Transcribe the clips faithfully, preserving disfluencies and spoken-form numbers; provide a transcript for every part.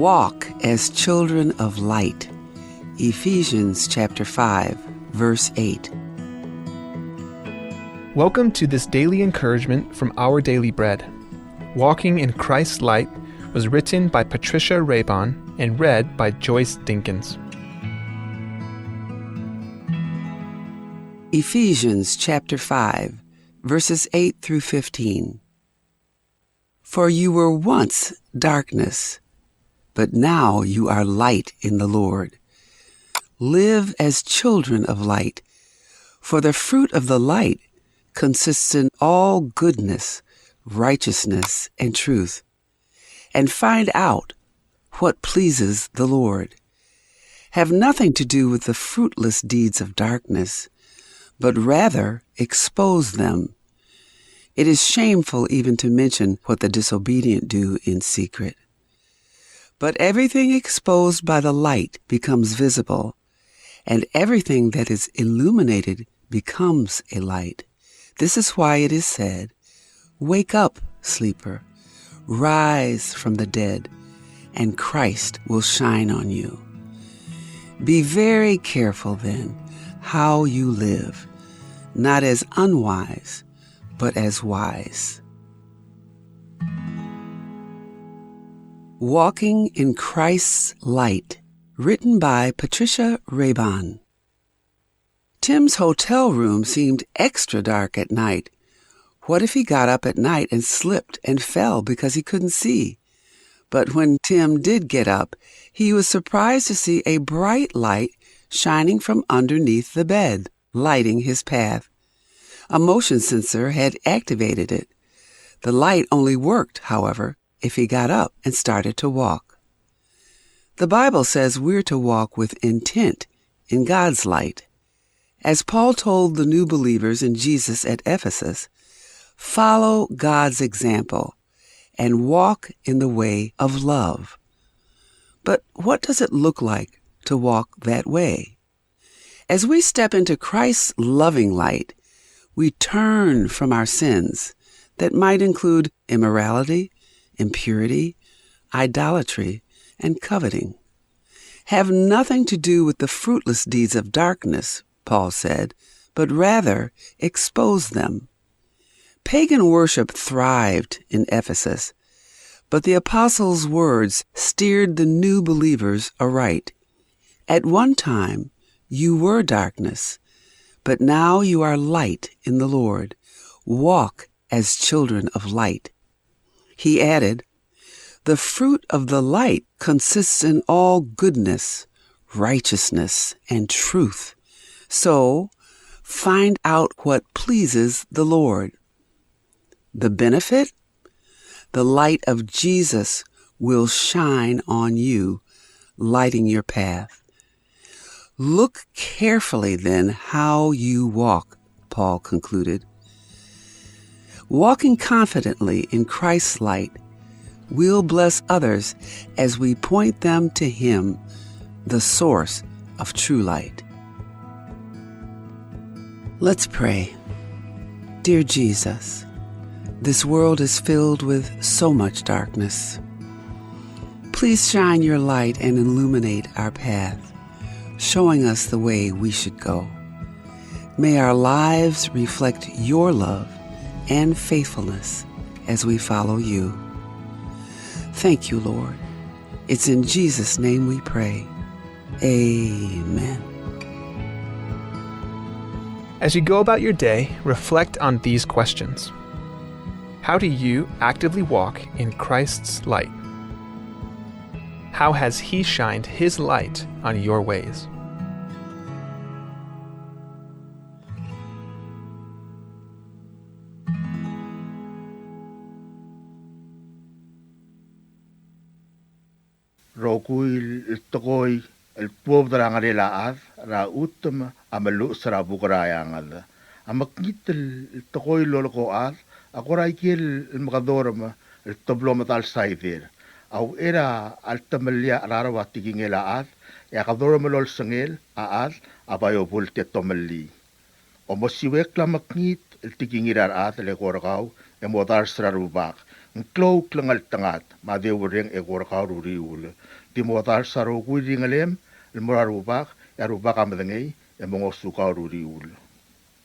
Walk as children of light. Ephesians chapter five, verse eight. Welcome to this daily encouragement from Our Daily Bread. Walking in Christ's Light was written by Patricia Raybon and read by Joyce Dinkins. Ephesians chapter five, verses eight through fifteen. For you were once darkness, but now you are light in the Lord. Live as children of light, for the fruit of the light consists in all goodness, righteousness, and truth. And find out what pleases the Lord. Have nothing to do with the fruitless deeds of darkness, but rather expose them. It is shameful even to mention what the disobedient do in secret. But everything exposed by the light becomes visible, and everything that is illuminated becomes a light. This is why it is said, "Wake up, sleeper, rise from the dead, and Christ will shine on you." Be very careful, then, how you live, not as unwise, but as wise. Walking in Christ's Light, written by Patricia Raybon. Tim's hotel room seemed extra dark at night. What if he got up at night and slipped and fell because he couldn't see? But when Tim did get up, he was surprised to see a bright light shining from underneath the bed, lighting his path. A motion sensor had activated it. The light only worked, however, if he got up and started to walk. The Bible says we're to walk with intent in God's light. As Paul told the new believers in Jesus at Ephesus, "Follow God's example and walk in the way of love." But what does it look like to walk that way? As we step into Christ's loving light, we turn from our sins that might include immorality, impurity, idolatry, and coveting. "Have nothing to do with the fruitless deeds of darkness," Paul said, "but rather expose them." Pagan worship thrived in Ephesus, but the apostles' words steered the new believers aright. "At one time, you were darkness, but now you are light in the Lord. Walk as children of light." He added, "The fruit of the light consists in all goodness, righteousness, and truth. So, find out what pleases the Lord." The benefit? The light of Jesus will shine on you, lighting your path. "Look carefully, then, how you walk," Paul concluded. Walking confidently in Christ's light, we'll bless others as we point them to Him, the source of true light. Let's pray. Dear Jesus, this world is filled with so much darkness. Please shine your light and illuminate our path, showing us the way we should go. May our lives reflect your love and faithfulness as we follow you. Thank you, Lord. It's in Jesus' name we pray. Amen. As you go about your day, reflect on these questions. How do you actively walk in Christ's light? How has He shined His light on your ways? Rokui el tekoi el tuobed er a ngerel a chad er a chutem a meluches er a buk er a eanged. A mekngit el tekoi el lolekoi a chad a kora ikel el mekedorem el teblo medal saider. A uchei er a letemellii a cheraro a tekingel a chad, e a kedorem el olsengel a chad a bai obult e tomellii. Omosiuekl a mekngit el tekingir a rechad el eko er kau e modars er a Rubak. Ng klou el klengeltengat me a deurreng eko er kau er uriul. Di modars a rokui el ringelem el mo er a Rubak, e a Rubak a medengei e mo ngosukau er a uriul.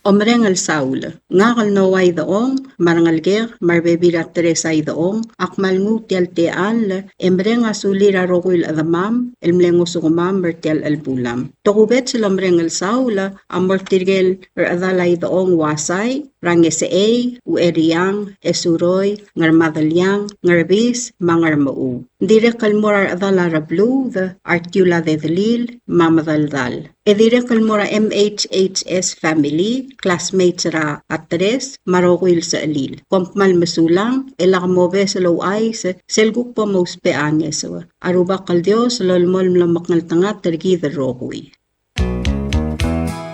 Omereng el saul. Ngak el Noah Idechong me a rengelekek me a rebebil er a Teresa Idechong a kmal nguu tia el techall e mereng a sulir a rokui el chedemam el mle ngosukemam er tia el chelebulam. Tokubets el omereng el saul a mo er tirke el rechedal a Idechong Uasai, er a Ngesechei, Ucheriang, Esuroi, Ngermadeliang, Ngerbis, me a Ngermechuu. Ng dirrek el mo er a rechedal a Rebluud, Artiula Dedelil, me a Medeldal. E dirrek el mo er a M H H S family, classmates er a Atres, me a rokui el sechelil. Kom kmal mesulang, e lak mobes el ouchais sel kuk bo mousbech a ngeso. A Rubak el Dios a lolemolem el omekngeltengat er kid el rokui.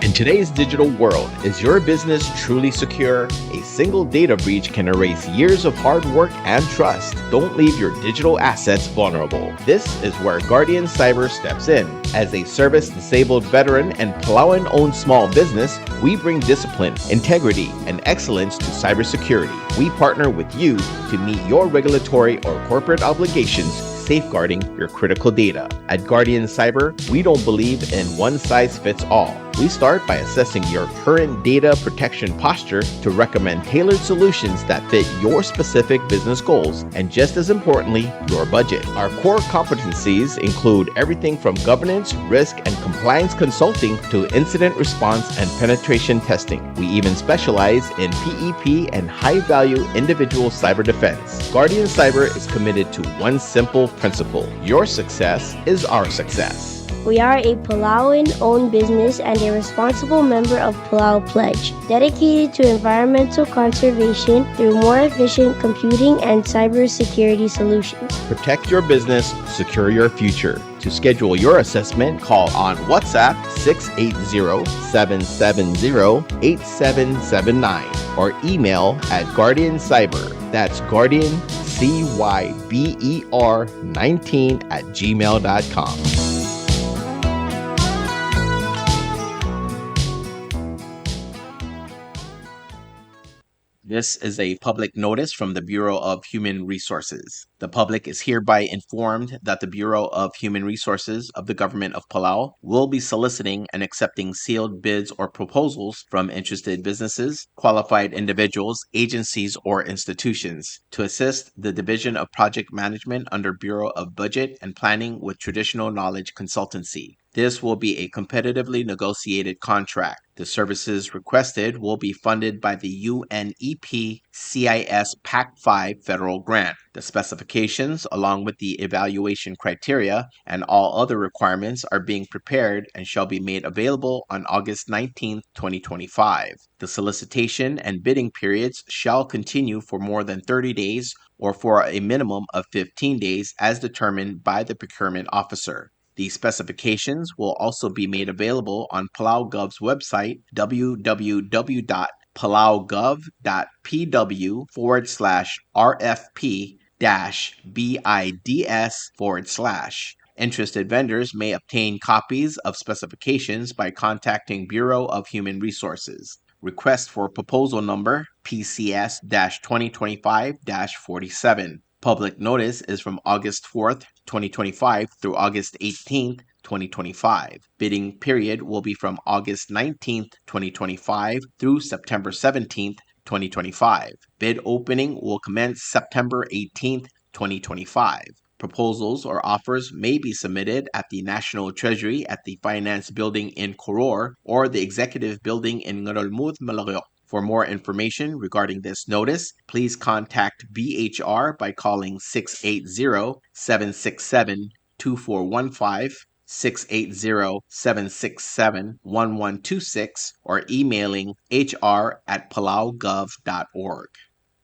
In today's digital world, is your business truly secure? A single data breach can erase years of hard work and trust. Don't leave your digital assets vulnerable. This is where Guardian Cyber steps in. As a service-disabled veteran and Palauan-owned small business, we bring discipline, integrity, and excellence to cybersecurity. We partner with you to meet your regulatory or corporate obligations, safeguarding your critical data. At Guardian Cyber, we don't believe in one size fits all. We start by assessing your current data protection posture to recommend tailored solutions that fit your specific business goals and, just as importantly, your budget. Our core competencies include everything from governance, risk, and compliance consulting to incident response and penetration testing. We even specialize in P E P and high-value individual cyber defense. Guardian Cyber is committed to one simple principle: your success is our success. We are a Palauan owned business and a responsible member of Palau Pledge, dedicated to environmental conservation through more efficient computing and cybersecurity solutions. Protect your business, secure your future. To schedule your assessment, call on WhatsApp six eight zero, seven seven zero, eight seven seven nine or email at Guardian Cyber. That's Guardian C Y B E R nineteen at gmail dot com. This is a public notice from the Bureau of Human Resources. The public is hereby informed that the Bureau of Human Resources of the Government of Palau will be soliciting and accepting sealed bids or proposals from interested businesses, qualified individuals, agencies, or institutions to assist the Division of Project Management under Bureau of Budget and Planning with traditional knowledge consultancy. This will be a competitively negotiated contract. The services requested will be funded by the U N E P C I S PAC five federal grant. The specifications, along with the evaluation criteria and all other requirements, are being prepared and shall be made available on August nineteenth, twenty twenty-five. The solicitation and bidding periods shall continue for more than thirty days or for a minimum of fifteen days as determined by the procurement officer. The specifications will also be made available on PalauGov's website, w w w dot palaugov dot p w forward slash r f p dash bids forward slash. Interested vendors may obtain copies of specifications by contacting Bureau of Human Resources. Request for proposal number P C S dash twenty twenty-five dash forty-seven. Public notice is from August fourth, twenty twenty-five through August eighteenth, twenty twenty-five. Bidding period will be from August nineteenth, twenty twenty-five through September seventeenth, twenty twenty-five. Bid opening will commence September eighteenth, twenty twenty-five. Proposals or offers may be submitted at the National Treasury at the Finance Building in Koror or the Executive Building in Ngerulmud, Melekeok. For more information regarding this notice, please contact B H R by calling six eight zero, seven six seven, two four one five, six eight zero, seven six seven, one one two six, or emailing H R at palaugov dot org.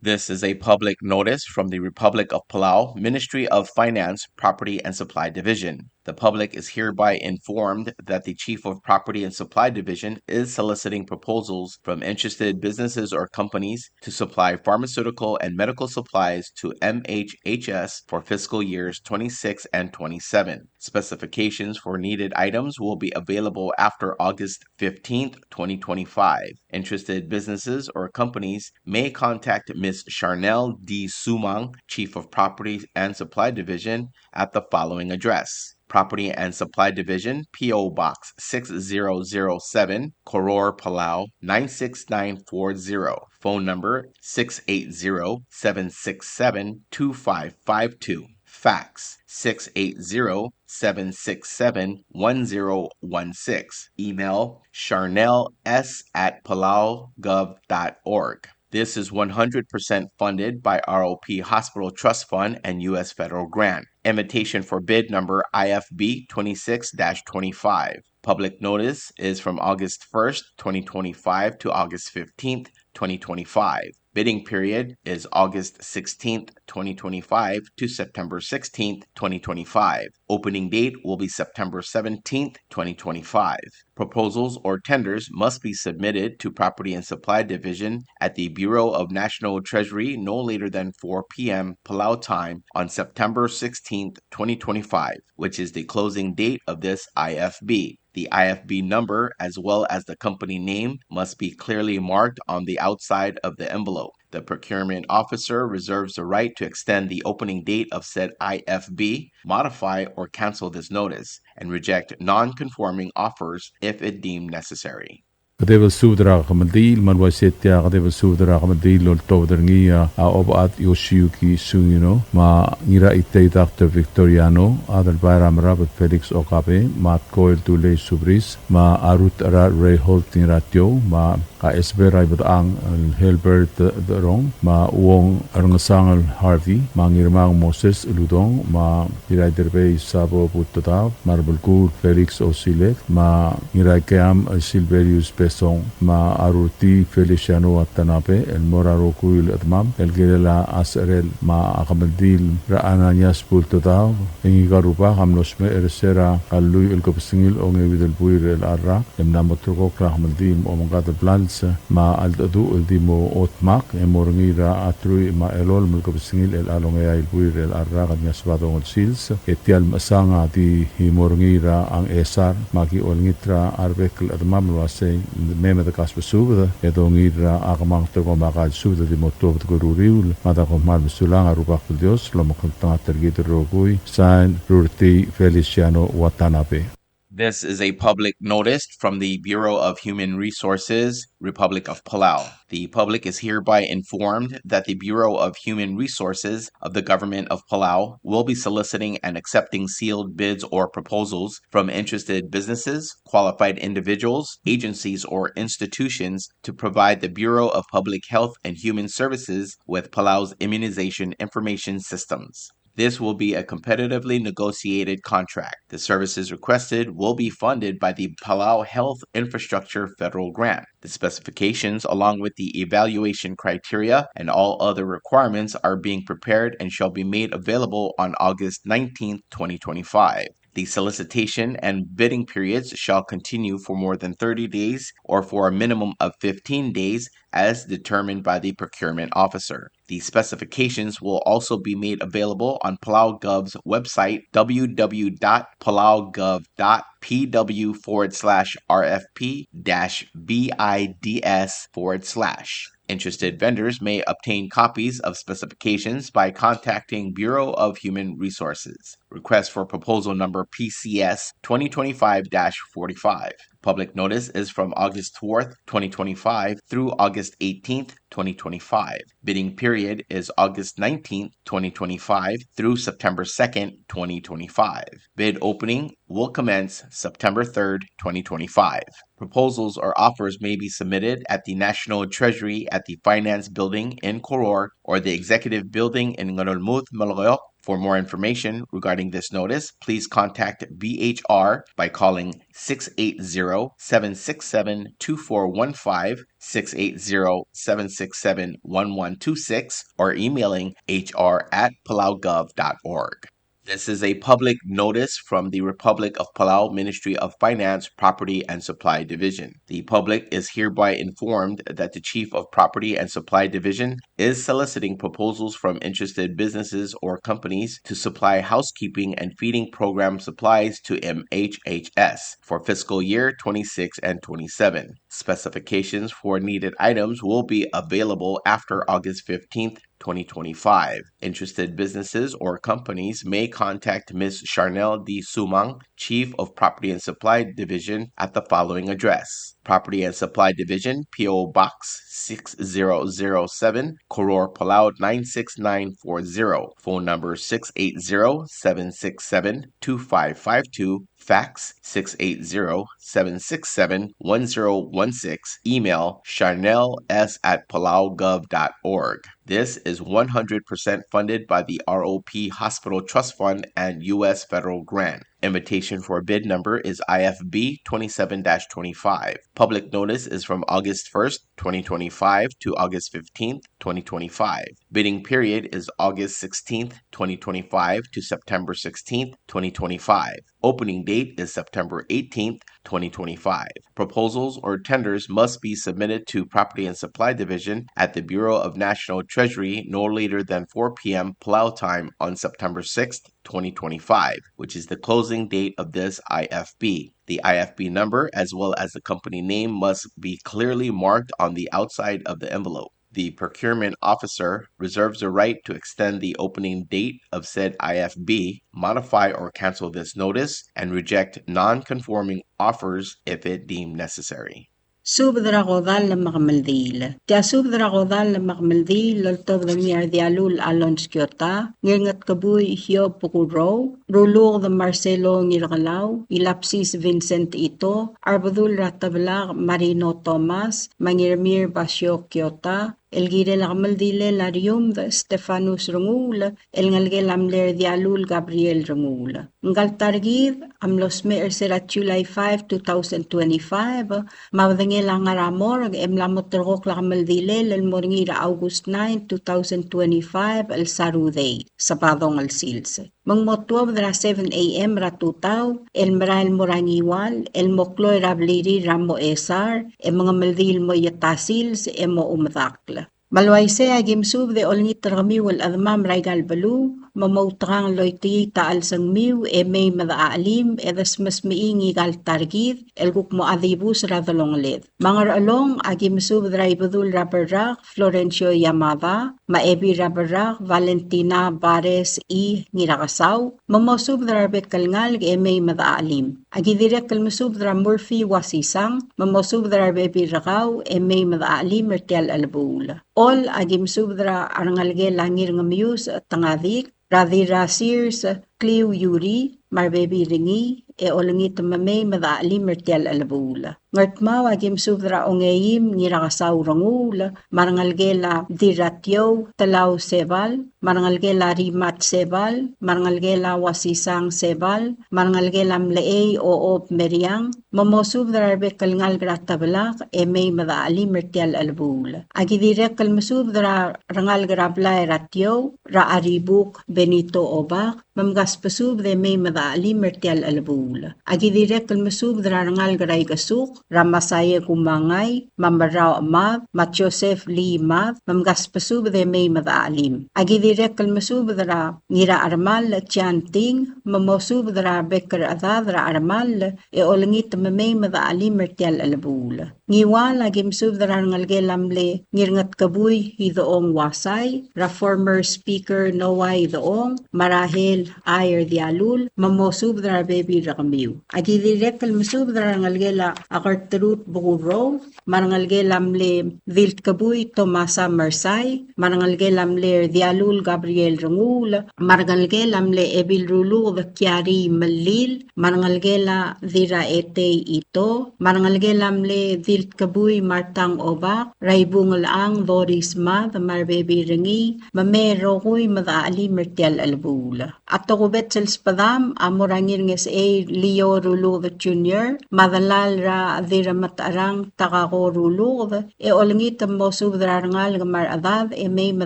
This is a public notice from the Republic of Palau, Ministry of Finance, Property and Supply Division. The public is hereby informed that the Chief of Property and Supply Division is soliciting proposals from interested businesses or companies to supply pharmaceutical and medical supplies to M H H S for fiscal years twenty-six and twenty-seven. Specifications for needed items will be available after August fifteenth, twenty twenty-five. Interested businesses or companies may contact Miss Charnel D. Sumang, Chief of Property and Supply Division, at the following address: Property and Supply Division, P O Box six zero zero seven, Koror, Palau, nine six nine four zero. Phone number six eight zero, seven six seven, two five five two. Fax six eight zero, seven six seven, one zero one six. Email charnels at palaugov dot org. This is one hundred percent funded by R O P Hospital Trust Fund and U S federal grant. Invitation for bid number I F B twenty-six dash twenty-five. Public notice is from August first, twenty twenty-five to August fifteenth, twenty twenty-five. Bidding period is August sixteenth, twenty twenty-five to September sixteenth, twenty twenty-five. Opening date will be September seventeenth, twenty twenty-five. Proposals or tenders must be submitted to Property and Supply Division at the Bureau of National Treasury no later than four p.m. Palau time on September sixteenth, twenty twenty-five, which is the closing date of this I F B. The I F B number, as well as the company name, must be clearly marked on the outside of the envelope. The procurement officer reserves the right to extend the opening date of said I F B, modify or cancel this notice, and reject non-conforming offers if it deemed necessary. Kedeb el subed er a kemeldiil, me a le uaisei e tia kedeb el subed er a kemeldiil el oltobed er ngii a Obechad Yoshiyuki Sungino, me a Ngiraitei Doctor Victoriano, Adelbai er a Merab el Felix Okabe, me a Tkoel Tulei Subris, me a Ruth er a Reinhold Ngiratiou, me a Esber er a Ibedechang el Helbert Derong, me a Uong Rengesang el Harvey, me a Ngirmang Moses Uludong, me a Ngiraiterbei Sabo Butedab, me a Rebelkuul Felix Osilek, me a Ngiraikeam el Silverius Besong, me a Rurtii Feliciano Watanabe, el mo er a rokui el chedemam el kirel a secherel. Me a kemeldiil er a Ananias Butedab, e ngika el rubak a mlo smecher er se er a lluich el kebesengil a ongeuid el buil er chelecha el rak, e mla mo ulterekokl a kemeldiil me a omengkad el blals me a cheldecheduch el di mo dmak, e mo er ngii er a truich me a elolem el kebesengil er chelecha el ongeai el buil er chelecha el rak el ngii a Sebadong el sils, e tia el mechesang a di mo er ngii er a Ngchesar, me aki olengit er a rebek el chedemam el uasei me mei me de kasbesubed, e dongiil er a kemanget er kemiu me a ka el subed e di mo tuobed el uriul, me a da kom kmal mesulang, a Rubak el Dios a lomekngeltengat er kid el rokui. Sain, Rurtii Feliciano Watanabe. This is a public notice from the Bureau of Human Resources, Republic of Palau. The public is hereby informed that the Bureau of Human Resources of the Government of Palau will be soliciting and accepting sealed bids or proposals from interested businesses, qualified individuals, agencies, or institutions to provide the Bureau of Public Health and Human Services with Palau's immunization information systems. This will be a competitively negotiated contract. The services requested will be funded by the Palau Health Infrastructure Federal Grant. The specifications, along with the evaluation criteria and all other requirements, are being prepared and shall be made available on August nineteenth, twenty twenty-five. The solicitation and bidding periods shall continue for more than thirty days or for a minimum of fifteen days as determined by the procurement officer. The specifications will also be made available on Palau Gov's website, w w w dot palau gov dot p w forward slash r f p dash b i d s forward slash. Interested vendors may obtain copies of specifications by contacting Bureau of Human Resources. Request for proposal number P C S twenty twenty-five dash forty-five. Public notice is from August fourth, twenty twenty-five through August eighteenth, twenty twenty-five. Bidding period is August nineteenth, twenty twenty-five through September second, twenty twenty-five. Bid opening will commence September third, twenty twenty-five. Proposals or offers may be submitted at the National Treasury at the Finance Building in Koror or the Executive Building in Ngerulmud, Melekeok. For more information regarding this notice, please contact B H R by calling six eight zero, seven six seven, two four one five, six eight zero, seven six seven, one one two six, or emailing H R at palaugov dot org. This is a public notice from the Republic of Palau Ministry of Finance, Property and Supply Division. The public is hereby informed that the Chief of Property and Supply Division is soliciting proposals from interested businesses or companies to supply housekeeping and feeding program supplies to M H H S for fiscal year twenty-six and twenty-seven. Specifications for needed items will be available after August fifteenth, twenty twenty-five. Interested businesses or companies may contact Miss Charnel D. Sumang, Chief of Property and Supply Division, at the following address: Property and Supply Division, P O Box six zero zero seven, Koror, Palau nine six nine four zero. Phone number six eight zero, seven six seven, two five five two. Fax six eight zero, seven six seven, one zero one six. Email charnels at palaugov dot org. This is one hundred percent funded by the R O P Hospital Trust Fund and U S federal grant. Invitation for bid number is I F B twenty-seven dash twenty-five. Public notice is from August first, twenty twenty-five to August fifteenth, twenty twenty-five. Bidding period is August sixteenth, twenty twenty-five to September sixteenth, twenty twenty-five. Opening date is September eighteenth, twenty twenty-five. Proposals or tenders must be submitted to Property and Supply Division at the Bureau of National Treasury no later than four p.m. Palau time on September sixth, twenty twenty-five, which is the closing date of this I F B. The I F B number, as well as the company name, must be clearly marked on the outside of the envelope. The procurement officer reserves the right to extend the opening date of said I F B, modify or cancel this notice, and reject non-conforming offers if it deemed necessary. Subed er a kodall me a kemeldiil. Tia subed er a kodall me a kemeldiil el oltobed er ngii a Rdialul Alonz Kyota, Ngirngetkebui Hiob Kurou, Ruluked Marcelo Ngirkelau, Ilapsis Vincent Ito, Arbedul er a Tebelak Marino Thomas, me a Ngirmir Basio Kyota, el kirel a kemeldilel a Riumd Stefanus Renguul, el ngelekel a mle Rdialul Gabriel Renguul. Ngka el ta er kid a mlo smecher er se er a July five, two thousand twenty-five, me a bedengel a ngar er a morgue e mla mo terrekokl a kemeldilel el mo er ngii er a August nine, two thousand twenty-five, el Sarudei, Sabadong el sils. Me ng mo tuobed er a seven a.m. er a tutau el merael el mo er a Ngiwal el mo kloi er a blirir er a Moesar e mengemeldiil el mo ieta sils e mo omedakl. Me a le uaisei a ki mesubed e olengit er kemiu el chedemam er aika el beluu me moutekangel el oitii a chelsengmiu e mei me dechachelim e desmesmechii ngika el ta er kid el kuk mo chad dibus er a delongeled. Me a Ngerchelong a ki mesubed er a Ibedul er a Berrak Florencio Yamada, me a Ebil er a Berrak Valentina Bares I. Ngirakesau, me mosubed er a rebek el ngalek e mei me dechachelim. A ki dirrek el mesubed er a Murphy Wasisang, me mosubed er a rebebil er kau e mei me dechachelim er tia el chelebuul. Chol a ki mesubed er a rengelekel a Ngirngemius Tengadik, er a Dirrasirs Kliu Yuri, me a rebebil er ngii, e olengit me mei me dechachelim er tia el chelebuul. Ngardmau a ki mesubed er a Ongeim Ngirakesau Renguul, me a rengelekel a Dirratiou Telau Sebal, me a rengelekel a Rimat Sebal, me a rengelekel a Wasisang Sebal, me a rengelekel a Mlechei Ochob Meriang, me mosubed er a rebek el ngalek er a Tebelak e mei me dechachelim er tia el chelebuul. A ki dirrek el mesubed er a rengalek er a blai er a Tiou, er a Aribuk Benito Obak, me mkasbesubed e mei me dechachelim er tia el chelebuul. A ki dirrek el mesubed er a rengalek er a Ikesuk, er a Masae Kumangai, me a Merrau Chemad, me a Joseph Lee Mad, me mkasbesubed e mei me dechachelim. A ki dirrek el mesubed er a Ngirachermall Chianting, me mosubed er a rebek el chedad er a Chermall, e olengit me mei me dechachelim er tia el chelebuul. Ngiwal a ki mesubed er a rengelekel a mle Ngirngetkebui Idechong Wasai, er a former speaker Noah Idechong, me a Rahel Ayer Dialul, me mosubed er a rebebil er kemiu. A ki dirrek el mesubed er a rengelekel a Kertrud Bekurrou, me a rengelekel a mle Diltkebui Tomasa Mersai, me a rengelekel a mle Rdialul Gabriel Renguul, me a rengelekel a mle Ebil Ruluked Kiari Melil, me a rengelekel a Dirraetei Ito, me a rengelekel a mle Di Iltkebui Martang Obak, er a Ibungelchang Doris Mad, me a rebebil er ngii, me mei el rokui me dechachelim er tia el chelebuul. A tokubets el sbedam a mo er a Ngirngesechei Leo Ruluked Junior, me a delal er a Dirremetecherang Takako Ruluked, e olengit el mosubed er a rengalek me a rechedad e mei me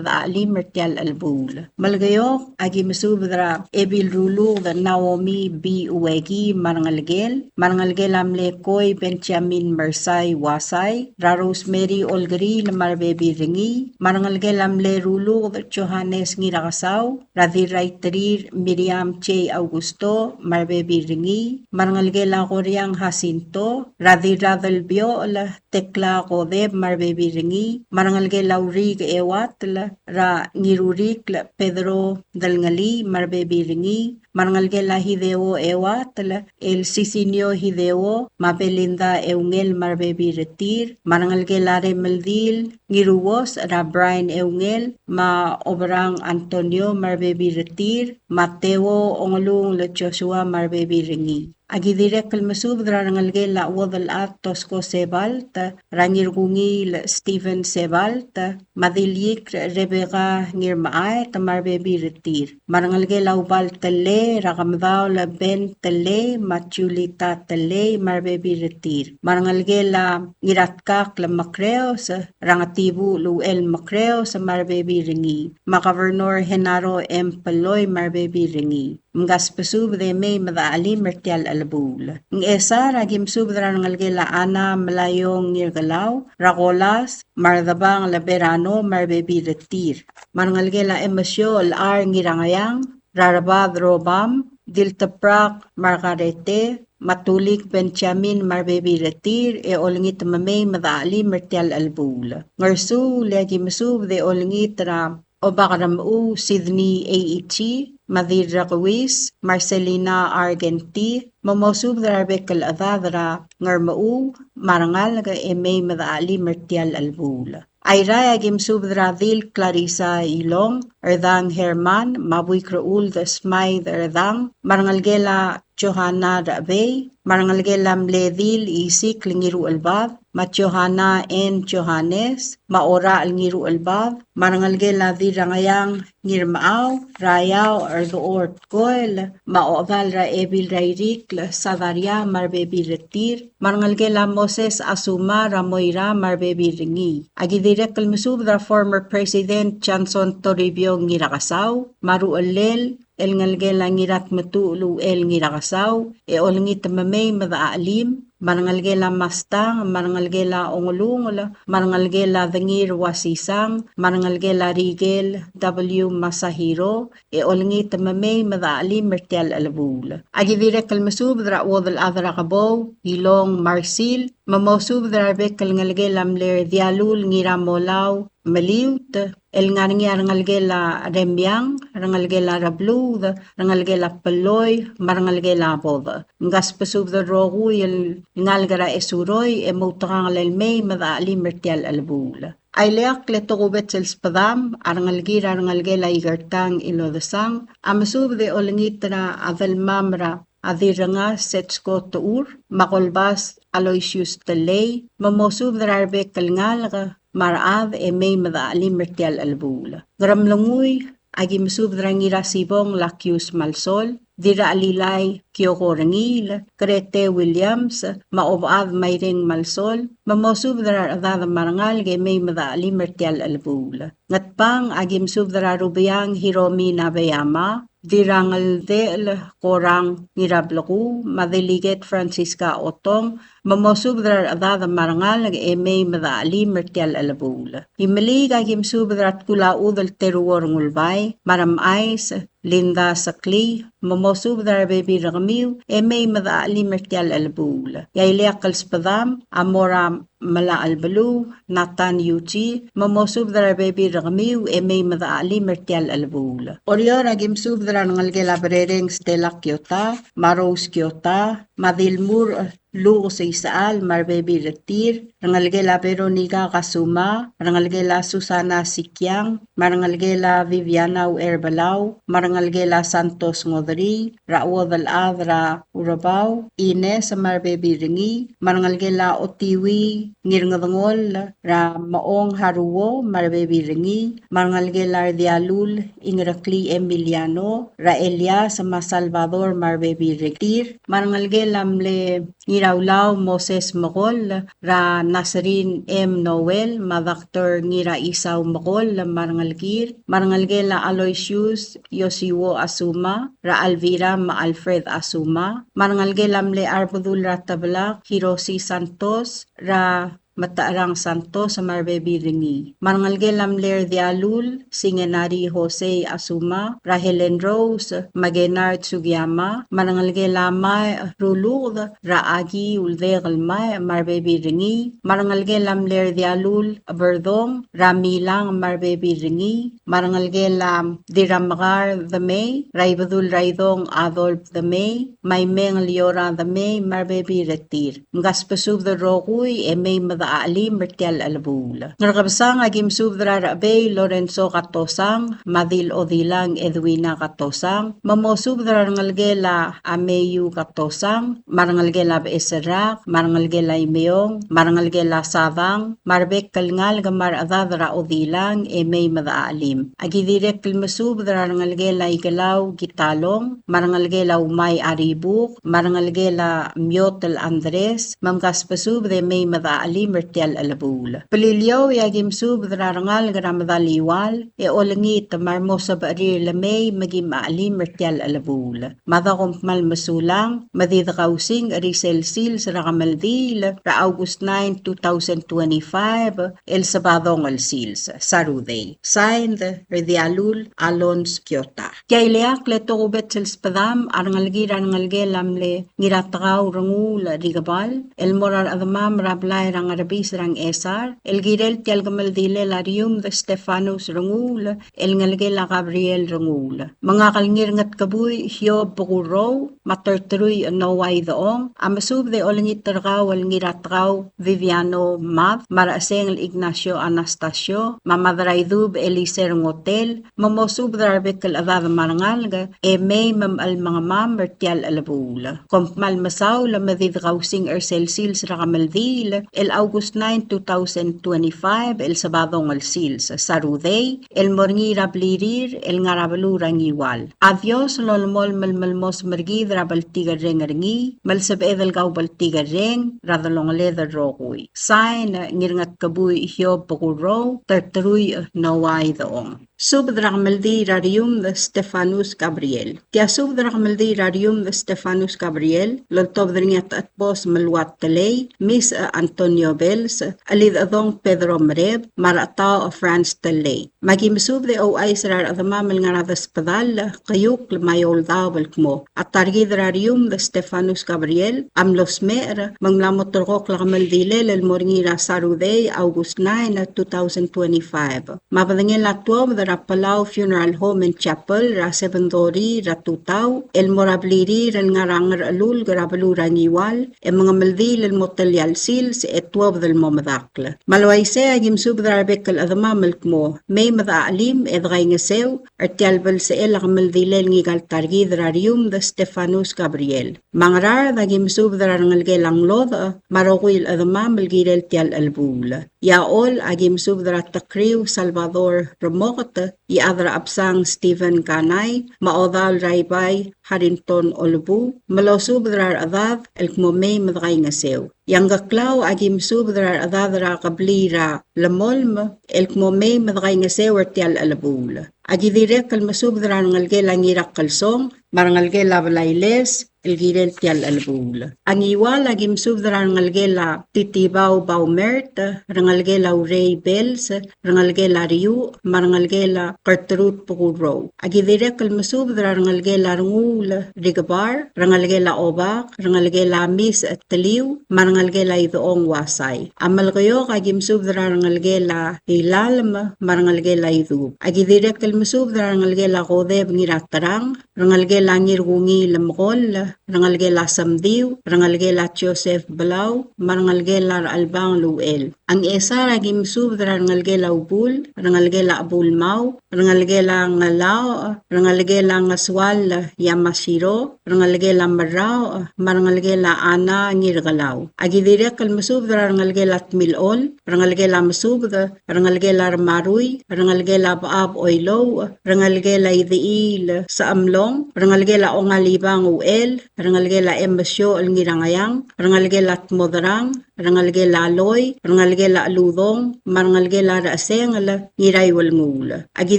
dechachelim er tia el chelebuul. Melekeok, a ki mesubed er a Ebil Ruluked Naomi B. Ueki me a rengelekel, me a rengelekel a mle Koi Benjamin Mersai Uasai, er a Rosemary Olkeriil me a rebebil er ngii, me a rengelekel a mle Ruluked Johannes Ngirakesau, er a Dirraiterir Miriam J. Augusto me a rebebil er ngii, me a rengelekel a Koriang Jacinto, er a Dirradelbiochel Tekla Kodeb me a rebebil er ngii, me a rengelekel a Uriik Euatl, er a Ngirurikl Pedro Delngelii me a rebebil er ngii, me a rengelekel a Hideo Euatl, el Sisinio Hideo, me a Belinda Eungel me a rebebil er tir, me a rengelekel a Remeldil Ngiruos, er a Brian Eungel, me a Oberang Antonio me a rebebil er tir, me a Teo Ongelungel Joshua me a rebebil er ngii. A ki dirrek el mesubed er a rengelekel a Uodelchad Tosko Sebalt, er a Ngirkungiil Stephen Sebalt, me a Diliik Rebecca Ngirmechaet me a rebebil er tir. Me a rengelekel a Ubal Tellei, er a Kemedaol Ben Tellei, me a Julita Tellei me a rebebil er tir. Me a rengelekel a Ngiratkakl Mekreos, er a Ngetibuchel Uchel Mekreos me a rebebil er ngii. Me a Governor Genaro M. Peloi me a rebebil er ngii. Mkasbesubed e mei me dechachelim er tia el chelebuul. Ngchesar, a ki mesubed er a rengelekel a Ana Melaiong Ngirkelau, er a Kolas, me a Redebangel Berano me a rebebil er tir. Me a rengelekel a Emesiochel Ar Ngirangeang, er a Rebad Robam, Diltebrak Margarete, me a Tulik Benjamin me a rebebil er tir, e olengit me mei me dechachelim er tia el chelebuul. Ngersuul, e a ki mesubed e olengit er a Obak er a Mechuu Sydney Eichi, me a Dirrakuis Marcelina Argenti, me mosubed er a rebek el chedad er a Ngermechuu me a rengalek e mei me dechachelim er tia el chelebuul. Airai, a ki mesubed er a Dil Clarissa Ilong, Erdang Herman, me a Buik Rechuld Smaid Erdang, me a rengelekel a Johanna Rechebei, me a rengelekel a mle Dil Isikl Ngiruchelbad, me a Johanna N. Johannes, me a Orachel Ngiruchelbad, me a rengelekel a Dirrangeang Ngirmechau, er a Iaoch er Dechor Tkoel, me a ochedal er a Ebil er a Irikl Sadaria me a rebebil er tir, me a rengelekel a Moses Asuma er a Moira me a rebebil er ngii. A ki dirrek el mesubed er a former President Johnson Toribiong Ngirakesau, me a ruchellel el ngelekel a Ngiratmetuchl Uchel Ngirakesau, e olengit me mei me dechachelim, me a rengelekel a Mastang, me a rengelekel a Ongelungel, me a rengelekel a Dengir Uasisang, me a rengelekel a Rikel W. Masahiro, e olengit me mei me dechachelim er tia el chelebuul. A ki dirrek el mesubed er a Uodelchad er a Kebou, Ilong Marsil, me mosubed er a rebek el ngelekel a mle Dialul Ngiramolau Meliut, el ngar er ngii a rengelekel a Remiang, rengelekel a Rebluud, rengelekel a Peloi, me a rengelekel a Bodech. Mkasbesubed el rokui el ngalek er a Esuroi, e moutekangel el mei me dechachelim er tia el chelebuul. A ileakl e tokubets el sbedam a rengelekir a rengelekel a Ikertang Ilodesang, a mesubed e olengit er a delmam er a Dirrengas Setsko Techur, me a Kolbas Aloysius Telei, me mosubed er a rebek el ngalek me a rechad e mei me dechachelim er tia el chelebuul. Ngeremlengui, a ki mesubed er a Ngirasibong Lakius Malsol, Dirrachelilai Kioko Rengiil, Krete Williams, me a Obechad Maireng Malsol, me mosubed er a rechedad me a rengalek e mei me dechachelim er tia el chelebuul. Ngatpang, a ki mesubed er a Rubeang Hiromi Nabeyama, Dirrangeldechel Korang Ngirablekuu, me a Delegate Francisca Otong, me mosubed er a rechedad me a rengalek e mei me dechachelim er tia el chelebuul. Imeliik, a ki mesubed er a Tkulachud el Teruor Ngulbai, me a Remchais Linda Seklii, me mosubed er a rebebil er kemiu e mei me dechachelim er tia el chelebuul. E a ileakl el sbedam a mo er a Melachelbeluu Nathan Yuji, me mosubed er a rebebil er kemiu e mei me dechachelim er tia el chelebuul. Oreor, a ki mesubed er a rengelekel a Berereng Stella Kiota, me a Rose Kiota, me a Dilmur Lukes Isechal me a rebebil er tir, rengelekel a Veronica Kasuma, rengelekel a Susana Sikiang, me a rengelekel a Viviana Ucherbelau, me a rengelekel a Santos Ngodrii, er a Uodelchad er a Urebau Ines me a rebebil er ngii, me a rengelekel a Otiwii Ngirngedengoll, er a Mechong Haruo me a rebebil er ngii, me a rengelekel a Rdialul Ingereklii Emiliano, er a Elias me a Salvador me a rebebil er tir, me a rengelekel a mle Ngiraulau Moses Mekoll, er a Nasrin M. Noel, me a Doctor Ngiraisau Mekoll me a rengelekir, me a rengelekel a Aloysius Yosiwo Asuma, er a Alvira me a Alfred Asuma, me a rengelekel a mle Arbedul er a Tebelak Hiroshi Santos, er a Metecherang Santos me a rebebil er ngii. Me a rengelekel a mle Rdialul Singenari Jose Asuma, er a Helen Rose me a Kennard Sugiyama, me a rengelekel a Mai Ruluked, er a Aki Uldekel Mai me a rebebil er ngii. Me a rengelekel a mle Rdialul Berdong, er a Milang me a rebebil er ngii. Me a rengelekel a Dirramekar Demei, er a Ibedul er a Idong Adolf Demei, me a Imeng Liora Demei me a rebebil er tir. Mkasbesubed el rokui e mei me dechelim er tia el chelebuul. Ngerkebesang, aki mesubed er a Rechebei Lorenzo Katosang, me a Dil Odilang Edwina Katosang, me mosubed er a rengelekel a Meiu Katosang, me a rengelekel a Becheserrak, me a rengelekel a Imeong, me a rengelekel a Sabang, me a rebek el ngalek me a rechedad er a Odilang e mei me dechelim. Aki dirrek el mesubed er a rengelekel a Ikelau Kitalong, me a rengelekel a Umai Aribuk, me a rengelekel a Miotel Andres, me mkasbesubed e mei me dechelim er tia el chelebuul. Beliliou, e aki mesubed er a rengalek er a Medaliual, e olengit me a remo sebechir el mei me kim chelim er tia el chelebuul. Me a da kom kmal mesulang, me di dekausing er sel sils er a kemeldiil er a August nine, two thousand twenty-five, el Sabadong el sils, Saturday. Signed, Rdialul Alonz Kiota. Tia ileakl e tokubets el sbedam a rengelekir a rengelekel a mle Ngiratekau Renguul Rikebal, el mo er a rechedemam er a blai er a Ngerebis er a Ngchesar, el kirel tia el kemeldilel a Riumd Stefanus Renguul, el ngelekel a Gabriel Renguul. Me ngak el Ngirngetkebui Hiob Bekurrou, me a Terterui Noah Idechong, a mesubed e olengit er kau el Ngiratekau Viviano Mad, me a Recheseng el Ignacio Anastasio, me a Madraidub Eliser Ngotel, me mosubed er a rebek el chedad me a rengalek, e mei me mchelemengemam er tia el chelebuul. Kom kmal mesaul me di dekausing er sel sils er a kemeldiil, el August nine, two thousand twenty-five, el Sabadong el sils, Saturday, el mo er ngii er a blirir el ngar er a beluu er a Ngiwal. A Dios lolemolem el melmos er kid er a bltikerreng er ngii, me lsebeched el kau bltikerreng er a delongeled el rokui. Sign, Ngirngetkebui Hiob Bekurrou, Terterui Noah Idechong. Subed er a kemeldiil er a Riumd Stefanus Gabriel. Tia subed er a kemeldiil er a Riumd Stefanus Gabriel, loltobed er ngii a Techedbos Meluat Telei, Mis Antonio Bells, Chelidechedong Pedro Mereb, me a Rechetau Franz Telei. Me aki mesubed e ouchais er a rechedemam el ngar er a Desbedall, Keiukl me a Eouldaob el kmo a ta er kid er a Riumd Stefanus Gabriel a mlo smecher, me ng mla mo terrekokl a kemeldilel el mo er ngii er a Saturday, August nine, two thousand twenty-five. Me a bedengel a tuobed er a Palau Funeral Home and Chapel er a seven thirty er a tutau, el mo er a blirir el ngar er a Ngerchelulk er a beluu er a Ngiwal, e mengemeldiil el mo telia el sils e tuobed el mo medakl. Me a le uaisei, aki mesubed er a rebek el chedemam el kmo mei me dechelim e dekaingeseu er tia el belsechel a kemeldilel ngika el ta er kid er a Riumd Stefanus Gabriel. Me a Ngaraard, aki mesubed er a rengelekel a Nglodech me a rokui el chedemam el kirel tia el chelebuul. E a Choll, aki mesubed er a Tekriu Salvador Remoket, Iechad er a Chebsang Stephen Kanai, me a Odaol er a Ibai Harrington Olebuu, me losubed er a rechedad el kmo mei me dekaingeseu. E a Ngkeklau, aki mesubed er a rechedad er a kebliil er a Lemolem el kmo mei me dekaingeseu er tia el chelebuul. Aki dirrek el mesubed er a rengelekel a Ngirakelsong, me a rengelekel a Blailes, el kirel tia el chelebuul. A Ngiwal, aki mesubed er a rengelekel a Titibau Baumert, rengelekel a Urei Bells, rengelekel a Riuch, me a rengelekel a Kertrud Bekurrou. Aki dirrek el mesubed er a rengelekel a Renguul Rikebar, rengelekel a Obak, rengelekel a Mis Teliu, me a rengelekel a Idechong Uasai. A Melekeok, aki mesubed er a rengelekel a Ilalem, me a rengelekel a Idub. Aki dirrek el mesubed er a rengelekel a Kodeb Ngiraterang, rengelekel a Ngirkungiil Mekoll, rengelekel a Semdiu, rengelekel a Joseph Belau, me a rengelekel a Rechelbang Luchel. A Ngchesar a ki mesubed er a rengelekel a Ubul, rengelekel a Chebulmau, rengelekel a Ngelaoch, rengelekel a Ngesual Yamashiro, rengelekel a Merraoch, me a rengelekel a Ana Ngirkelau. A ki dirrek el mesubed er a rengelekel a Tmilchol, rengelekel a Mesubed, rengelekel a Remarui, rengelekel a Bechab Oilouch, rengelekel a Idechiil Sechemlong, rengelekel a Ongalibang Uchel, rengelekel a Emesiochel Ngirangchang, rengelekel a Tmoderang, rengelekel a Loi, rengelekel a Cheludong, me a rengelekel a Rechesengel Ngiraiuelnguul. A ki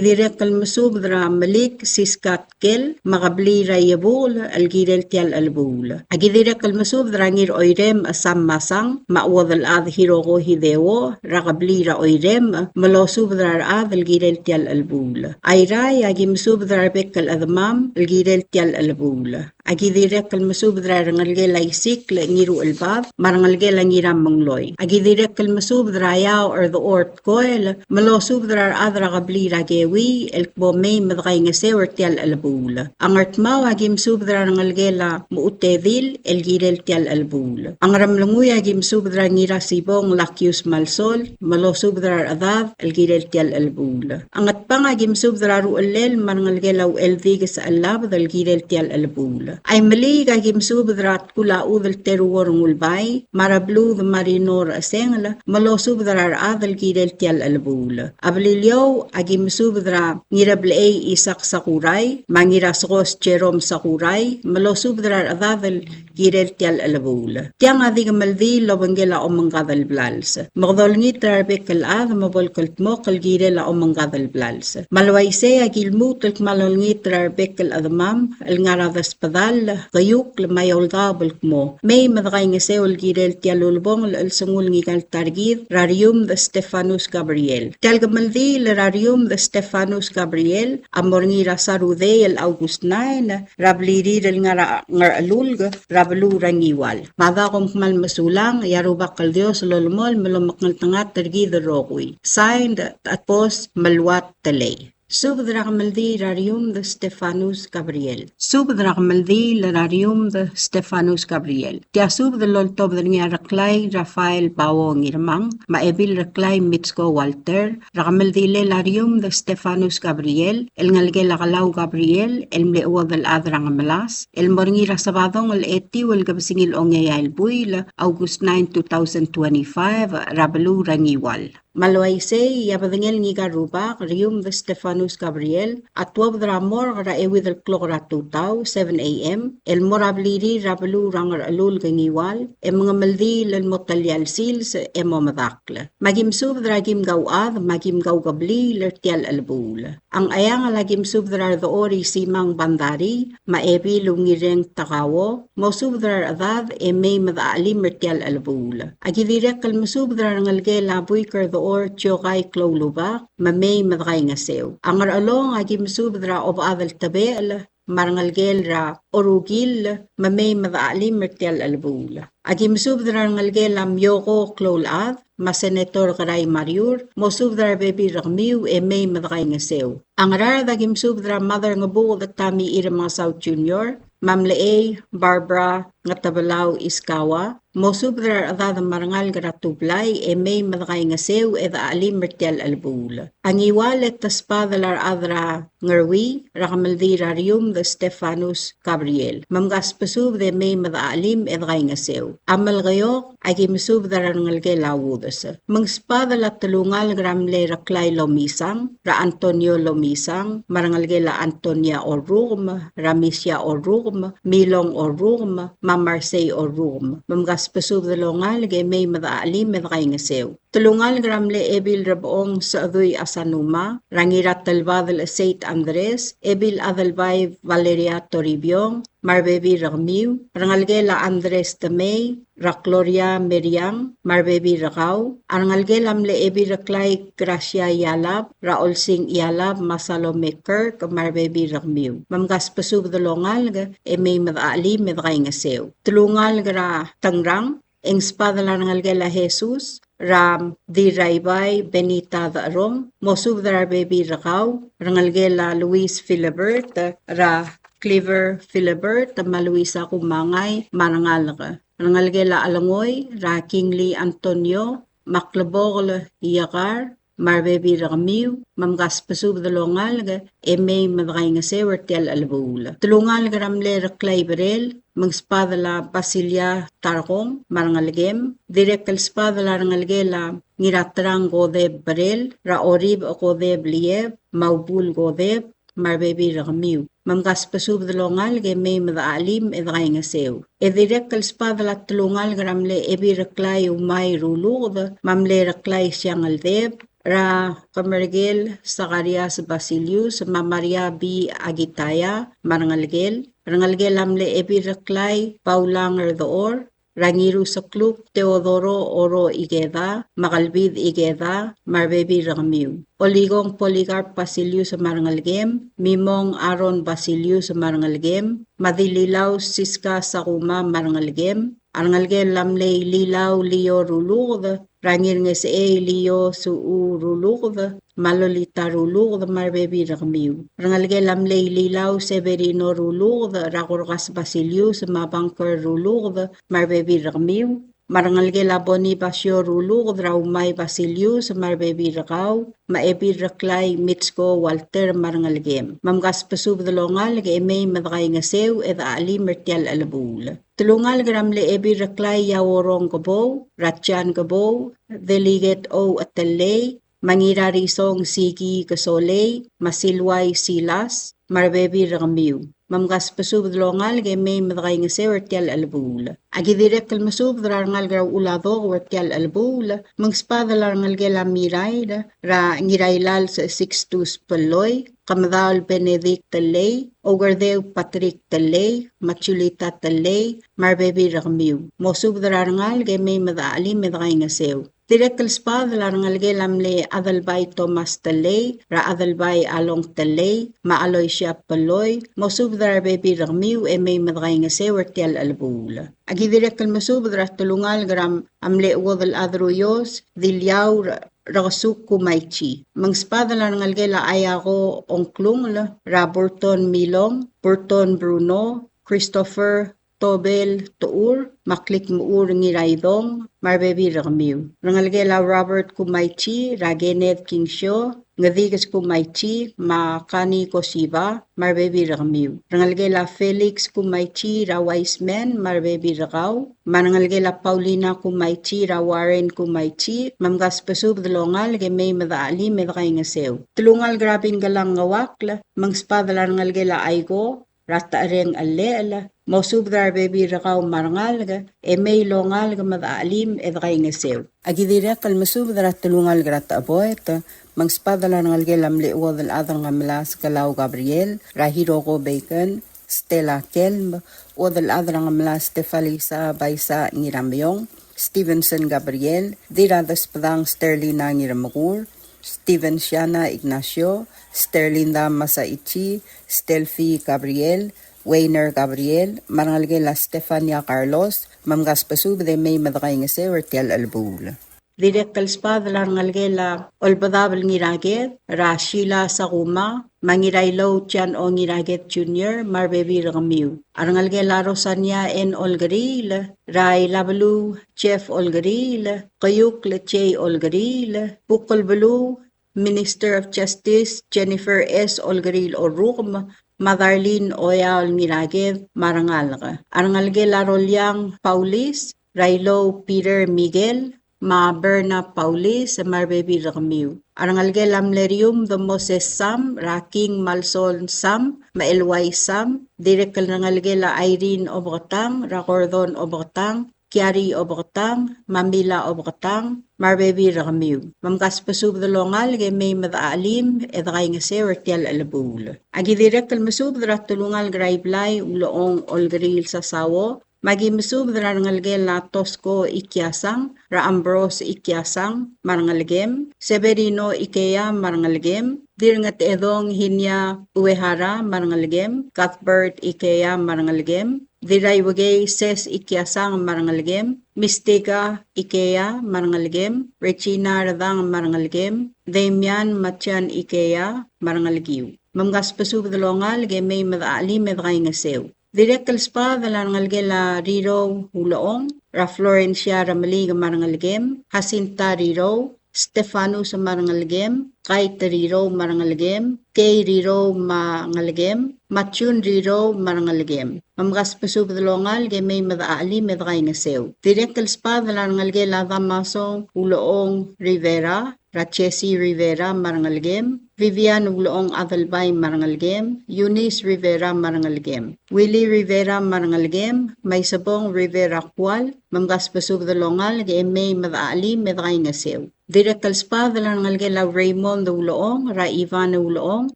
dirrek el mesubed er a Melik Siska Tkel, me a kebliil er a Iebukel el kirel tia el chelebuul. A ki dirrek el mesubed er a Ngiraoirem Sam Masang, me a Uodelchad Hiroko Hideo, er a kebliil er a Oirem, me losubed er a rechad el kirel tia el chelebuul. Airai, a ki mesubed er a rebek el chedemam el kirel tia el chelebuul. A ki dirrek el mesubed er a rengelekel a Isikl Ngiruchelbad, me a rengelekel a Ngiramengloi. A ki dirrek el mesubed er a Iaoch er Dechor Tkoel, me losubed er a rechad er a kebliil er a Keui, el kmo mei me dekaingeseu er tia el chelebuul. A Ngardmau a ki mesubed er a rengelekel a Mechutedil, el kirel tia el chelebuul. A Ngeremlengui a ki mesubed er a Ngirasibong Lakius Malsol, me losubed er a rechedad, el kirel tia el chelebuul. A Ngatpang a ki mesubed er a Ruchellel me a rengelekel a Ucheldikes Chellabed el kirel tia el chelebuul. A Imeliik a ki mesubed er a Tkulachudel Teruor Ngulbai, me a Rebluud Marino Rechesengel, me losubed er a rechad el kirel tia el chelebuul. A Beliliou a ki mesubed er a Ngirablechei Isak Sakurai, me a Ngirasekos Jerome Sakurai, me losubed er a rechedad el kirel tia el chelebuul. Tiang a di kemeldiil el obengkel a omengkad el blals. Me kede olengit er a rebek el chad me bo el kldmokl el kirel a omengkad el blals. Me a le uaisei a ki lmuut el kmal olengit er a rebek el chedemam el ngar er a Desbedall, Keiukl me a Eouldaob el kmo mei me dekaingeseu el kirel tia el ulebongel el chelsengul ngika el ta er kid er a Riumd Stefanus Gabriel. Tia el kemeldiil er a Riumd Stefanus Gabriel a mo er ngii er a Sarudei el August nine, er a blirir el ngar er a Ngerchelulk, er a beluu er a Ngiwal. Me a dako kom kmal mesulang, e a Rubak el Dios a lolemolem el omekngeltengat er kid el rokui. Signed, Tatbos Meluat Telei. Subed er a kemeldiil er a Riumd Stefanus Gabriel. Subed er a kemeldiil er a Riumd Stefanus Gabriel. Tia subed el oltobed er ngii a Reklai Rafael Bao Ngirmang, me a Ebil Reklai Mitsko Walter, er a kemeldilel a Riumd Stefanus Gabriel, el ngelekel a Kelau Gabriel, el mle chuodel chad er a Ngemelas, el mo er ngii er a Sebadong el etiu el kebesengil ongeai el buil, August nine, two thousand twenty-five, er a beluu er a Ngiwal. Me a le uaisei, e a bedengel ngika el rubak, Riumd Stefanus Gabriel, a tuobed er a morgue er a euid el klok er a tutau, seven A M, el mo er a blirir er a beluu er a Ngerchelulk, Ngiwal, e mengemeldiil el mo telia el sils e mo medakl. Me a ki mesubed er a kim kauchad, me a kim kaukebliil er tia el chelebuul. A Ngcheangel a ki mesubed er a Redechor Isimang Bandarii, me a Ebil Ungireng Takao, mosubed er a rechedad e mei me dechachelim er tia el chelebuul. A ki dirrek el mesubed er a rengelekel a Buik er Dechor Tiokai Kloulubak, me mei me dekaingeseu. A Ngerchelong a ki mesubed er a Obechad el Tebechel, me a rengelekel er a Orukill, me mei me dechachelim er tia el chelebuul. A ki mesubed er a rengelekel a Mioko Kloulechad, me a Senator Kerai Mariur, mosubed er a rebebil er kemiu e mei me dekaingeseu. A Ngaraard a ki mesubed er a Mother Ngebuked Tommy Remengesau Junior, me a Mlechei Barbara Ngetebelau Iskawa, mosubed er a rechedad me a rengalek er a Tublai e mei me dekaingeseu e dechachelim er tia el chelebuul. A Ngiwal e te sbadel a rechad er a Ngerui, er a kemeldiil er a Riumd Stefanus Gabriel. Me mkasbesubed e mei me dechachelim e dekaingeseu. A Melekeok a ki mesubed er a rengelekel a Udes. Me ng sbadel a telungalek er a mle Reklai Lomisang, er a Antonio Lomisang, me a rengelekel a Antonia Orrukem, er a Misia Orrukem, Milong Orrukem, me a Marsei Orrukem. Me mkasbesubed el ongalek e mei me dechachelim e dekaingeseu. Telungalek er a mle Ebil Rebechong Sechedui Asanuma, er a Ngiratelbadel Seit Andres, Ebil Adelbai Valeria Toribiong, me a rebebil er kemiu, rengelekel a Andres Temei, er a Gloria Meriang, me a rebebil er kau, a rengelekel a mle Ebil Reklai Gracia Ialab, er a Olsing Ialab, me a Salome Kirk, me a rebebil er kemiu. Me mkasbesubed el ongalek e mei me dechachelim e dekaingeseu. Telungalek er a Tengrang, e ng sbadel a rengelekel a Jesus, er a Dirraibai Benita Decherong, mosubed er a rebebil er kau, rengelekel a Luis Philibert, er a Cliver Philibert, me a Luisa Kumangai, me a rengalek. Rengelekel a Chelengoi, er a Kingly Antonio, me a Klebokel Iekar, me a rebebil er kemiu, me mkasbesubed el ongalek, e mei me dekaingeseu er tia el chelebuul. Telungalek er a mle Reklai Berel, me ng sbadel a Basilia Tarkong, me a rengelekem, dirrek el sbadel a rengelekel a Ngiraterang Kodeb Berel, er a Orib Kodeb Lieb, me a Ubul Kodeb, me a rebebil er kemiu. Me mkasbesubed el ongalek e mei me dechachelim e dekaingeseu. E dirrek el sbadel a telungalek er a mle Ebil Reklai Umai Ruluked, me a mle Reklai Siangeldeb, er a Kemerkel Sakarias Basilius, me a Maria B. Akitaya, me a rengelekel, rengelekel a mle Ebil Reklai Paula Ngerdechor, er a Ngirusekluk Teodoro Oro Ikeda, me a Kelbid Ikeda, me a rebebil er kemiu. Olikong Polycarp Basilius me a rengelekem, Mimong Aaron Basilius me a rengelekem, me a Dililau Siska Sakuma me a rengelekem, a rengelekel a mle Ililau Lio Ruluked, er a Ngirngesechei Lio Suchu Ruluked, me a Lolita Ruluked, me a rebebil er kemiu. Rengelekel a mle Ililau Severino Ruluked, er a Korkas Basilius, me a Banker Ruluked, me a rebebil er kemiu. Me a rengelekel a Bonifacio Ruluked, er a Umai Basilius, me a rebebil er kau, me a Ebil Reklai Mitsko Walter, me a rengelekem. Me mkasbesubed el ongalek e mei me dekaingeseu e dechachelim er tia el chelebuul. Telungalek er a mle Ebil Reklai Iaorong Kebou, er a Jan Kebou, Delegate O. Chetellei, me a Ngirarisong Siki Kesolei, me a Silwai Silas, me a rebebil er kemiu. Me mkasbesubed el ongalek e mei me dekaingeseu er tia el chelebuul. Aki dirrek el mesubed er a rengalek er a Uladok er tia el chelebuul, me ng sbadel a rengelekel a Mirair, er a Ngirailals Sixtus Peloi, Kemedaol Benedict Tellei, Oukerdeu Patrick Tellei, me a Julita Tellei, me a rebebil er kemiu. Mosubed er a rengalek e mei me dechachelim e dekaingeseu. Dirrek el sbadel a rengelekel a mle Adelbai Thomas Tellei, er a Adelbai Along Tellei, me a Aloysia Peloi, mosubed er a rebebil er kemiu e mei me dekaingeseu er tia el chelebuul. Aki dirrek el mesubed er a telungalek er a mle chuodel chad er a Uios, Diliau Rekesuk Kumaichi. Me ng sbadel a rengelekel a Aiako Ongklungel, er a Burton Milong, Burton Bruno, Christopher Tobel Techur, me a Klikmechur Ngiraidong, me a rebebil er kemiu. Rengelekel a Robert Kumaichi, er a Kenneth Kingsio, Ngedikes Kumaichi, me a Kani Kosiba, me a rebebil er kemiu. Rengelekel a Felix Kumaichi, er a Wiseman, me a rebebil er kau. Me a rengelekel a Paulina Kumaichi, er a Warren Kumaichi, me mkasbesubed el ongalek e mei me dechachelim e dekaingeseu. Telungalek er a Bingkelang Ngeuakl, me ng sbadel a rengelekel a Aiko, er a Techereng Chellechel, mosubed er a rebebil er kau me a rengalek, e mei el ongalek me dechachelim e dekaingeseu. Aki dirrek el mesubed er a telungalek er a Techeboet, me ng sbadel a rengelekel a mle chuodel chad er a Ngemelas Kelau Gabriel, er a Hiroko Bacon, Stella Kelm, chuodel chad er a Ngemelas Stefalisa Baisa Ngirameong, Stevenson Gabriel, Dirradesbedang Sterlina Ngiramekur, Steven Siana Ignacio, Sterlinda Masaichi, Stelfi Gabriel, Weiner Gabriel, me a rengelekel a Stefania Carlos, me mkasbesubed e mei me dekaingeseu er tia el chelebuul. Dirrek el sbadel a rengelekel a Olbedabel Ngiraked, er a Sheila Sakuma, me a Ngirailou Jan O. Ngiraked Junior, me a rebebil er kemiu. A rengelekel a Rosania N. Olkeriil, er a Ilabeluu Jeff Olkeriil, Keiukl J. Olkeriil, Bukelbeluu, Minister of Justice Jennifer S. Olkeriil Orrukem, me a Darlene Oyaol Ngiraked, me a rengalek. A rengelekel a Roliang Paulis, er a Ilou Peter Miguel, me a Berna Paulis, me a rebebil er kemiu. A rengelekel a mle Rium de Moses Sam, er a King Malsol Sam, me a Elwai Sam, dirrek el rengelekel a Irene Obeketang, er a Gordon Obeketang, Kiari Obeketang, me a Mila Obeketang, me a rebebil er kemiu. Me mkasbesubed el ongalek e mei me dechachelim e dekaingeseu er tia el chelebuul. Aki dirrek el mesubed er a telungalek er a Iblai Ulechong Olkeriil Sasao, me aki mesubed er a rengelekel a Tosko Ikiasang, er a Ambrose Ikiasang, me a rengelekem, Severino Ikea, me a rengelekem, Dirngetedong Hinia Uehara, me a rengelekem, Cuthbert Ikea, me a rengelekem, Dirraiuekei Ses Ikiasang, me a rengelekem, Mistika Ikea, me a rengelekem, Regina Redang, me a rengelekem, Damian Machan Ikea, me a rengelekiu. Me mkasbesubed el ongalek e mei me dechachelim e dekaingeseu. Dirrek el sbadel a rengelekel a Rirou Ulechong, er a Florencia Remeliik me a rengelekem, Jacinta Rirou, Stefanus me a rengelekem, Kait Rirou me a rengelekem, Kei Rirou me a ngelekem, me a Jun Rirou me a rengelekem. Me mkasbesubed el ongalek e mei me dechachelim e dekaingeseu. Dirrek el sbadel a rengelekel a Damaso Ulechong Rivera, er a Jesse Rivera me a rengelekem, Vivian Ulechong Adelbai me a rengelekem, Eunice Rivera me a rengelekem, Willy Rivera me a rengelekem, me a Isebong Rivera Kual, me mkasbesubed el ongalek e mei me dechachelim e dekaingeseu. Dirrek el sbadel a rengelekel a Raymond Ulechong, er a Ivan Ulechong,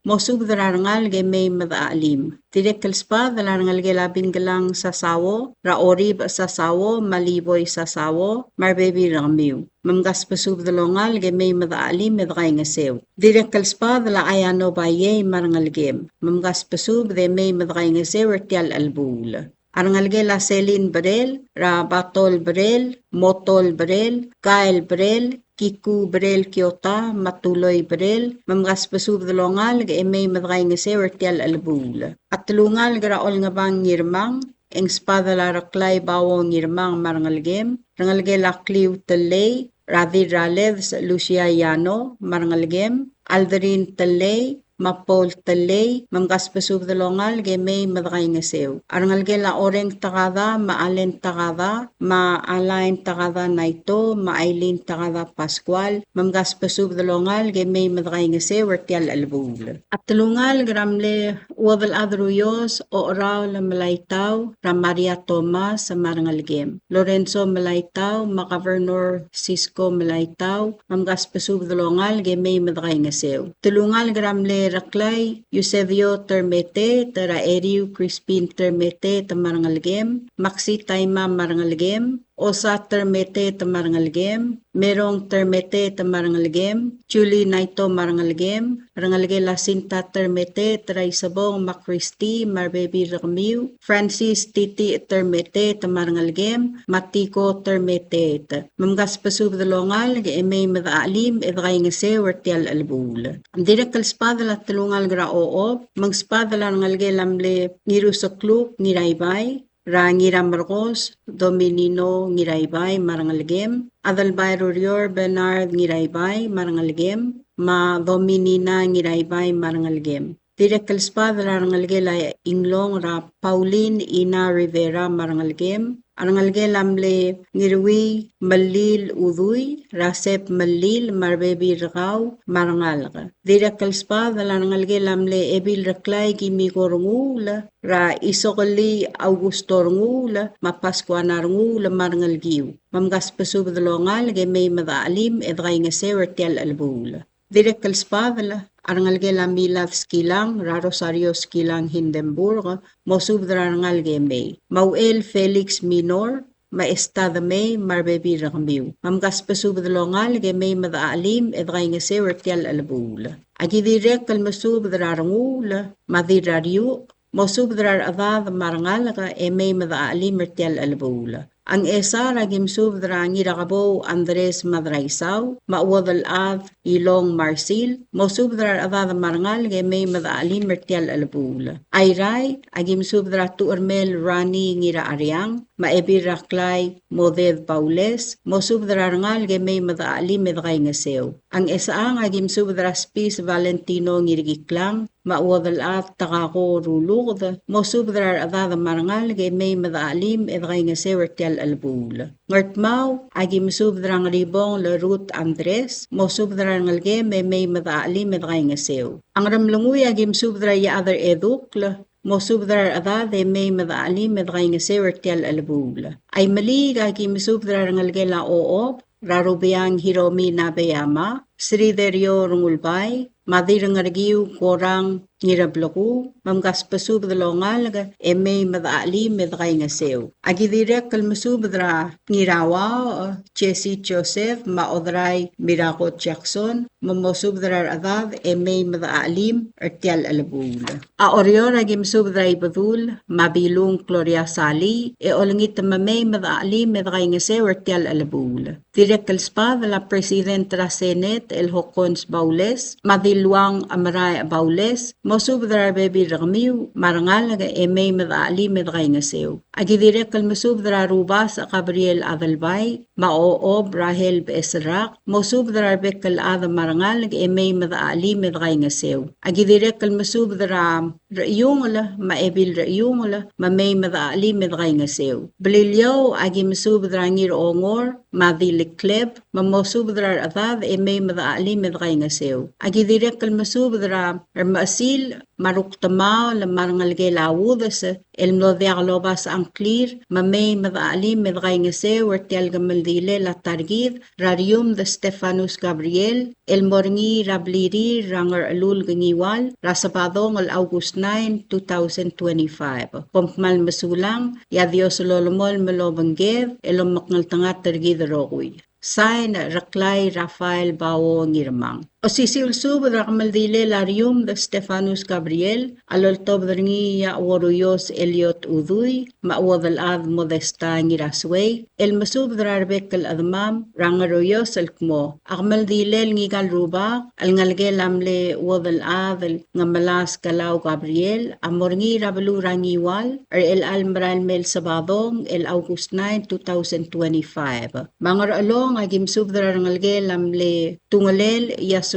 mosubed er a rengalek e mei me dechachelim. Dirrek el sbadel a rengelekel a Bingkelang Sasao, er a Oribech Sasao, me a Liboi Sasao, me a rebebil er kemiu. Me mkasbesubed el ongalek e mei me dechachelim e dekaingeseu. Dirrek el sbadel a Ayano Baiei me a rengelekem. Me mkasbesubed e mei me dekaingeseu er tia el chelebuul. A rengelekel a Selin Berel, er a Batol Berel, Motol Berel, Kael Berel, Kiku Berel Kiota, me a Tuloi Berel, me mkasbesubed el ongalek e mei me dekaingeseu er tia el chelebuul. A telungalek er a Olngebang Ngirmang, e ng sbadel a Reklai Bao Ngirmang me a rengelekem, rengelekel a Kliu Telei, er a Dirraled Lucia Yano me a rengelekem, Aldrin Telei, me a Paul Telei, me mkasbesubed el ongalek e mei me dekaingeseu. A rengelekel a Oreng Takada, me a Allen Takada, me a Alain Takada Naito, me a Aileen Takada Pascual, me mkasbesubed el ongalek e mei me dekaingeseu er tia el chelebuul. A telungalek er a mle Uodelchad er a Uios, Ocheraol Melaitau, er a Maria Thomas me a rengelekem, Lorenzo Melaitau, me a Governor Cisco Melaitau, me mkasbesubed el ongalek e mei me dekaingeseu. Telungalek er a mle Reklai, Eusebio Termeteet, er a Eriu Crispin Termeteet me a rengelekem, Maxi Taima me a rengelekem, Osa Termeteet me a rengelekem, Merong Termeteet me a rengelekem, Julie Naito me a rengelekem, rengelekel a Sinta Termeteet, er a Isebong me a Christy me a rebebil er kemiu, Francis Titi Termeteet me a rengelekem, me a Tiko Termeteet. Me mkasbesubed el ongalek e mei me dechachelim e dekaingeseu er tia el chelebuul. Dirrek el sbadel a telungalek er a Ochob, me ng sbadel a rengelekel a mle Ngirusekluk Ngiraibai, er a Ngiramerkos Dominino Ngiraibai me a rengelekem, Adelbai Rurior Bernard Ngiraibai me a rengelekem, me a Dominina Ngiraibai me a rengelekem. Dirrek el sbadel a rengelekel a Inglong er a Pauline Ina Rivera me a rengelekem, a rengelekel a mle Ngiruii Melil Udui, er a Sep Melil me a rebebil er kau me a rengalek. Dirrek el sbadel a rengelekel a mle Ebil Reklai Kimiko Renguul, er a Isokelii Augusto Renguul, me a Pascuana Renguul me a rengelekiu. Me mkasbesubed el ongalek e mei me dechachelim e dekaingeseu er tia el chelebuul. Dirrek el sbadel a rengelekel a Milad Skilang, er a Rosario Skilang Hindenburg, mosubed er a rengalek e mei. Me a Uchel Felix Minor, me a Esta Demei, me a rebebil er kemiu. Me mkasbesubed el ongalek e mei me dechachelim e dekaingeseu er tia el chelebuul. Aki dirrek el mesubed er a Renguul, me a Dirrariuch, mosubed er a rechedad me a rengalek e mei me dechachelim er tia el chelebuul. A Ngchesar aki mesubed er a Ngirakebou Andres Madraisau, me a Uodelchad Ilong Marsil, mosubed er a rechedad me a rengalek e mei me dechachelim er tia el chelebuul. Airai, aki mesubed er a Tuchermel Rani Ngiracheriang, me a Ebil er a Klai Moded Baules, mosubed er a rengalek e mei me dechachelim e dekaingeseu. A Ngchesechang aki mesubed er a Spis Valentino Ngirkiklang, me a Uodelchad Takako Ruluked, mosubed er a rechedad me a rengalek e mei me dechachelim e dekaingeseu er tia el chelebuul. Ngardmau, aki mesubed er a Ngeribong el Ruth Andres, mosubed er a rengelekem e mei me dechachelim e dekaingeseu. A Ngeremlengui, aki mesubed er a Iechad er a Edukl, mosubed er a rechedad e mei me dechachelim e dekaingeseu er tia el chelebuul. A Imeliik, aki mesubed er a rengelekel a Ochob, er a Rubeang Hiromi Nabeyama, Sriderio Rengulbai, me a Dirrengerekiu Korang Ngirableku, me mkasbesubed el ongalek e mei me dechachelim e dekaingeseu. Aki dirrek el mesubed er a Ngirauaoch Jesse Joseph, me a Oderai Mirako Jackson, me mosubed er a rechedad e mei me dechachelim er tia el chelebuul. A Oreor aki mesubed er a Ibedul, me a Bilung Gloria Salii, e olengit me mei me dechachelim e dekaingeseu er tia el chelebuul. Dirrek el sbadel a President er a Senate el Hokkons Baules, me a Diluang Amaraech Baules, mosubed er a rebebil er kemiu me a rengalek e mei me dechelim e dekaingeseu. Aki dirrek el mesubed er a Rubasech Gabriel Adelbai, me a Ochob Rahel Becheserrak, mosubed er a rebek el chad me a rengalek e mei me dechelim e dekaingeseu. Aki dirrek el mesubed er a Rechiungel me a Ebil Rechiungel, me mei me dechelim e dekaingeseu. Beliliou, aki mesubed er a Ngirongor me a Dilikleb, me mosubed er a rechedad e mei me dechelim e dekaingeseu. Aki dirrek el mesubed er a Remechesil me a Rukdemaol me a rengelekel a Udes, el mlo diak lobasech a ngklir, me mei me dechelim e dekaingeseu er tia el kemeldilel a ta er kid er a Riumd Stefanus Gabriel, el mo er ngii er a blirir er a Ngerchelulk Ngiwal er a Sebadong el August nine, two thousand twenty-five. Kom kmal mesulang, e a Dios a lolemolem el obengked el omekngeltengat er kid el rokui. Sain, Reklai Rafael Bao Ngirmang. Osisiu el subed er a kemeldilel a Riumd Stefanus Gabriel a loltobed er ngii a Uoruios Eliot Udui me a Uodelchad Modesta Ngirasuei, el mesubed er a rebek el chedemam er a Ngeruios el kmo a kemeldilel ngika el rubak el ngelekel a mle Uodelchad el Ngemelas Kalau Gabriel a mo er ngii er a beluu er a Ngiwal er chelecha el merael mei el Sebadong el August nine, two thousand twenty-five. Me a Ngerchelong, aki mesubed er a rengelekel a mle Tungelel Yasue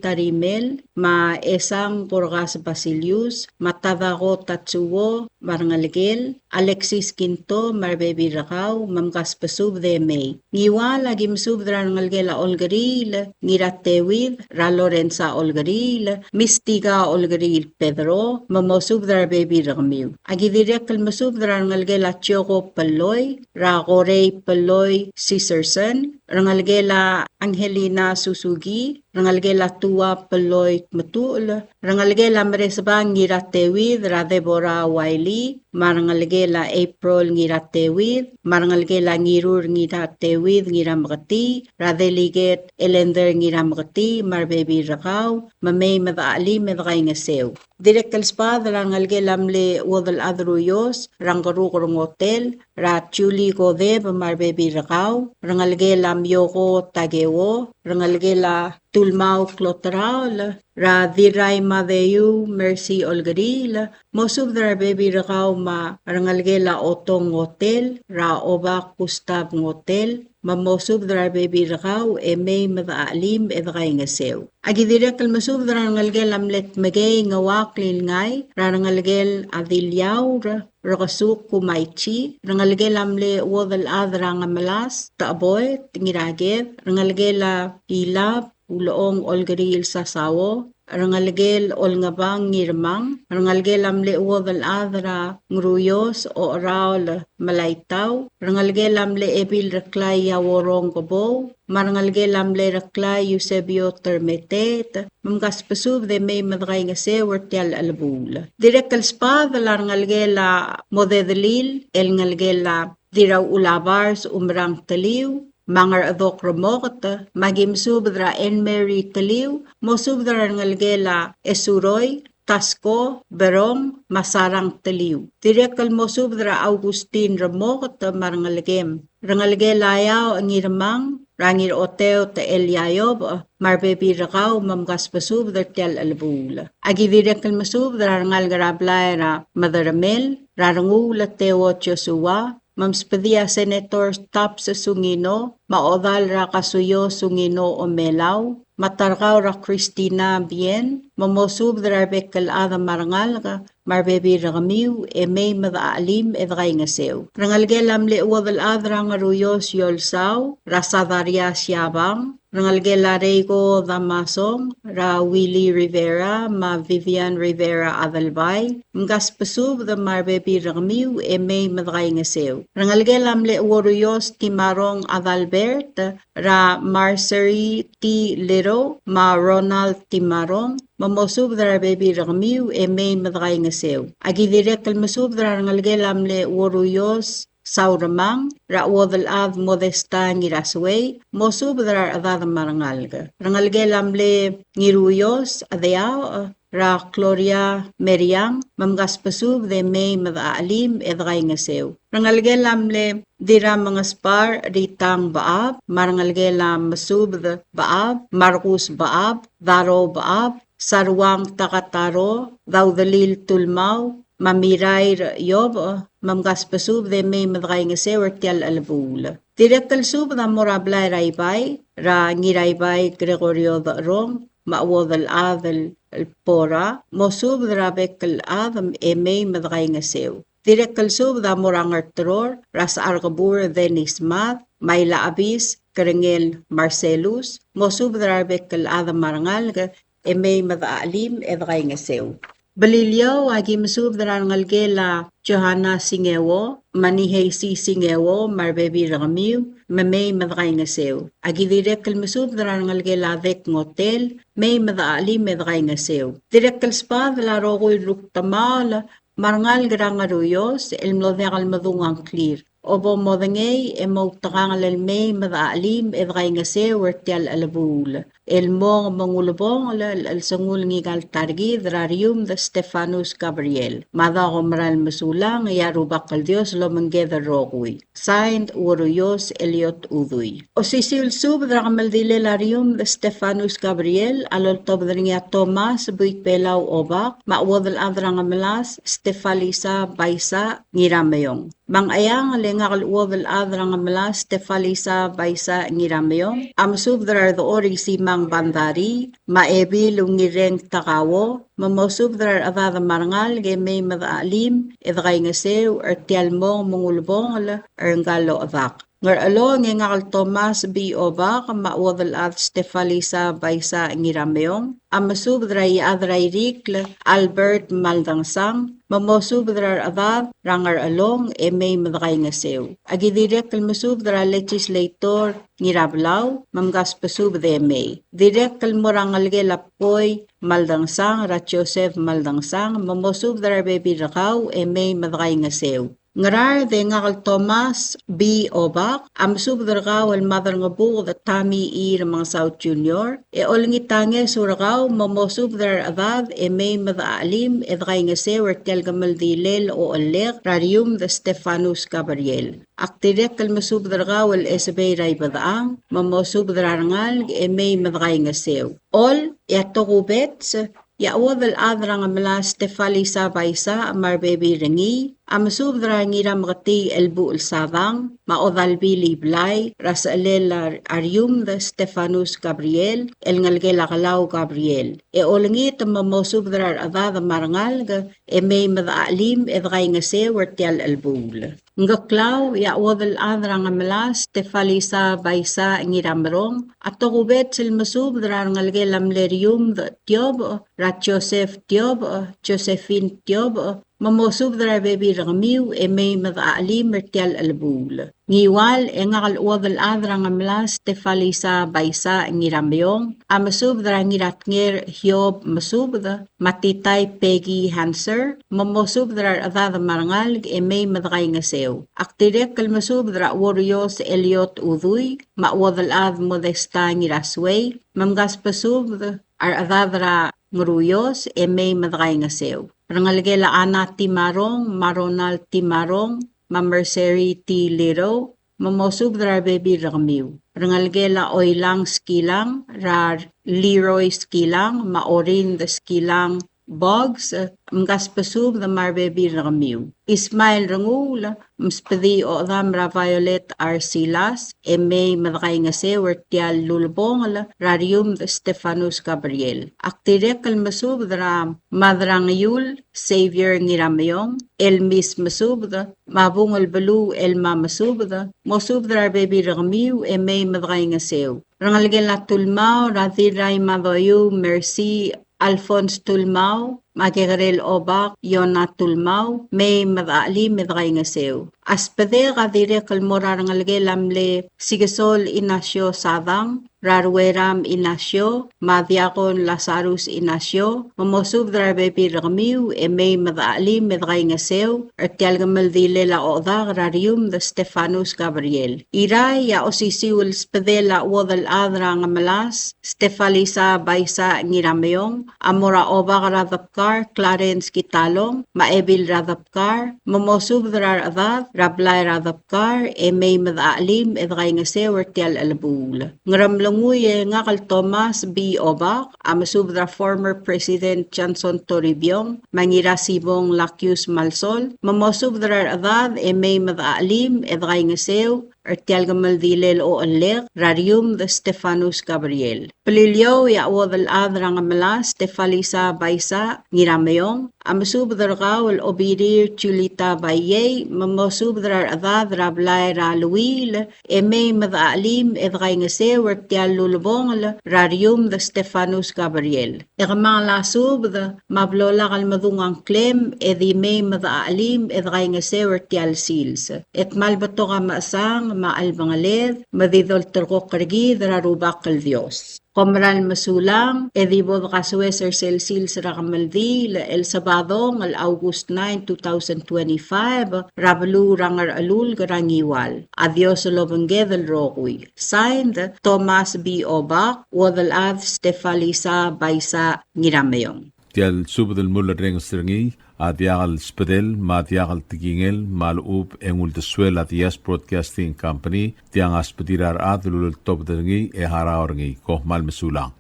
Tarimel, me a Esang Borgas Basilius, me a Tadako Tatsuo me a rengelekel, Alexis Kinto me a rebebil er kau, me mkasbesubed e mei. Ngiwal, aki mesubed er a rengelekel a Olkeriil Ngirateuid, er a Lorenza Olkeriil, Mistika Olkeriil Pedro, me mosubed er a rebebil er kemiu. Aki dirrek el mesubed er a rengelekel a Chioko Peloi, er a Korei Peloi Siserson, rengelekel a Angelina Suzuki, rengelekel a Tua Peloi Tmetuchl, rengelekel a Meresebang Ngirateuid, er a Deborah Wiley, me a rengelekel a April Ngirateuid, me a rengelekel a Ngirur Ngirateuid Ngirameketii, er a Delegate Elender Ngirameketii, me a rebebil er kau, me mei me dechelim e dekaingeseu. Dirrek el sbadel a rengelekel a mle Uodelchad Ruios, er a Ngeruk er a Ngotel, er a Julie Kodeb me a rebebil er kau, rengelekel a Mioko Takeo, rengelekel a Tulmau Kloteraol, er a Dirrai Madeiu Mercy Olkeriil, mosubed er a rebebil er kau me a rengelekel a Otong Ngotel, er a Obak Gustav Ngotel, me mosubed er a rebebil er kau e mei me dechelim e dekaingeseu. Aki dirrek el mesubed er a rengelekel a mle Tmekei Ngeuakl Ilngai, er a rengelekel a Diliaur, Rekesuk Kumaichi, rengelekel a mle Uodelchad er a Ngemelas Techeboet Ngiraked, rengelekel a Ilab Ulechong Olkeriil Sasao, rengelekel Olngebang Ngirmang, rengelekel a mle Uodelchad er a Ngeruios Ocheraol Melaitau, rengelekel a mle Ebil Reklai Yaworong Kebou, me a rengelekel a mle Reklai Eusebio Termeteet, me mkasbesubed e mei me dekaingeseu er tia el chelebuul. Dirrek el sbadel a rengelekel a Modedelil, el ngelekel a Dirrauchul a Bars Umerang Teliu, me a Ngerchedok Remoket, me aki mesubed er a Anne Mary Teliu, mosubed er a rengelekel a Esuroi, Tasko, Berong, me a Sarang Teliu. Dirrek el mosubed er a Augustin Remoket me a rengelekem. Rengelekel a Eaoch Ngirmang, er a Ngirchoteot Eliaiob, me a rebebil er kau me mkasbesubed er tia el chelebuul. Aki dirrek el mesubed er a rengalek er a blai er a Mederemel, er a Renguul Teo Joshua, me msbedii a Senator Tubbs Sungino, me a Odal er a Kasuio Sungino Omelau, me a Tarkau er a Christina Bien, me mosubed er a rebek el chad me a rengalek, me a rebebil er kemiu, e mei me dechelim e dekaingeseu. Rengelekel a mle Uodelchad er a Ngeruios Yolsau, er a Sadaria Siabang, rengelekel a Reiko Damasong, er a Willy Rivera, me a Vivian Rivera Adelbai, mkasbesubed me a rebebil er kemiu e mei me dekaingeseu. Rengelekel a mle Uoruios Timarong Adalbert, er a Marcery T. Little, me a Ronald Timarong, me mosubed er a rebebil er kemiu e mei me dekaingeseu. Aki dirrek el mesubed er a rengelekel a mle Uoruios Sauremang, er a Uodelchad Modesta Ngirasuei, mosubed er a rechedad me a rengalek. Rengelekel a mle Ngiruios Chedeaoch, er a Gloria Meriang, me mkasbesubed e mei me dechelim e dekaingeseu. Rengelekel a mle Dirramengesbar Ritang Bechab, me a rengelekel a Mesubed Bechab, Markus Bechab, Daro Bechab, Saruang Takataro, Daudelil Tulmau, me a Mirair Iobech, me mkasbesubed e mei me dekaingeseu er tia el chelebuul. Dirrek el subed a mo er a blai er a Ibai, er a Ngiraibai Gregorio Decherong, me a chuodel chad el Bora, mosubed er a bek el chad e mei me dekaingeseu. Dirrek el subed a mo er a Ngerteror, er a Secharkebur Dennis Mad, me a Ilachebis Kerengel Marcellus, mosubed er a rebek el chad me a rengalek e mei me dechachelim e dekaingeseu. Beliliou, aki mesubed er a rengelekel a Johanna Singeo, me a Niheisi Singeo, me a rebebil er kemiu, me mei me dekaingeseu. Aki dirrek el mesubed er a rengelekel a Dek Ngotel, mei me dechachelim e dekaingeseu. Dirrek el sbadel a rokui el rukdemaol, me a rengalek er a Ngeruios, el mlo diak el medung a ngklir. Obo modengei e moutekangel el mei me dechachelim e dekaingeseu er tia el chelebuul. El mong me ng ulebongel el chelsengul ngika el ta er kid er a Riumd Stephanus Gabriel. Me a dako mera el mesulang, e a Rubak el Dios lomengked el rokui. Signed, Uoruios Eliot Udui. Osisiu el subed er a kemeldilel a Riumd Stephanus Gabriel a loltobed er ngii a Thomas Buik Belau Obak, me a chuodel chad er a Ngemelas Stefalisa Baisa Ngirameong. Me a Ngcheangel e ngak el chuodel chad er a Ngemelas Stefalisa Baisa Ngirameong a mesubed er a Redechor Isimang Bandari, me a Ebil Ungireng Takao, me mosubed er a rechedad me a rengalek e mei me dechachelim e dekaingeseu er tia el mong me ng ulebongel er ngka el ochedak. Ngerchelong e ngak el Thomas B. Obak, me a chuodel chad Stefalisa Baisa Ngirameong, a mesubed er a Iechad er a Irikl Albert Maldangesang, me mosubed er a rechedad er a Ngerchelong e mei me dekaingeseu. Aki dirrek el mesubed er a Legislator Ngirabelau, me mkasbesubed e mei. Dirrek el mo er a ngelekel a Poi Maldangesang, er a Joseph Maldangesang, me mosubed er a rebebil er kau e mei me dekaingeseu. Ngaraard e ngak el Thomas B. Obak, a mesubed er kau el Maderngebuked Tommy E. Remengesau Junior, e olengit a ngeso er kau me mosubed er a rechedad e mei me dechachelim e dekaingeseu er tia el kemeldilel ochellek er a Riumd Stephanus Gabriel. Ak dirrek el mesubed er kau el Esebei er a Ibedechang, me mosubed er a rengalek e mei me dekaingeseu. Chol, e a tokubets, e a chuodel chad er a Ngemelas Stefalisa Baisa me a rebebil er ngii, a mesubed er a Ngirameketii Elbuchel Sadang, me a Odalbil Iblai, er a sechelel a Riumd Stephanus Gabriel, el ngelekel a Kelau Gabriel. E olengit me mosubed er a rechedad me a rengalek, e mei me dechachelim e dekaingeseu er tia el chelebuul. Ngkeklau, e a chuodel chad er a Ngemelas Stefalisa Baisa Ngiramerong, a tokubets el mesubed er a rengelekel a mle Riumd Tiobech, er a Joseph Tiobech, Josephine Tiobech, me mosubed er a rebebil er kemiu e mei me dechachelim er tia el chelebuul. Ngiwal, e ngak el chuodel chad er a Ngemelas Stefalisa Baisa Ngirameong, a mesubed er a Ngiratnger Hiob Mesubed, me a Titai Peggy Hanser, me mosubed er a rechedad me a rengalek e mei me dekaingeseu. Ak dirrek el mesubed er a Uorios Eliot Udui, me a chuodel chad Modesta Ngirasuei, me mkasbesubed a rechedad er a Ngeruios e mei me dekaingeseu. Rengelekel a Ana Timarong, me a Ronald Timarong, me a Mercery T. Liro, me mosubed er a rebebil er kemiu. Rengelekel a Oilang Skilang, er a Leroy Skilang, me a Orind Skilang Boggs, mkasbesubed me a rebebil er kemiu. Ismael Renguul, msbedii a ochedam er a Violet R. Silas, e mei me dekaingeseu er tia el ulebongel er a Riumd Stephanus Gabriel. Ak dirrek el mesubed er a Madrang Iul, Xavier Ngirameong, el Mis Mesubed, me a Bung el Beluu el Ma Mesubed, mosubed er a rebebil er kemiu e mei me dekaingeseu. Rengelekel a Tulmau, er a Dirrai Madoiu, Mercy, Alphonse Tulmau, me a Kekerel Obak, Yona Tulmau, mei me dechachelim e dekaingeseu. A sbedek a dirrek el mo er a rengelekel a mle Sikesol Inacio Sadang, er a Rueram Inacio, me a Diakon Lazarus Inacio, me mosubed er a rebebil er kemiu e mei me dechachelim e dekaingeseu er tia el kemeldilel a ochedak er a Riumd Stephanus Gabriel. Irrai, e a osisiu el sbedel a chuodel chad er a Ngemelas Stefalisa Baisa Ngirameong a mo er a Obak er a Debkau Debkar Clarence Kitalong, me a Ebil er a Debkar, me mosubed er a rechedad er a blai er a Debkar, e mei me dechachelim e dekaingeseu er tia el chelebuul. Ngeremlengui e ngak el Thomas B. Obak, a mesubed er a former President Johnson Toribiong, me a Ngirasibong Lakius Malsol, me mosubed er a rechedad e mei me dechachelim e dekaingeseu er tia el kemeldilel ochellek er a Riumd Stephanus Gabriel. Beliliou e a chuodel chad er a Ngemelas Stefalisa Baisa Ngirameong, a mesubed er kau el Obirir Julita Baiei, me mosubed er a rechedad er a blai er a Luil, e mei me dechachelim e dekaingeseu er tia el ulebongel er a Riumd Stephanus Gabriel. E kemanget el subed me a blo lak el medung a ngklem e di mei me dechachelim e dekaingeseu er tia el sils. E kmal betok a mechesang me a chelebengeled me di dolterekokl er kid er a Rubak el Dios. Kom meral mesulang, e di bo dekasoes er sel sils er a kemeldiil el Sabadong el August nine, two thousand twenty-five, er a beluu er a Ngerchelulk er a Ngiwal. A Dios el obengked el rokui. Signed, Thomas B. Obak, chuodel chad Stefalisa Baisa Ngirameong. Tia el subed el mulerrenges er ngii a diak el sbedel me a diak el tekingel me a lechub e ng uldesuel a Diaz Broadcasting Company, tiang a sbedir a rechad el uleltobed er ngii e harau er ngii. Kom kmal mesulang.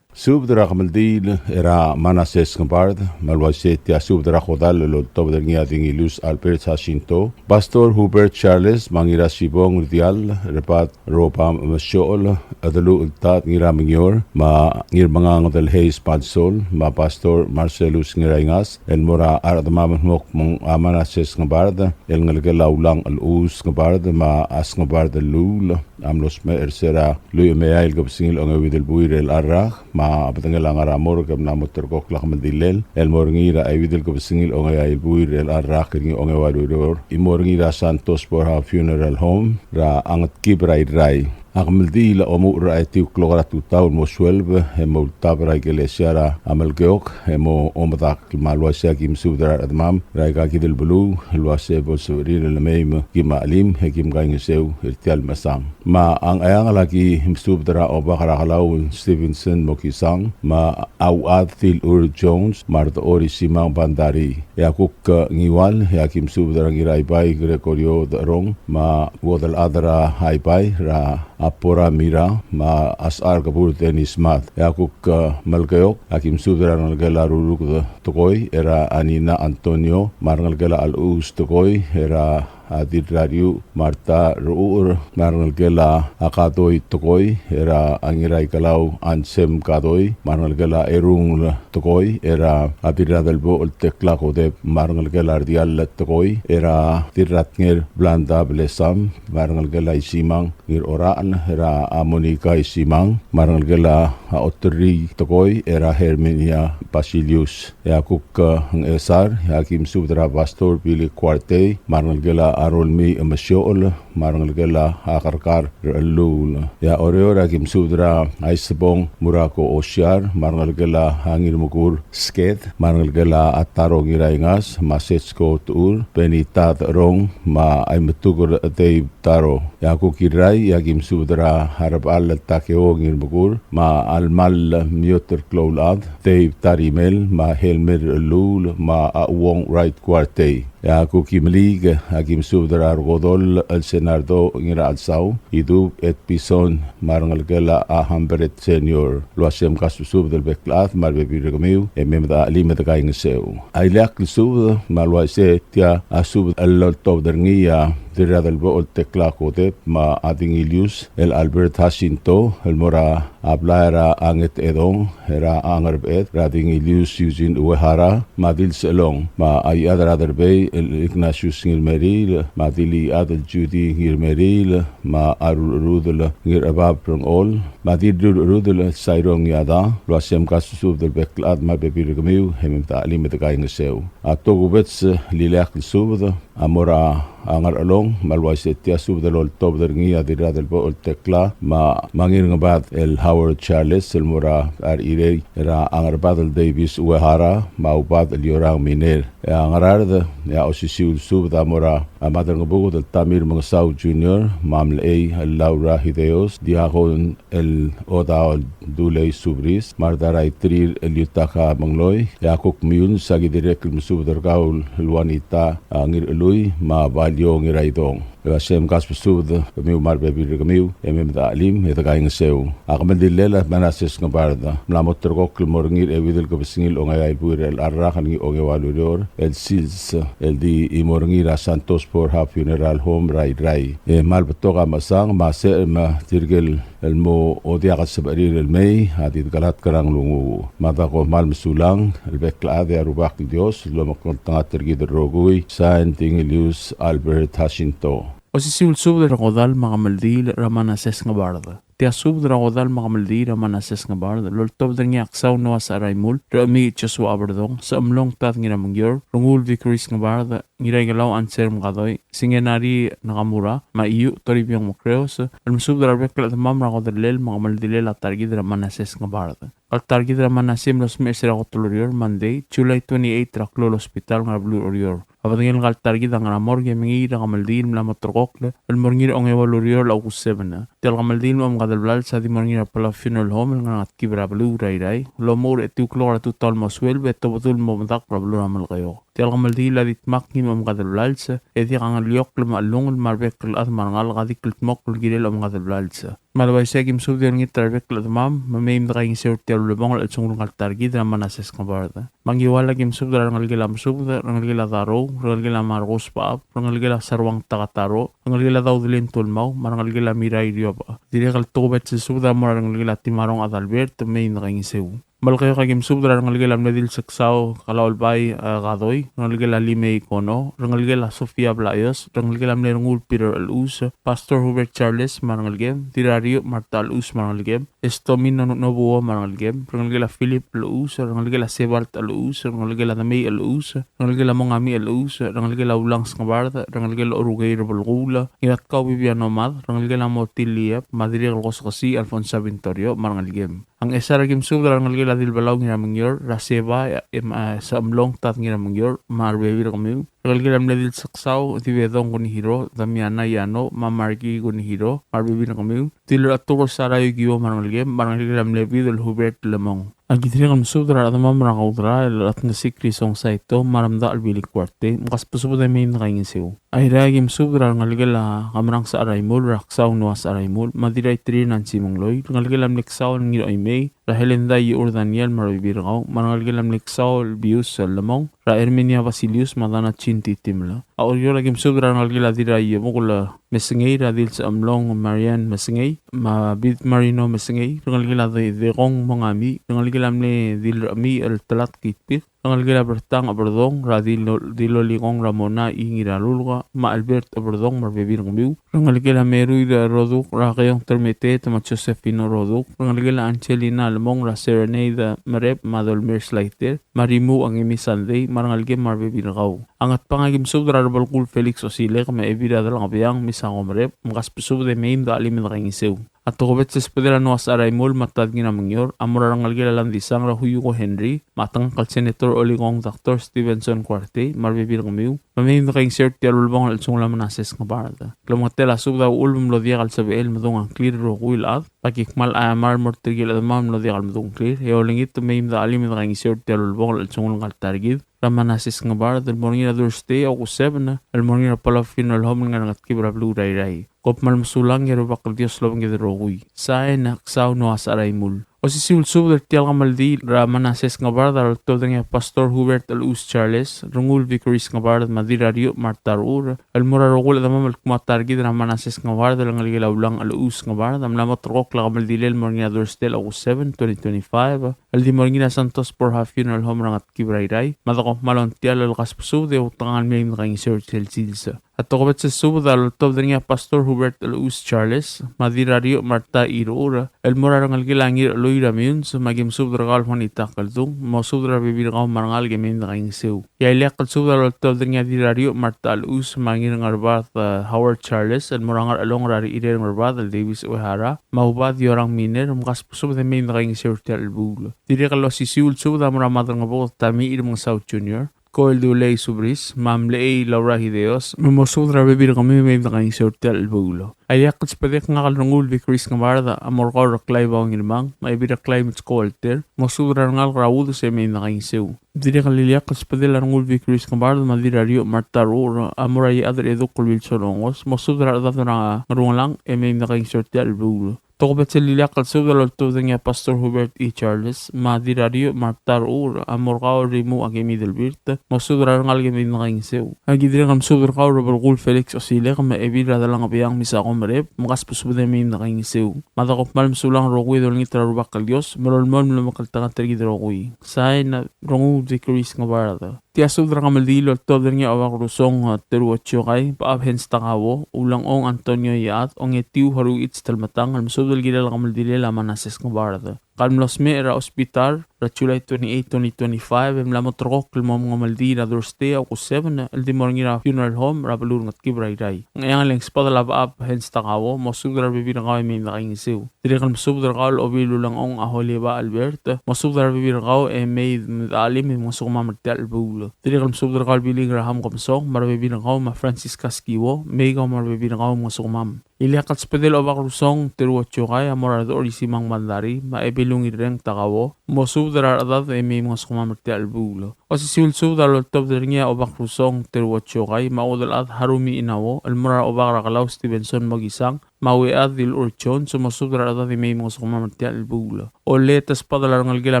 Subed er a kemeldiil er a Manases Ngebard, me a le uaisei tia subed er a kodall el oltobed er ngii a Dingilius Albert Jacinto, Pastor Hubert Charles, me a Ngirasibong Dial, Rebat Roba Mesiochel, Adeluchel Tad Ngiramengior, me a Ngirmengangedel Hayes Pansol, me a Pastor Marcellus Ngiraingas, el mo er a rechedemam el mo kmo a Manases Ngebard, el ngelekel a Ulang el Us Ngebard, me a As Ngebard el Luul, a mlo smecher er se er a lluich me a eai el kebesengil a ongeuid el buil er chelecha el rak, me a bedengel a ngar er a morgue e mla mo ulterekokl a kemeldilel el mo er ngii er a euid el kebesengil a ongeai el buil er chelecha el rak er ngii a ongeua el ureor, e mo er ngii er a Santos Borja Funeral Home er a Ngetkib er a Irrai. A kemeldiil a omuchel er a etiu el klok er a tutau el mo sueleb e mo ultab er a ikelesia er a Melekeok e mo omedakl. Me a le uaisei a ki mesubed er a rechedemam er aika kid el beluu el uase bo lsebechir el mei me ki mechelim e ki mkaingeseu er tia el mesang. Me a Ngcheangel a ki mesubed er a Obak er a Kelau el Stevenson Mokisang, me a Auchad Tilur Jones, me a Rdechor Isimang Bandari. E a kuk Ngiwal, e a ki mesubed er a Ngiraibai Gregorio Decherong, me a chuodel chad er a Aibai er a Apora Mira, me a Asechar Kebur Dennis Mad. E a kuk Melekeok, a ki mesubed er a rengelekel a Ruruk Tekoi, er a Anina Antonio, me a rengelekel a Alus Tekoi, er a a Dirrariu Marta Ruur, me a rengelekel a Kadoi Tekoi, er a Ngiraikelau Ansem Kadoi, me a rengelekel a Erungel Tekoi, er a Dirradelbochel Tekla Kodep, me a rengelekel a Rdiall Tekoi, er a Dirratnger Blanda Blesam, me a rengelekel a Isimang Ngirorachel, er a Monica Isimang, me a rengelekel a Oterri Tekoi, er a Herminia Basilius. E a kuk Ngchesar, e a ki mesubed er a Pastor Billy Kuartei, me a rengelekel a Rolmii Emesiochel, me a rengelekel a Kerkar Rechelluul. E a Oreor, e a ki mesubed er a Aisebong Murako Osiar, me a rengelekel a Ngirmekur Sked, me a rengelekel a Taro Ngiraingas, me a Setsko Tuur, Benita Terong, me a Aimetuker Dave Taro. E a kuk Irrai, e a ki mesubed er a Rebechall Takeo Ngirmekur, me a Almal Mioter Kloulchad, Dave Tarimel, me a Helmer Luul, me a Uong Wright Kuartei. E a kuk Imeliik, e a ki mesubed er a Rekodol el Senardo Ngirachelsau, Idub Edpison, me a rengelekel a Hambret Senior. El uase mkasusubed el bek el chad, me a rebebil er kemiu, e mei me dechelim e dekaingeseu. A ileakl el subed, me a le uaisei tia a subed el oltobed er ngii a Dirradelbochel Tekla Kodep, me a Dingilius el Albert Jacinto, el mo er a blai er a Ngetedong, er a Ngerbeched, er a Dingilius Eugene Uehara, me a Dilsechelong, me a Iechad er a Derbei el Ignatius Ngirmeriil, me a Dilichad el Judy Ngirmeriil, me a Rurcherudel Ngirchebab Rengchol, me a Dirrurcherudel Sairong Iada, el uase mkasusubed el bek el chad me a rebebil er kemiu, e mei me dechelim e dekaingeseu. A tokubets el ileakl el subed, a mo er a Ngerchelong, me a le uaisei e tia subed el oltobed er ngii a Dirradelbochel Tekla, me a, me a Ngirngebad el Howard Charles, el mo er a Rechirei, er a Ngerbad el Davis Uehara, me a Ubad el Yorang Miner. E a Ngaraard, e a osisiu el subed a mo er a Maderngebuked el Tamir Mengesau Junior, me a Mlechei el Laura Hideos, Diakon el Odaol Dulei Subris, me a Rdaraitrir el Yutaka Mengloi, e a kuk Meyuns a ki dirrek el mesubed er kau el Juanita, a, Ngirchelui, me a Balio Ngiraidong. E uasei mkasbesubed kemiu me a rebebil er kemiu, e mei me de chelim, e de kaingeseu. A kemeldillel a Manases Ngebard, mla mo ulterekokl el mo er ngii er a euid el kebesengil a ongeai el buil er chelecha el rak el ngii a ongeua el ureor el sils, el di chimo er ngii er a Santos Borja Funeral Home er a Irrai. E kmal betok a mechesang, me a se-, me tirke el el mo diak el sebechir el mei, a di dekelatk er a nglunguuch. Me a dako kmal mesulang el bek el chad, e a Rubak el Dios a lomekngeltengat er kid el rokui. Sain, Dingelius Albert Jacinto. Osisiu el subed er a kodall me a kemeldiil er a Manases Ngebard. Tia subed er a kodall me a kemeldiil er a Manases Ngebard el oltobed er ngii a Ksau Noah Secharaimul, Rechemiich Joshua Aberdong, Sechemlong Tad Ngiramengior, Rengul Vicaris Ngebard, Ngiraikelau Anselm Kadoi, Singenari Nakamura, me a Iu Toribiong Mokreos, el mesubed er a rebek el chedemam er a kodellel me a kemeldilel a ta er kid er a Manases Ngebard. Ngka el ta er kid er a Manases a mlo smecher er a kot el ureor, Monday, July twenty-eight, er a klou el hospital el ngar er a beluu er Oreor. A bedengel ngka el ta er kid a ngar er a morgue e mengiil er a kemeldiil el mla mo ulterekokl el mo er ngii er a ongeua el ureor el August seven. Tia el kemeldiil me a omkad el blals a di mo er ngii er a Palau Funeral Home el ngar er a Ngetkib er a beluu er a Irrai el omuchel er a etiu el klok er a tutau el mo sueleb e tobedul el mo medakl er a beluu er a Melekeok. Tia el kemeldiil a di dmak ngii me a omkad el blals, e diak a ngeliokl me a chelungel me a rebek el chad me a rengalek a di kldmokl el kirel a omkad el blals. Me a le uaisei e aki mesubed e olengit er a rebek el chedemam, me mei me dekaingeseu er tia el ulebongel el chelsengul ngka el ta er kid er a Manases Ngebard. Me a Ngiwal aki mesubed er a rengelekel a Mesubed, rengelekel a Darou, rengelekel a Marcos Bechab, rengelekel a Saruang Takataro, rengelekel a Daudelin Tulmau, me a rengelekel a Mirai Rioba. Dirrek el tokubets el subed a mo er a rengelekel a Timarong Adalbert, me mei me dekaingeseu. Melekeok aki mesubed er a rengelekel a mle Dilseksau Kalaulbai, e, Kadoi, rengelekel a Limei Kono, rengelekel a Sofia Blaios, rengelekel a mle Rengul Peter Elus, Pastor Hubert Charles me a rengelekem, Dirrariu Marta Elus me a rengelekem, Estomino Nobuo me a rengelekem, rengelekel a Philip Elus, rengelekel a Sebalt Elus, rengelekel a Demei Elus, rengelekel a Mongami Elus, rengelekel a Ulang Sngebard, rengelekel a Orukei Rebelkuul, Ngiratkau Bibiano Mad, rengelekel a Motil Liep, me a dirrek el Koskesi Alfonsa Vintorio me a rengelekem. A Ngchesar aki mesubed er a rengelekel a Dilbelau Ngiramengior, er a Seba, e, e, me a Sechemlong Tad Ngiramengior, me a rebebil er kemiu. Rengelekel a mle Dilseksau Dibedong Kunihiro, Damiana Yano, me a Marki Kunihiro, me a rebebil er kemiu. Dilratur Sara Yukio me a rengelekem, me a rengelekel a mle Bidel Hubert Lemong. Aki dirrek el mesubed er a rechedemam er a Kaudra, el Ratngesik Risong Saito, me a Remdachel Billy Kuartei, mkasbesubed e mei me dekaingeseu. Airai aki mesubed er a rengelekel a Kamerang Secharaimul, er a Ksau Noah Secharaimul, me a Dirraiterir Nancy Mengloi, rengelekel a mle Ksau el Ngiroimei, er a Helenda Iechur Daniel me a rebebil er kau, me a rengelekel a mle Ksau el Bius el Lemong, er a Herminia Basilius me a Dana Chin Titimla. A Oreor aki mesubed er a rengelekel a Dirraiebukl Mesengei, er a Dilsechemlong Marian Mesengei, me a Bid Marino Mesengei, rengelekel a De-, Dekong Mongami, rengelekel a mle Dilrechemiich el Telat Kitpik, rengelekel a Bertang Cheberdong, er a Dilo-, Dilolikong Ramona Ingiralulka, me a Albert Cheberdong me a rebebil er kemiu, rengelekel a Merui Roduk, er a Keong Termeteet me a Josephine Roduk, rengelekel a Angelina Lemong, er a Serenade Merep me a Dolmers Laiter, me a Rimu Angemi Sandei, me a rengelekem me a rebebil er kau. A Ngatpang aki mesubed er a Rebelkuul Felix Osilek me a Ebil er a Delangebiang Misako Merep, mkasbesubed e mei me dechelim e dekaingeseu. A tokubets el subedel a Noah Secharaimul me a Tad Ngiramengior a mo er a rengelekel a Landisang er a Huyuko Henry, me a tengakl el Senator Olikong Doctor Stevenson Kuartei, me a rebebil er kemiu, me mei me dekaingeseu er tia el ulebongel el chelsengul a Manases Ngebard. Klemengetel a subed a uchul me mlo diak el sebechel el medung a ngklir el rokui el chad, me aki kmal aiamar el mo er tirke el chedemam el mlo diak el medung a ngklir, e olengit me mei me dechelim e dekaingeseu er tia el ulebongel el chelsengul ngka el ta er kid er a Manases Ngebard, el mo er ngii er a Thursday, August seven, el mo er ngii er a Palau Funeral Home el ngar er a Ngetkib er a beluu er a Irrai. Kom kmal mesulang, e a Rubak el Dios a lobengked el rokui. Sain, Ksau Noah Secharaimul. Osisiu el subed er tia el kemeldiil er a Manases Ngebard a loltobed er ngii a Pastor Hubert Elus Charles, Rengul Vicaris Ngebard, me a Dirrariu Marta Rechur, el mo er a rokui el chedemam el kmo a ta er kid er a Manases Ngebard el ngelekel a Ulang Elus Ngebard a mla mo ulterekokl a kemeldilel el mo er ngii er a Thursday, August seven, twenty twenty-five, el di mo er ngii er a Santos Borja Funeral Home er a Ngetkib er a Irrai, me a dako kmal ongtiall el kasbesubed e outekangel mei me dekaingeseu er sel sils. A tokubets el subed a loltobed er ngii a Pastor Hubert Elus Charles, me a Dirrario Marta Iruur, el mo er a rengelekel a Ngirchelui Ramiuns, me a ki mesubed er kau el Juanita Keldung, mosubed er a rebebil er kau me a rengalek e mei me dekaingeseu. E a ileakl el subed a loltobed er ngii a Dirrario Marta Elus, me a Ngirngerbad, eh, Howard Charles, el mo er a Ngerchelong er a Rechirei er a Ngerbad el Davis Uehara, me a Ubad Yorang Miner, mkasbesubed e mei me dekaingeseu er tia el chelebuul. Dirrek el osisiu el subed a mo er a Maderangebuked Tamichir Mengesau Junior, Koel Dulei Subris, me a Mlechei Laura Hideos, me mosubed er a rebebil er kemiu e mei me dekaingeseu er tia el chelebuul. A ileakl el subedek ngak el Rengul Vicaris Ngebard a mo er kau er a Reklai Bao Ngirmang, me a Ebil Reklai Mitsko Walter, mosubed er a rengalek er a Udes e mei me dekaingeseu. Dirrek el ileakl el subedel a Rengul Vicaris Ngebard me a Dirrario Marta Ruur a mo er a Iechad er a Eduk el Wilson Ongos, mosubed er a rechedad er a Ngerungelang e mei me dekaingeseu er tia el chelebuul. Tokubets el ileakl el subed a loltobed er ngii a Pastor Hubert E. Charles, me a Dirrario Marta Ruur a mo er kau el Rimu Akemi Delbirt, mosubed er a rengalek e mei me dekaingeseu. A ki dirrek el mesubed er kau el Rebelkuul Felix Osilek, me a Ebil er a Delangebiang Misako Mereb, mkasbesubed e mei me dekaingeseu. Me a dekuk kmal mesulang el rokui e dolengit er a Rubak el Dios, me lolemolem el omekngeltengat er kid el rokui. Sain, Rengul Vicaris Ngebard. Tia subed er a kemeldiil el oltobed er ngii a Obak Rusong, eh, Teruo Tiokai, Bechab Hens Takao, Ulengchong Antonio Iechad, Ongetiu Haruichi Telmetang, el mesubed el kirel a kemeldilel a Manases Ngebard. Ka el mlo smecher er a hospital er a July twenty-eight, twenty twenty-five, e mla mo ulterekokl el mo mengemeldiil er a Thursday, August seven, el di mo er ngii er a funeral home er a beluu er a Ngetkib er a Irrai. Ngcheangel e ng subedel a Bechab Hens Takao, mosubed er a rebebil er kau e mei me dekaingeseu. Dirrek el mesubed er kau el Obil Ulengchong a Holiba Albert, mosubed er a rebebil er kau e mei me dechelim e mngesukemam er tia el chelebuul. Dirrek el mesubed er kau el Billy Graham Kemesong, me a rebebil er kau me a Francisca Skiwo, mei kau me a rebebil er kau mngesukemam. Ileakl el subedel Obak Rusong Teruo Tiokai a mo er a Dechor Isimang Bandari, me a Ebil Ungirreng Takao, mosubed er a rechedad e mei mngesukemam er tia el chelebuul. Osisiu el subed a loltobed er ngii a Obak Rusong Teruo Tiokai, me a Uodelchad Harumi Inao, el mo er a Obak er a Kelau Stevenson Mokisang, me a Uead Dilur Jones, mosubed er a rechedad e mei mngesukemam er tia el chelebuul. Ollei e te subedel a rengelekel a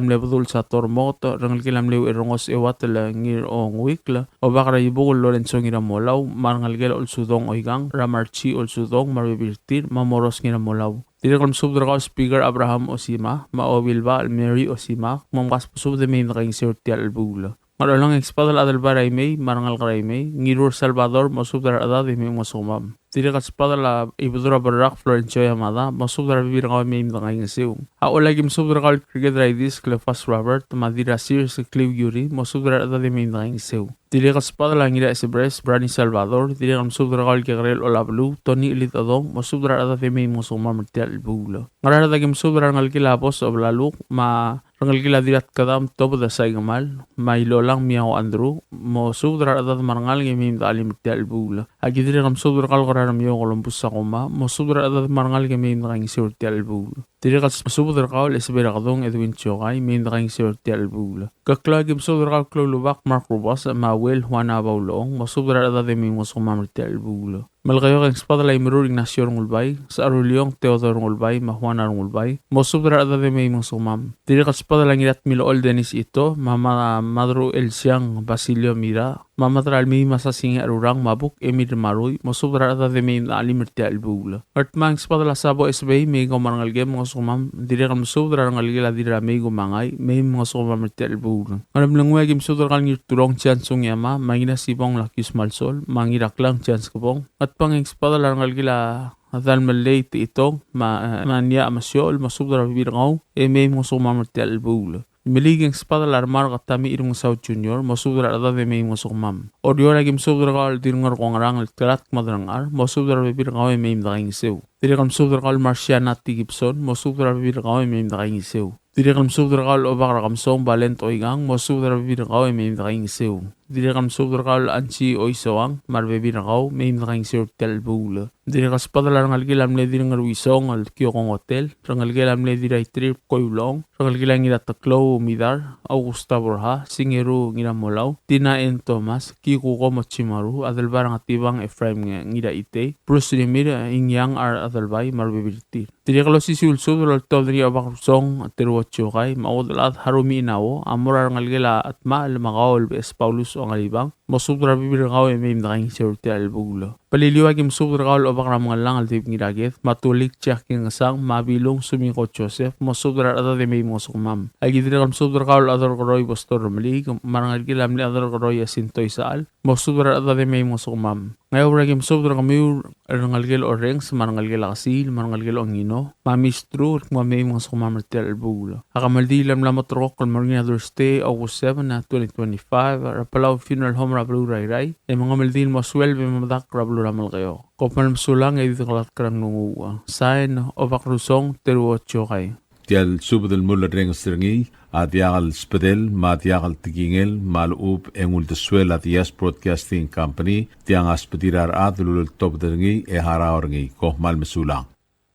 mle Bedul Sator Mot, rengelekel a mle Uerengos Euatel Ngirongeuikl, Obak er a Ibukel Lorenzo Ngiramolau, me a rengelekel a Olsudong Oikang, er a Marchi Olsudong, me a rebebil er tir, me a Moros Ngiramolau. Dirrek el mesubed er kau el Speaker Abraham Osima, me a Obilbachel Mary Osima, me mkasbesubed e mei me dekaingeseu er tia el chelebuul. Ngerchelong e ng subedel a Adelbai er a Imei, me a rengalek er a Imei, Ngirur Salvador, mosubed er a rechedad e mei mngesukemam. Dirrek el subedel a Ibedul er a Berrak Florencio Yamada, mosubed er a rebebil er kau e mei me dekaingeseu. A Ollei e ki mesubed er kau el Kirked er a Idis Cleophas Robert, me a Dirrasir Sekliu Yuri, mosubed er a rechedad e mei me dekaingeseu. Dirrek el subedel a Ngiraesebres Brani Salvador, dirrek el mesubed er kau el Kekerel Olabeluu Tony Elid Odong, mosubed er a rechedad e mei mngesukemam er tia el chelebuul. Ngaraard e ki mesubed er a rengelekel a Bos Obelaluk, me a rengelekel a Dirratkedam Tobed Saikemal, me a Ilolang Miao Andrew, mosubed er a rechedad me a rengalek e mei me dechelim er tia el chelebuul. A ki dirrek el mesubed er kau el Kerar Miao Columbus Sakuma, mosubed er a rechedad me a rengalek e mei me dekaingeseu er tia el chelebuul. Dirrek el mesubed er kau el Esebei er a Kedong Edwin Tiokai, mei me dekaingeseu er tia el chelebuul. Keklau e ki mesubed er kau el Kloulubak Mark Rubas, me a Uel Juana Baulong, mosubed er a rechedad e mei mngesukemam er tia el chelebuul. Melekeok e ng subedel a Imerur Ignacio Rengulbai, Secharuleong Theodore Rengulbai, me a Juana Rengulbai, mosubed er a rechedad e mei mngesukemam. Dirrek el subedel a Ngiratmilochel Dennis Ito, me a Ma-, Madru Elsiang Basilio Mira, me a Madralmii Masasinge Arurang, me a Buk Emil Marui, mosubed er a rechedad e mei me dechelim er tia el chelebuul. Ngardmau e ng subedel a Sabo Esebei, mei kau me a rengelekem mngesukemam, dirrek el mesubed er a rengelekel a Dirramei Kumangai, mei mngesukemam er tia el chelebuul. Ngeremlengui e ki mesubed er kau el Ngirturong Chance Ngiama, me a Ngirasibong Lakius Malsol, me a Ngiraklang Chance Kebong. Ngatpang e ng subedel a rengelekel a Dalmelei Techitong, me a, me a Nia Amesiochel, mosubed er a rebebil er kau, e mei mngesukemam er tia el chelebuul. Imeliik e ng subedel a Remark Tamichir Mengesau Junior, mosubed er a rechedad e mei mngesukemam. Oreor e ki mesubed er kau el Dirngerkongerang el Kelatk Madrangchar, mosubed er a rebebil er kau e mei me dekaingeseu. Dirrek el mesubed er kau el Marciana T. Gibson, mosubed er a rebebil er kau e mei me dekaingeseu. Dirrek el mesubed er kau el Obak er a Kemesong Balent Oikang, mosubed er a rebebil er kau e mei me dekaingeseu. Dirrek el mesubed er kau el Ansi Oisoang, me a rebebil er kau, mei me dekaingeseu er tia el chelebuul. Dirrek el subedel a rengelekel a mle Dirngeruisong el Kiokong Otel, rengelekel a mle Dirraitrip Koiulong, rengelekel a Ngirateklou Midar, Augusta Borja, Singeru Ngiramolau, Tina N. Thomas, Kikuko Mochimaru, Adelbai er a Ngatibang Ephraim Nge-, Ngiraitei, Bruce Rimir, Ingiang R. Adelbai, me a rebebil er tir. Dirrek el osisiu el subed a loltobed er ngii a Obak Rusong Teruo Tiokai, me a Uodelchad Harumi Inao, a mo er a rengelekel a Atmachel me kau el Beches Paulus Ongalibang, mosubed er a rebebil er kau e mei me dekaingeseu er tia el chelebuul. Beliliou a ki mesubed er kau el Obak er a Mengellang el Dib Ngiraked, me a Tulik Jack Kingesang, me a Bilung Sumiko Joseph, mosubed er a rechedad e mei mngesukemam. A ki dirrek el mesubed er kau el Chad er Keroi Pastor Remeliik, me a rengelekel a mle Chad er Keroi a Sinto Isechal, mosubed er a rechedad e mei mngesukemam. Ngeaur a ki mesubed er kemiu el rengelekel Orrenges, me a rengelekel a Kesil, me a rengelekel Ongino, me a Mistru, el kmo mei mngesukemam er tia el chelebuul. A kemeldiil a mla mo terrekokl el mo er ngii er a Thursday, August seven, a twenty twenty-five, er a Palau Funeral Home er a beluu er a Irrai, e mengemeldiil el mo sueleb e mo medakl er a beluu er a Melekeok. Kom kmal mesulang e di dekelatk er a nglunguuch. Sain, Obak Rusong, Teruo Tiokai. Tia el subed el mulerrenges er ngii a diak el sbedel me a diak el tekingel me a lechub e ng uldesuel a Diaz Broadcasting Company, tiang a sbedir a rechad el uleltobed er ngii e harau er ngii. Kom kmal mesulang.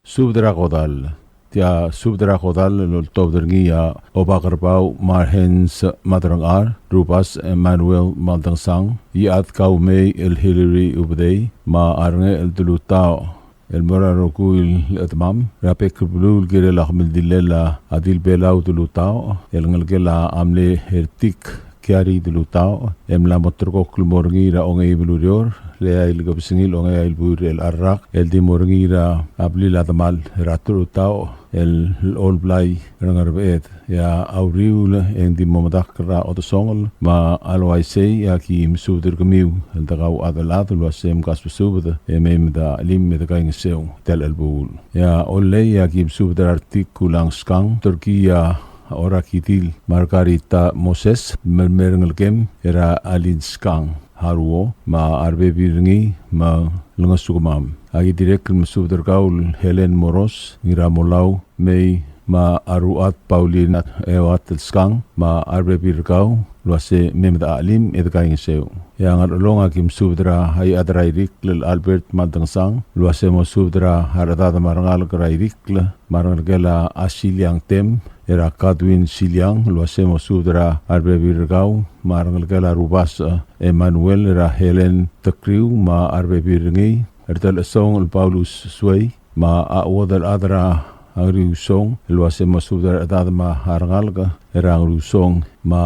Subed er a kodall. Tia subed er a kodall el oltobed er ngii a Obak er Bau Marhens Madrangchar, Rubas Emmanuel Maldangsang, Iechad Kaumei el Hillary Ubedei, me a Rengechel Delutaoch, el mo er a rokui el chedemam er a bek el beluu el kirel a kemeldillel a Dilbelau Delutaoch, el ngelekel a mle Hertik Kiari Delutaoch, e mla mo terrekokl el mo er ngii er a ongeim el ureor, er a eai el kebesengil ongeai el buil er chelecha el rak, el di mo er ngii er a blil a demal er a Delutaoch el Olblai er a Ngerbeched. E a uriul e ng di mo medakl er a odesongel me a le uaisei e a ki mesubed er kemiu el dekau a chad el chad el uase mkasbesubed e mei me de chelim e de kaingeseu tia el chelebuul. E a Ollei e a ki mesubed er a Retik Kulang Skang, Turkey a Orakidil Margarita Moses, me, me a rengelekem er a Alin Skang Haruo, me a rebebil er ngii me lengesukemam. A ki dirrek el mesubed er kau el Helen Moros, Ngiramolau, mei me a Ruat Pauline Eoat el Skang, me a rebebil er kau, el uase mei me de chelim e de kaingeseu. E a Ngerchelong a ki mesubed er a Iechad er a Irikl el Albert Maldangsang, el uase mosubed er a rechedad me a rengalek er a Irikl, me a rengelekel a Siliang Tem, er a Kadwin Siliang, el uase mosubed er a rebebil er kau, me a rengelekel a Rubas, e, Emmanuel, er a Helen Tekriu, me a rebebil er ngii, er a Telesong el Paulus Suei, me a Uodel Adra Ngeriusong, el uase mosubed er a rechedad me a rengalek er a Ngeriusong, me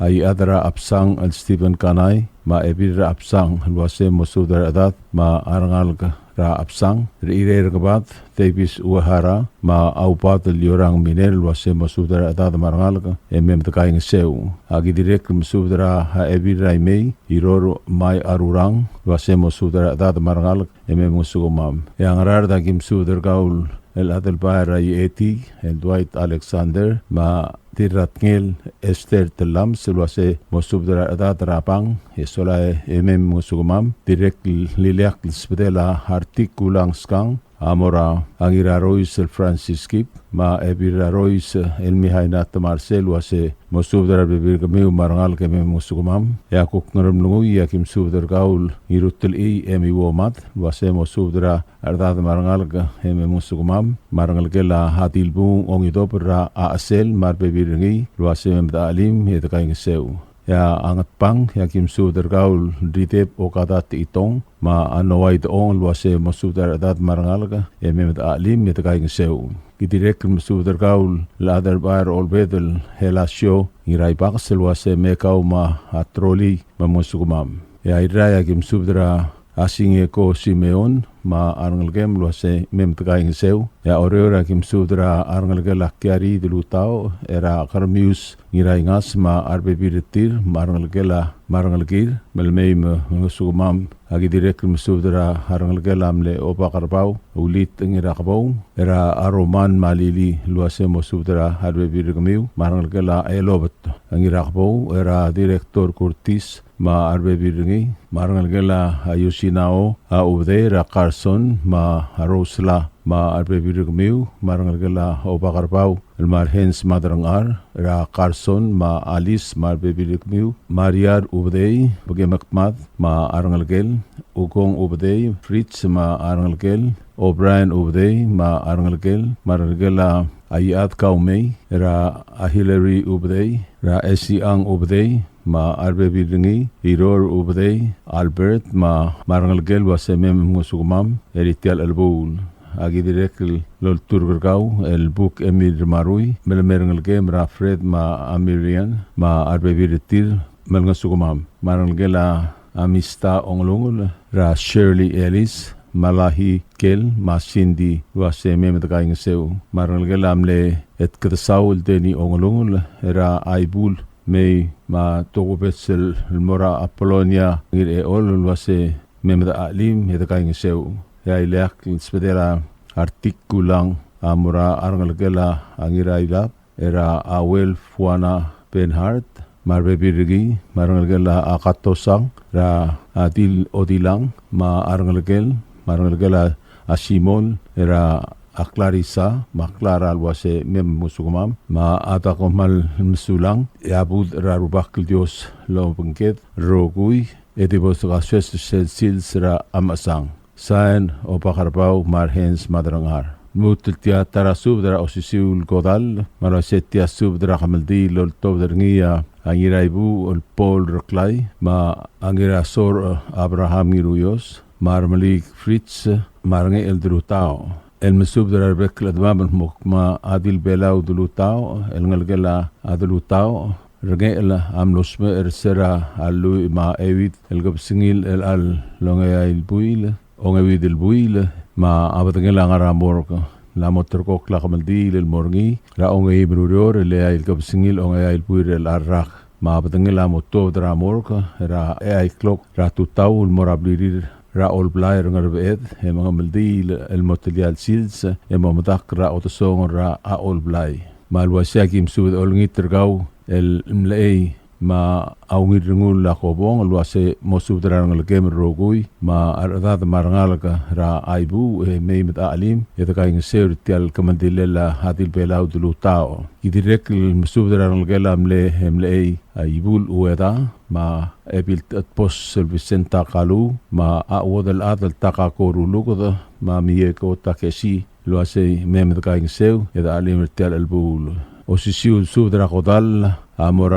a Iechad er a Absang el Stephen Kanai, me a Ebil er a Absang, el uase mosubed er a rechedad me a rengalek er a Absang, er a Irei er a Ngebad, Davis Uehara, me a Ubad el Liorang Miner, el uase mosubed er a rechedad me a rengalek e mei me de kaingeseu. A ki dirrek el mesubed er a Ebil er a Imei, Iror Mai Arurang, el uase mosubed er a rechedad me a rengalek e mei mngesukemam. E a Ngaraard a ki mesubed er kau el Adelbai er a Ieti, el Dwight Alexander, me a Dirratngel Esther Tellames, el uase mosubed er a rechedad er a Bang, e sola e mei mngesukemam, dirrek el ileakl el sbedel a Retik Kulang Skang, a mo er a Ngirarois el Francis Kip, me a Ebil er a Rois el Mihaina Temarsel, el uase mosubed er a rebebil er kemiu me a rengalek e mei mngesukemam. E a kuk Ngeremlengui e a ki mesubed er kau el Ngirutelchii Emi Uomad, el uase mosubed er a rechedad me a rengalek e mei mngesukemam, me a rengelekel a Dilbung Ongidobel er a Chesel me a rebebil er ngii, el uase mei me de chelim e de kaingeseu. E a Ngatpang, e a ki mesubed er kau el Rideb Okada Techitong, me a Noah Idechong, el uase mosubed er a rechedad me a rengalek e mei me de chelim e de kaingeseu. Ki dirrek el mesubed er kau el Adelbai er a Olbedel Helasio Ngiraibakes, el uase mei kau me a Troli me mngesukemam. E a Irrai e a ki mesubed er a Singeko Simeon, me a rengelekem el uase mei me de kaingeseu. E a Oreor e a ki mesubed er a rengelekel a Kiari Delutaoch, er a Kermius Ngiraingas, me a rebebil er tir, me a rengelekel a, me a rengelekir, me le mei me mngesukemam. A ki dirrek el mesubed er a rengelekel a mle Obak er Bau, Ulit Ngirakebou, er a Roman me a Lili, el uase mosubed er a rebebil er kemiu, me a rengelekel a Elobet Ngirakebou, er a Director Curtis, me a rebebil er ngii, me a rengelekel a Yosinao, a Ubedei, er a Carson, me a Rosela, me a rebebil er kemiu, me a rengelekel a Obak er Bau, el Marhens Madrangchar, er a Carson, me a Alice, me a rebebil er kemiu, Mariar Ubedei, Bekemekmad, me a rengelekel, Ukong Ubedei, Fritz, me a rengelekel, O'Brien Ubedei, me a rengelekel, me a rengelekel a Iechad Kaumei, er a Hillary Ubedei, er a Esiang Ubedei, me a rebebil er ngii, Iror Ubedei, Albert, me a, me a rengelekel el uase mei me mngesukemam, er tia el chelebuul. A ki dirrek el olturk er kau, el Buk Emil Marui, me le mei a rengelekem er a Fred me a Miriam, me a rebebil er tir, me lengesukemam. Me a rengelekel a Amista Ongelungel, er a Shirley Ellis, Malahi Kel, me a Cindy, el uase mei me dekaingeseu. Me a rengelekel a mle Etkedesau el Denny Ongelungel, er a Aibul, mei me a tokubets el mo er a Apolonia Ngirechol, el uase mei me dechelim e dekaingeseu. E a ileakl el subedel a Artik Kulang a mo er a rengelekel a Ngirailab, er a Auel Fuana Benhart, me a rebebil er ngii, me a rengelekel a Katosang, er a Dil Odilang, me a rengelekel, me a rengelekel a Simon, er a Clarissa, me a Clara el uase mei me mngesukemam, me a Dakomal Mesulang, e a budech er a Rubak el Dios el obengked el rokui, e di bo dekasoes er sel sils er a mechesang. Sain, Obakerbau, me a Rehens Maderangar. Lmuut el tia ta er a subed er a osisiu el kodall, me a le uase tia subed er a kemeldiil el oltobed er ngii a Ngiraibuuch el Paul Reklai, me a Ngirasoch Abraham Ngiruios, me a Remeliik Fritz, me a Rengechel Delutaoch. El mesubed er a rebek el chedemam el kmo a Dilbelau Delutaoch, el ngelekel a Delutaoch, Rengechel a mlo smecher er se er a lluich me a euid el kebesengil el chelecha el ongeai el buil, ongeuid el buil, me a bedengel a ngar er a morgue. El mo ulterekokl a kemeldiil el mo er ngii er a ongeim el ureor el eai el kebesengil ongeai el buil er chelecha el rak. Me a bedengel a mo tuobed er a morgue er a eai el klok er a tutau el mo er a blirir er a Olblai er a Ngerbeched, e mengemeldiil el mo telia el sils, e mo medakl er a odesongel er a Olblai. Me a le uaisei a ki mesubed e olengit er kau el mlechei me a Ungil Rengul a Kobong, el uase mo subed er a rengelekem el rokui, me a rechedad me a rengalek er a Aibuuch, e mei me dechelim, e dekaingeseu er tia el kemeldilel a Dilbelau Delutaoch. Ki dirrek el mesubed er a rengelekel a mle, mlechei a Ibul Ueda, me a Ebil Techedbos el Vicenta Kalu, me a Uodelchad el Takako Ruluked, me a Mieko Takesi, el uasei mei me dekaingeseu, e dechelim er tia el chelebuul. Osisiu el subed er a kodall a mo er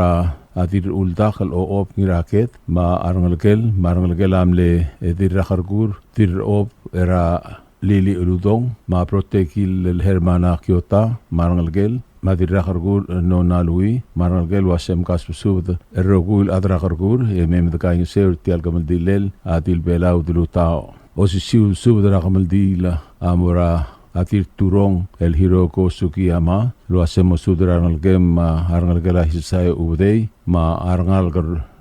a Dirrechuldak el Ochob Ngiraked, me a rengelekel, me a rengelekel a mle Dirrakerkur, Dirrechub er a Lili Uludong, me a Brotekil el Hermana Kiota, me a rengelekel, me a Dirrakerkur el Nona Lui, me a rengelekel, el uasei mkasbesubed er a rokui el chad er a Kerkur, e mei me dekaingeseu er tia el kemeldilel a Dilbelau Delutaoch. Osisiu el subed er a kemeldiil a mo er a Dirturong el Hiroko Sugiyama, el uase mo subed er a rengelekem, me a rengelekel a Hisaio Ubedei, me a rengalek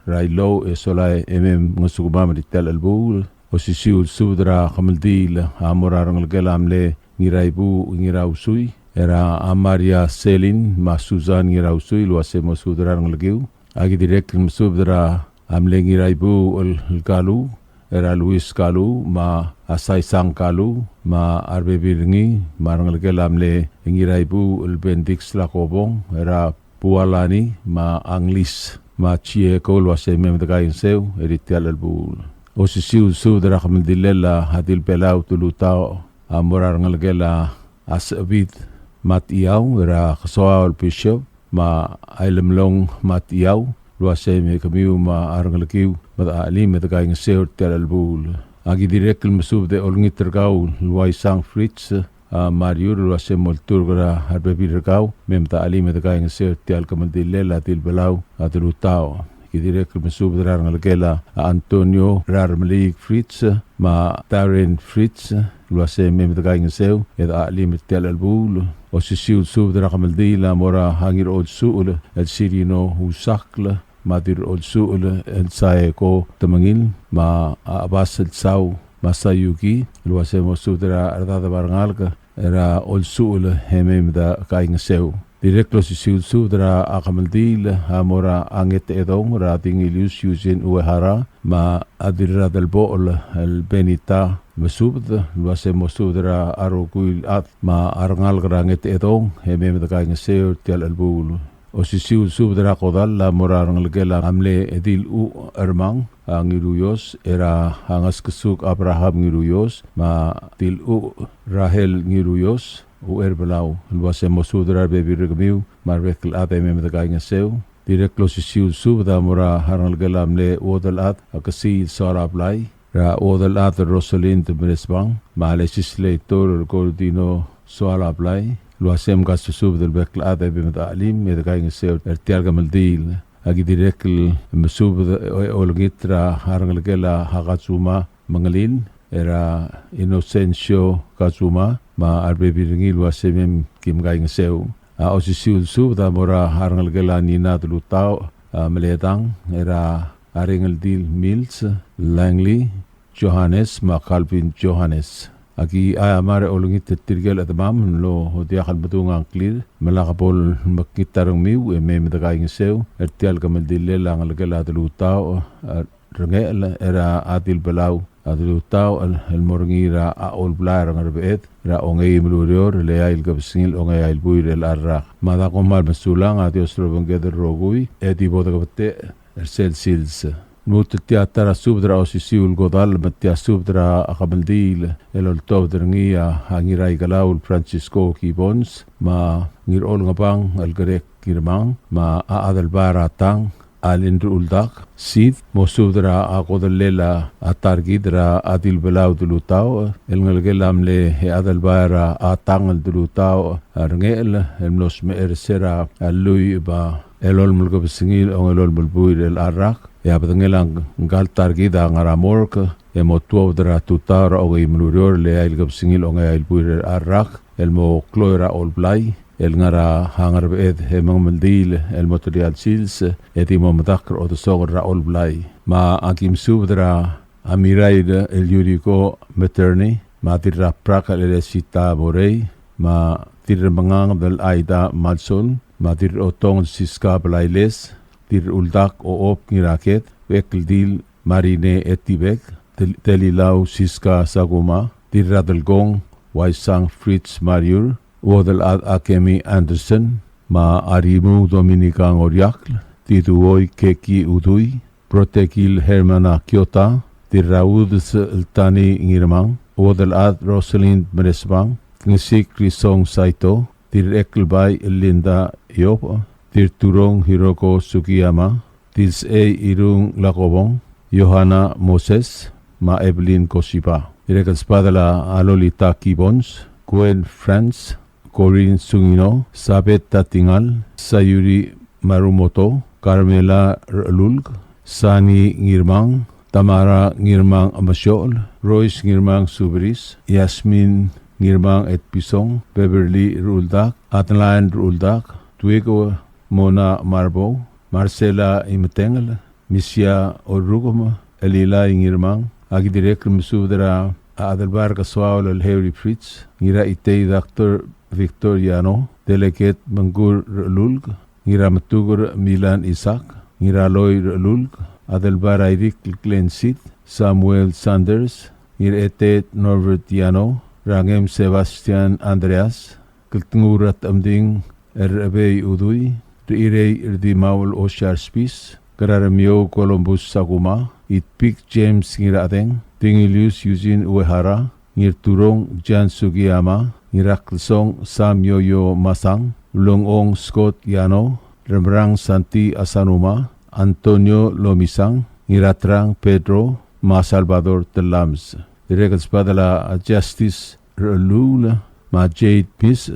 er a Ilou e Solae, e mei me mngesukemam er tia el chelebuul. Osisiu el subed er a kemeldiil a mo er a rengelekel a mle Ngiraibuuch Ngirausui, er a Maria Selin me a Susan Ngirausui, el uase mo subed er a rengelekiu. A ki dirrek el mesubed er a mle Ngiraibuuch el Kalu, er a Luis Kalu, me a Saisang Kalu, me a rebebil er ngii, me a rengelekel a mle Ngiraibuuch el Bendix Lakobong, er a Bualani, me a Nglis, me a Chieko, el uasei mei me dekaingeseu er tia el chelebuul. Osisiu el subed er a kemeldilel a Dilbelau Delutaoch a mo er a rengelekel a Sechebid Matiau, er a Kesoaol Bishop, me a Ilemlong Matiau, el uasei mei kemiu me a rengelekiu me dechelim e dekaingeseu er tia el chelebuul. A ki dirrek el mesubed e olengit er kau el Uaisang Fritz, a Mariur, el uase mo olturk er a rebebil er kau, mei me dechelim e dekaingeseu er tia el kemeldilel a Dilbelau Delutaoch. Ki dirrek el mesubed er a rengelekel a Antonio er a Remeliik Fritz, me a Darren Fritz, el uase mei me dekaingeseu e dechelim er tia el chelebuul. Osisiu el subed er a kemeldiil a mo er a Ngirolsuchel el Sirino Usakl, me a Dirrolsuchel el Saeko Temengil, me a Chebas el Sau, me a Sayuki, el uase mo subed er a rechedad me a rengalek er a Olsuchel e mei me dekaingeseu. Dirrek el osisiu el subed er a kemeldiil a mo er a Ngetechedong er a Dingilius Eugene Uehara, me a Dirradelbochel el Benita Mesubed, el uase mo subed er a rokui el chad me a rengalek er a Ngetechedong e mei me dekaingeseu er tia el chelebuul. Osisiu el subed er a kodall a mo er a rengelekel a mle Diluch Ermang a Ngiruios, er a Ngeskesuk Abraham Ngiruios, me a Diluch Rahel Ngiruios, Ucherbelau, el uase mo subed er a rebebil er kemiu me a rebek el chad e mei me dekaingeseu. Dirrek el osisiu el subed a mo er a rengelekel a mle Uodelchad a Kesiil Soalablai, er a Uodelchad Rosalind Meresbang, me a Legislator Gordino Soalablai, el uase mkasbesubed el bek el chad e mei me dechelim e dekaingeseu er tia el kemeldiil. Aki dirrek el mesubed e olengit er a rengelekel a Katsuma Mengelil, er a Inocencio Katsuma, me a rebebil er ngii el ua se mei me ki kaingeseu. A osisiu el subed a mo er a rengelekel a Nina Delutaoch, a, Meledang, er a Rengeldil Mills, Langley, Johannes, me a Calvin Johannes. Aki aiamar e olengit er tirke el chedemam el mlo diak el medung a ngklir, me lak bo lemekngit a rengmiu e mei me de kaingeseu er tia el kemeldillel a ngelekel a Delutaoch, a, Rengechel, er a Adilbelau a Delutaoch el, el mo er ngii er a Olblai er a Ngerbeched er a ongeim el ureor el eai el kebesengil ongeai el buil er chelecha el rak. Me a da kom kmal mesulang, a Dios el obengked el rokui e di bo dekebetech er sel sils. Lmuut el tia ta er a subed er a osisiu el kodall me tia subed er a kemeldiil el oltobed er ngii a Ngiraikelau el Francisco Gibbons, me a Ngirolngebang el Greg Ngirmang, me a Adelbai er a Tang, Alin Ruldak, Sid, mo subed er a kodellel a ta er kid er a Adilbelau Delutaoch, el ngelekel a mle Adelbai er a Tang el Delutaoch, a Rengechel, el mlo smecher er se er a lluich me a elolem el kebesengil ongelolem el buil er chelecha el rak, e a bedengel a ngka el ta er kid a ngar er a morgue, e mo tuobed er a tutau er a ongeim el ureor el eai el kebesengil ongeai el buil er chelecha el rak, el mo kloi er a Olblai, el ngar er a Ngerbeched, e mengemeldiil el mo telia el sils, e di mo medakl er a odesongel er a Olblai. Me aki mesubed er a Mirair el Yuriko Materne, me a Dirraprak el Eresita Morei, me a Dirremengang el Aida Malsol, me a Dirrotong el Siska Blailes, Dirruldak Oop Ngiraked, Bekeldil Marine Etibek, Del-, Delilau Siska Sakuma, Dirradelkong Waisang Fritz Mariur, Uodelchad Akemi Anderson, me a Arimu Dominica Ngoriakl, Diduoi Keki Udui, Protekil Hermana Kiota, Dirraudes el Tani Ngirmang, Uodelchad Rosalind Meresbang, Ngesik Risong Saito, Dirrekelbai Linda Yop, Dirturong Hiroko Sugiyama, Dilsei Irung Lakobong, Yohana Moses, me a Evelyn Kosiba. Dirrek el sbadel a Lolita Gibbons, Gwen Franz, Corinne Sungino, Sabet Tatingal, Sayuri Marumoto, Carmela Rulk, Sani Ngirmang, Tamara Ngirmang Amasol, Royce Ngirmang Subris, Yasmin Ngirmang Etpison, Beverly Ruldak, Adeline Ruldak, Tuiko Mona Marbo, Marcela Imetengel, Misia Orukum, Elilai Ngirmang, aki dirrek el mesubed er a Adelbai er a Kesoaol el Harry Fritz, Ngiraitei Doctor Victor Yano, Delegate Mengkur Rulk, Ngirametuker Milan Isaac, Ngiraloi Rulk, Adelbai er a Irik el Glenn Seid, Samuel Sanders, Ngiraetet Norbert Yano, Rangem Sebastian Andreas, Keltengurat Emding, Rebei Udui, Reirei Rdimaul Osiar Spis, Keraremiou Columbus Sakuma, Itpik James Ngiradeng, Dingilius Eugene Uehara, Ngirturong Jan Sugiyama, Ngiraklsong Sam Yoyo Masang, Ulengong Scott Yano, Remerang Santi Asanuma, Antonio Lomisang, Ngiratrang Pedro, me a Salvador Telams. Dirrek el sbadel a Justice Rulul, me a Jade Pis,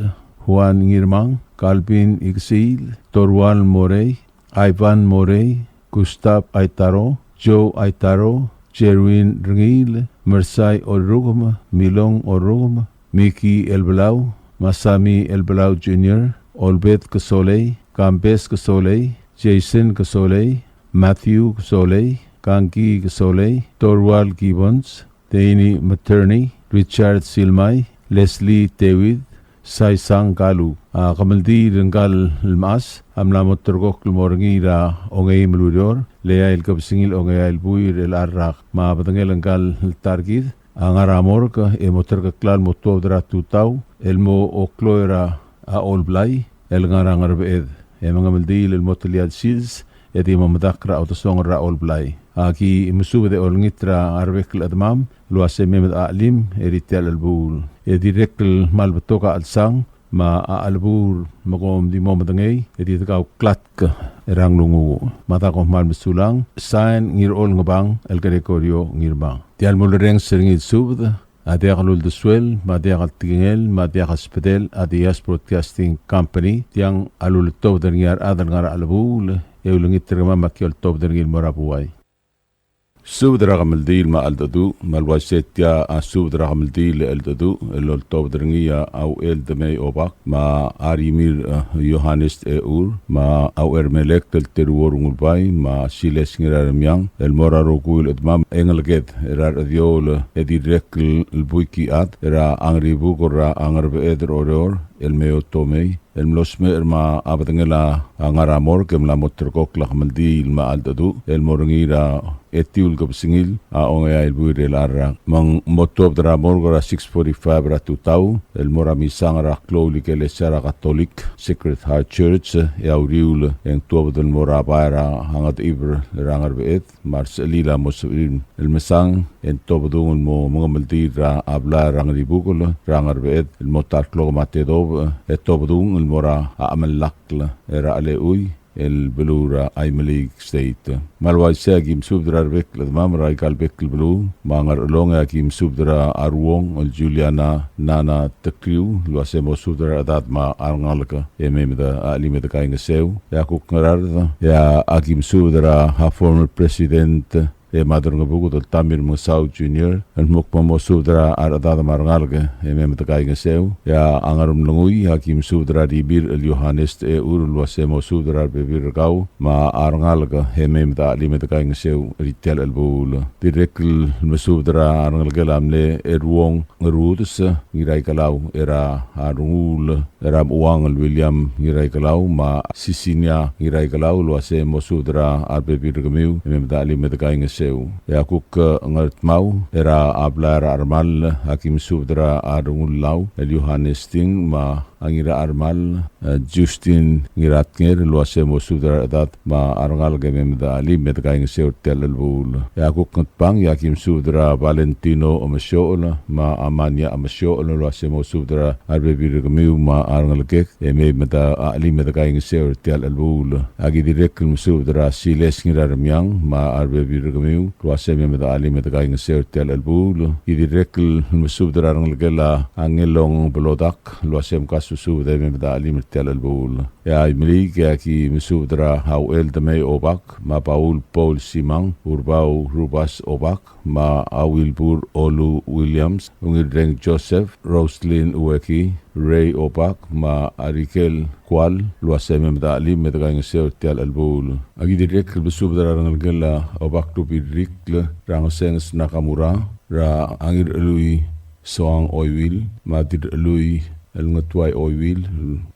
Juan Ngirmang, Calvin Iksiil, Torual Morei, Ivan Morei, Gustav Aitaro, Joe Aitaro, Jerwin Rengiil, Mersai Orrukum, Milong Orrukum, Miki Elbelau, Masami Elbelau Junior, Olbet Kesolei, Kambes Kesolei, Jason Kesolei, Matthew Kesolei, Kanki Kesolei, Torual Gibbons, Teini Materne, Richard Silmai, Leslie David, Saisang Kalu. A kemeldiil er ngka el mechas a mla mo terrekokl el mo er ngii er a ongeim el ureor el eai el kebesengil ongeai el buil er chelecha el rak. Me a bedengel ngka el ta er kid a ngar er a morgue e mo terkokl el mo tuobed er a tutau el mo kloi er a Olblai el ngar er a Ngerbeched. E mengemeldiil el mo telia el sils e di mo medakl er a odesongel er a Olblai. Aki mesubed e olengit er a rebek el chedemam el ua se mei me de chelim er tia el chelebuul. E dirrek el kmal betok a chelsang me a chelebuul me kom di mo medengei e di dekauklatk er a nglunguuch. Me a da kom kmal mesulang, sain Ngirolngebang el Gregorio Ngirmang. Tia el mulerrenges er ngii el subed a diak luldesuel, me a diak el tekingel, me a diak el sbedel a Diaz Broadcasting Company. Tiang a lultobed er ngii a rechad el ngar er a chelebuul e ulengit er kemam me aki oltobed er ngii el mo er a buai. Subed er a kemeldiil me a cheldecheduch, me a le uaisei tia a subed er a kemeldiil el cheldecheduch, el oltobed er ngii a Auel Demei Obak, me a Rimir, eh, Johannes Eur, me a Auermelek el Teruo Rengulbai, me a Siles Ngiraremiang, el mo er a rokui el chedemam e ngeleked er a rechediou el, e dirrek el buik el chad er a Ngeribukel er a Ngerbeched er Oreor, el Meo Tomei, el mlo smecher me a bedengel a ngar er a morgue e mla mo terrekokl a kemeldiil me a cheldecheduch, el mo er ngii er a etiu el kebesengil a ongeai el buil er a rak. Me ng mo tuobed er a morgue er a six forty-five er a tutau, el mo er a misang er a klou el ikelesia er a Catholic Sacred Heart Church, e a uriul e ng tuobed el mo er a bai er a Ngedechibel er a Ngerbeched, me a resechelil a mo sebechir el mesang, e ng tobedung el mo mengemeldiil er a blai er a Ngeribukel er a Ngerbeched, el mo ta el klok me a tedobech, e tobedung el mo er a Chemelakl er a Chelechui, el beluu er a Imeliik State. Me a le uaisei a ki mesubed er a rebek el chedemam er aika el bek el beluu, me a Ngerchelong e a ki mesubed er a Ruong el Juliana Nana Tekriu, el uase mo subed er a rechedad me a rengalek e mei me de chelim e de kaingeseu. E a kuk Ngaraard, e a ki mesubed er a former president e Maderngebuked el Tommy Remengesau Junior, el mo kmo mo subed er a rechedad me a rengalek e mei me de kaingeseu. E a Ngeremlengui, a ki mesubed er a Rimir el Johannes Techeur, el uase mo subed er a rebebil er kau me a rengalek e mei me de chelim e de kaingeseu er tia el chelebuul. Dirrek el mesubed er a rengelekel a mle Eruong Ngerudes Ngiraikelau, er a Rengul er a Mechuang el William Ngiraikelau, me a Sisinia Ngiraikelau, el uase mo subed er a rebebil er kemiu e mei me de chelim e de kaingeseu. E a kuk Ngardmau, er a blai er a Chermall, a ki mesubed er a Rengullau el Johannes Ting, me a Ngiracharmall, e, Justin Ngiratnger, el uase mo subed er a rechedad me a rengalek e mei me de chelim e de kaingeseu er tia el chelebuul. E a kuk Ngatpang, e a ki mesubed er a Valentino Omesiochel, me a Amania Omesiochel, el uase mo subed er a rebebil er kemiu me a rengelekek e mei me de chelim e de kaingeseu er tia el chelebuul. A ki dirrek el mesubed er a Siles Ngiraremiang me a rebebil er kemiu, el uase mei me de chelim e de kaingeseu er tia el chelebuul. Ki dirrek el mesubed er a rengelekel a Ngelong Belodak, el uase mkasusubed e mei me de chelim er tia el chelebuul. E a Imeliik, e a ki mesubed er a Auel Demei Obak, me a Paul Paul Simang, Urbau Rubas Obak, me a Wilbur Olu Williams, Ungilreng Joseph, Roslyn Ueki, Ray Obak, me a Arikel Kual, el uase mei me de chelim e de kaingeseu er tia el chelebuul. A ki dirrek el mesubed er a rengelekel a Obak Rubirikl, Rangesenges Nakamura, er a Ngirchelui Soang Oiwil, me a Dirchelui el Ngetuai Oiwil,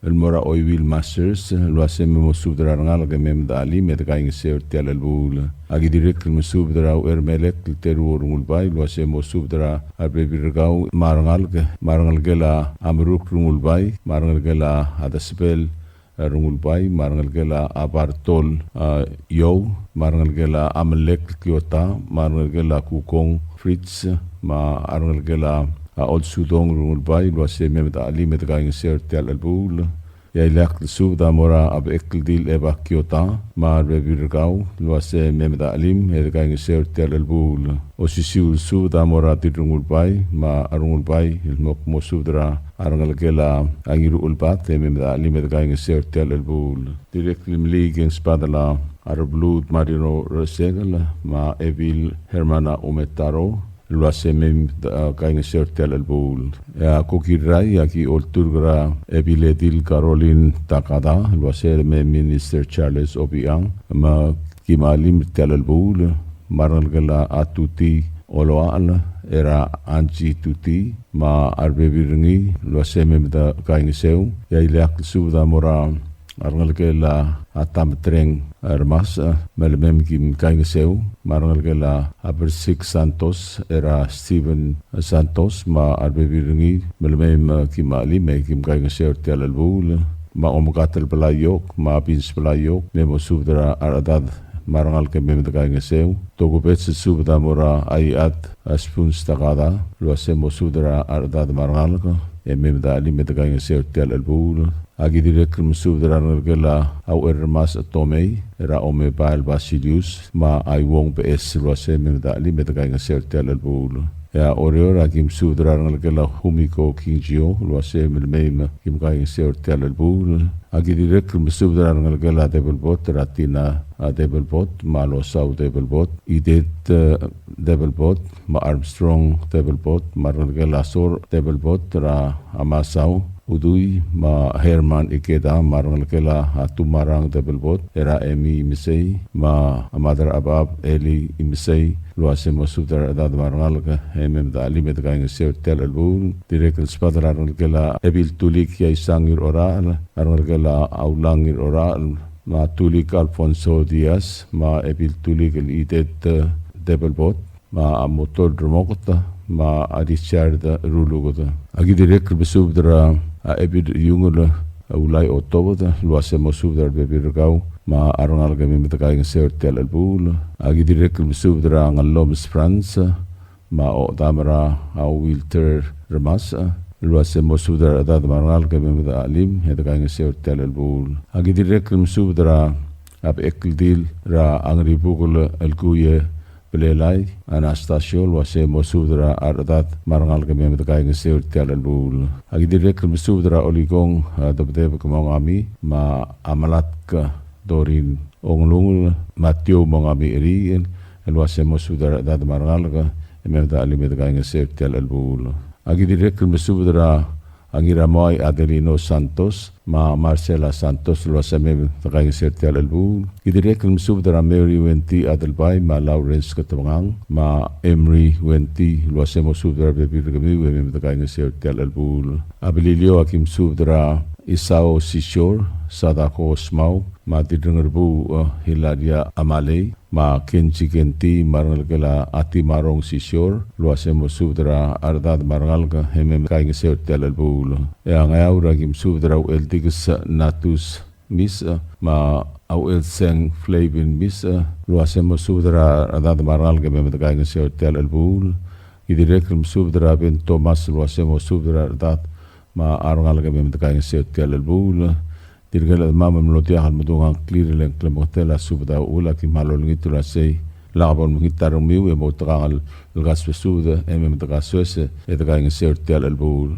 el mo er a Oiwil Masters, el uase mei mo subed er a rengalek e mei me de chelim e de kaingeseu er tia el chelebuul. A ki dirrek el mesubed er a Uchermelek el Teruo Rengulbai, el uase mo subed er a rebebil er kau me a rengalek, me a rengelekel a Meruk Rengulbai, me a rengelekel a Desebel Rengulbai, me a rengelekel a Bartol, a, Iou, me a rengelekel a Melek Kiota, me a rengelekel a Kukong Fritz, me a rengelekel a, a, Olsudong Rengulbai, el uase mei me de chelim e de kaingeseu er tia el chelebuul. E a ileakl el subed a mo er a Bechekldil Eba Kiota, me a rebebil er kau, el uase mei me de chelim e de kaingeseu er tia el chelebuul. Osisiu el subed a mo er a Dirrengulbai, me a Rengulbai, el mo kmo subed er a rengelekel a Ngiruchelbad, e mei me de chelim e de kaingeseu er tia el chelebuul. Dirrek el Imeliik e ng sbadel a Rebluud Marino Resekel, me a Ebil Hermana Umetaro, el uase mei me de, a, kaingeseu er tia el chelebuul. E a kuk Irrai, a ki olturk er a Ebil Edil Caroline Takada, el uase mei Minister Charles Obichang, me ki me chelim er tia el chelebuul, me a rengelekel a Tuti Oloachel, er a Angie Tuti, me a rebebil er ngii, el uase mei me de kaingeseu. E a ileakl el subed a mo er a rengelekel a Tametreng Remas, e, me le mei me kim kaingeseu, me a rengelekel a Bersik Santos, er a Steven Santos, me a rebebil er ngii, me le mei me kim chelim e kim kaingeseu er tia el chelebuul. Me a Omekatel Belaiok, me a Bins Belaiok, mei mo subed er a rechedad me a rengalek e mei me de kaingeseu. Tokubets el subed a mo er a Aiad, a, Spuns Takada, el uase mo subed er a rechedad me a rengalek e mei me de chelim e de kaingeseu er tia el chelebuul. A ki dirrek el mesubed er a rengelekel a Ucherremas Tomei, er a Omebael Basilius, me a Iuong Beches, el uase mei me de chelim e de kaingeseu er tia el chelebuul. E a Oreor a ki mesubed er a rengelekel a Humiko Kingzio el uase me lemei me ki kaingeseu er tia el chelebuul. A ki dirrek el mesubed er a rengelekel a Debelbot er a Tina, a, Debelbot, me a Losau Debelbot, Idet, e, Debelbot, me a Armstrong Debelbot, me a rengelekel a Sor Debelbot er a Masau Udui, me a Herman Ikeda, me a rengelekel a Tumarang Debelbot er a Emi Imesei, me a Mad er a Chabab Eli Imesei, el uase mo subed er a rechedad me a rengalek e mei me de chelim e de kaingeseu er tia el chelebuul. Dirrek el subed er a rengelekel a Ebil Tulik Iaisang Ngirorachel, a rengelekel a Aulang Ngirorachel, me a Tulik Alfonso Diaz, me a Ebil Tulik el Idet, e, Debelbot, me a Motol Remoket, me a Richard Ruluked. A ki dirrek el mesubed er a Ebil Iungel, e, Ulai Otobed, el uase mo subed er a rebebil er kau me a rengalek e mei me de kaingeseu er tia el chelebuul. A ki dirrek el mesubed er a Ngellomes Franz, me a Odam er a Wilter Remas, el uase mo subed er a rechedad me a rengalek e mei me de chelim e de kaingeseu er tia el chelebuul. A ki dirrek el mesubed er a Bechekeldil er a Ngeribukel el Kuie Belelai, Anastasio, el uase mo subed er a rechedad me a rengalek e mei me de kaingeseu er tia el chelebuul. A ki dirrek el mesubed er a Olikong, a, Debedebek Mongami, me a Malatk Dorin Onglungel, Mateo Mongami Eriel, el uase mo subed er a rechedad me a rengalek e mei me de chelim e de kaingeseu er tia el chelebuul. A ki dirrek el mesubed er a Ngiramoai Adelino Santos, me a Marcela Santos, el uase mei me de kaingeseu er tia el chelebuul. Ki dirrek el mesubed er a Mary Wenty Adelbai, me a Lawrence Ketebengang, me a Emery Wenty, el uase mo subed er a rebebil er kemiu e mei me de kaingeseu er tia el chelebuul. A Beliliou a ki mesubed er a Isao Sisior, Sadako Osmau, me a Dirrengerbuu, e, Hilaria Amalei, me a Kenji Kenti, me a rengelekel a Atimarong Sisior, el uase mo subed er a rechedad me a rengalek e mei me kaingeseu er tia el chelebuul. E a Ngeaur a ki mesubed er a Ucheldikes Natus Misech, me a Uchelseng Flavin Misech, el uase mo subed er a rechedad me a rengalek e mei me de kaingeseu er tia el chelebuul. Ki dirrek el mesubed er a Ben Thomas, el uase mo subed er a rechedad me a rengalek e mei me de kaingeseu er tia el chelebuul. Tirke el chedemam el mlo diak el medung a ngklir e le ng klemengetel a subed a uchul, a ki kmal olengit el uasei lak bo lemekngit a rengmiu e mo outekangel el kasbesubed e mei me de kasoes e de kaingeseu er tia el chelebuul.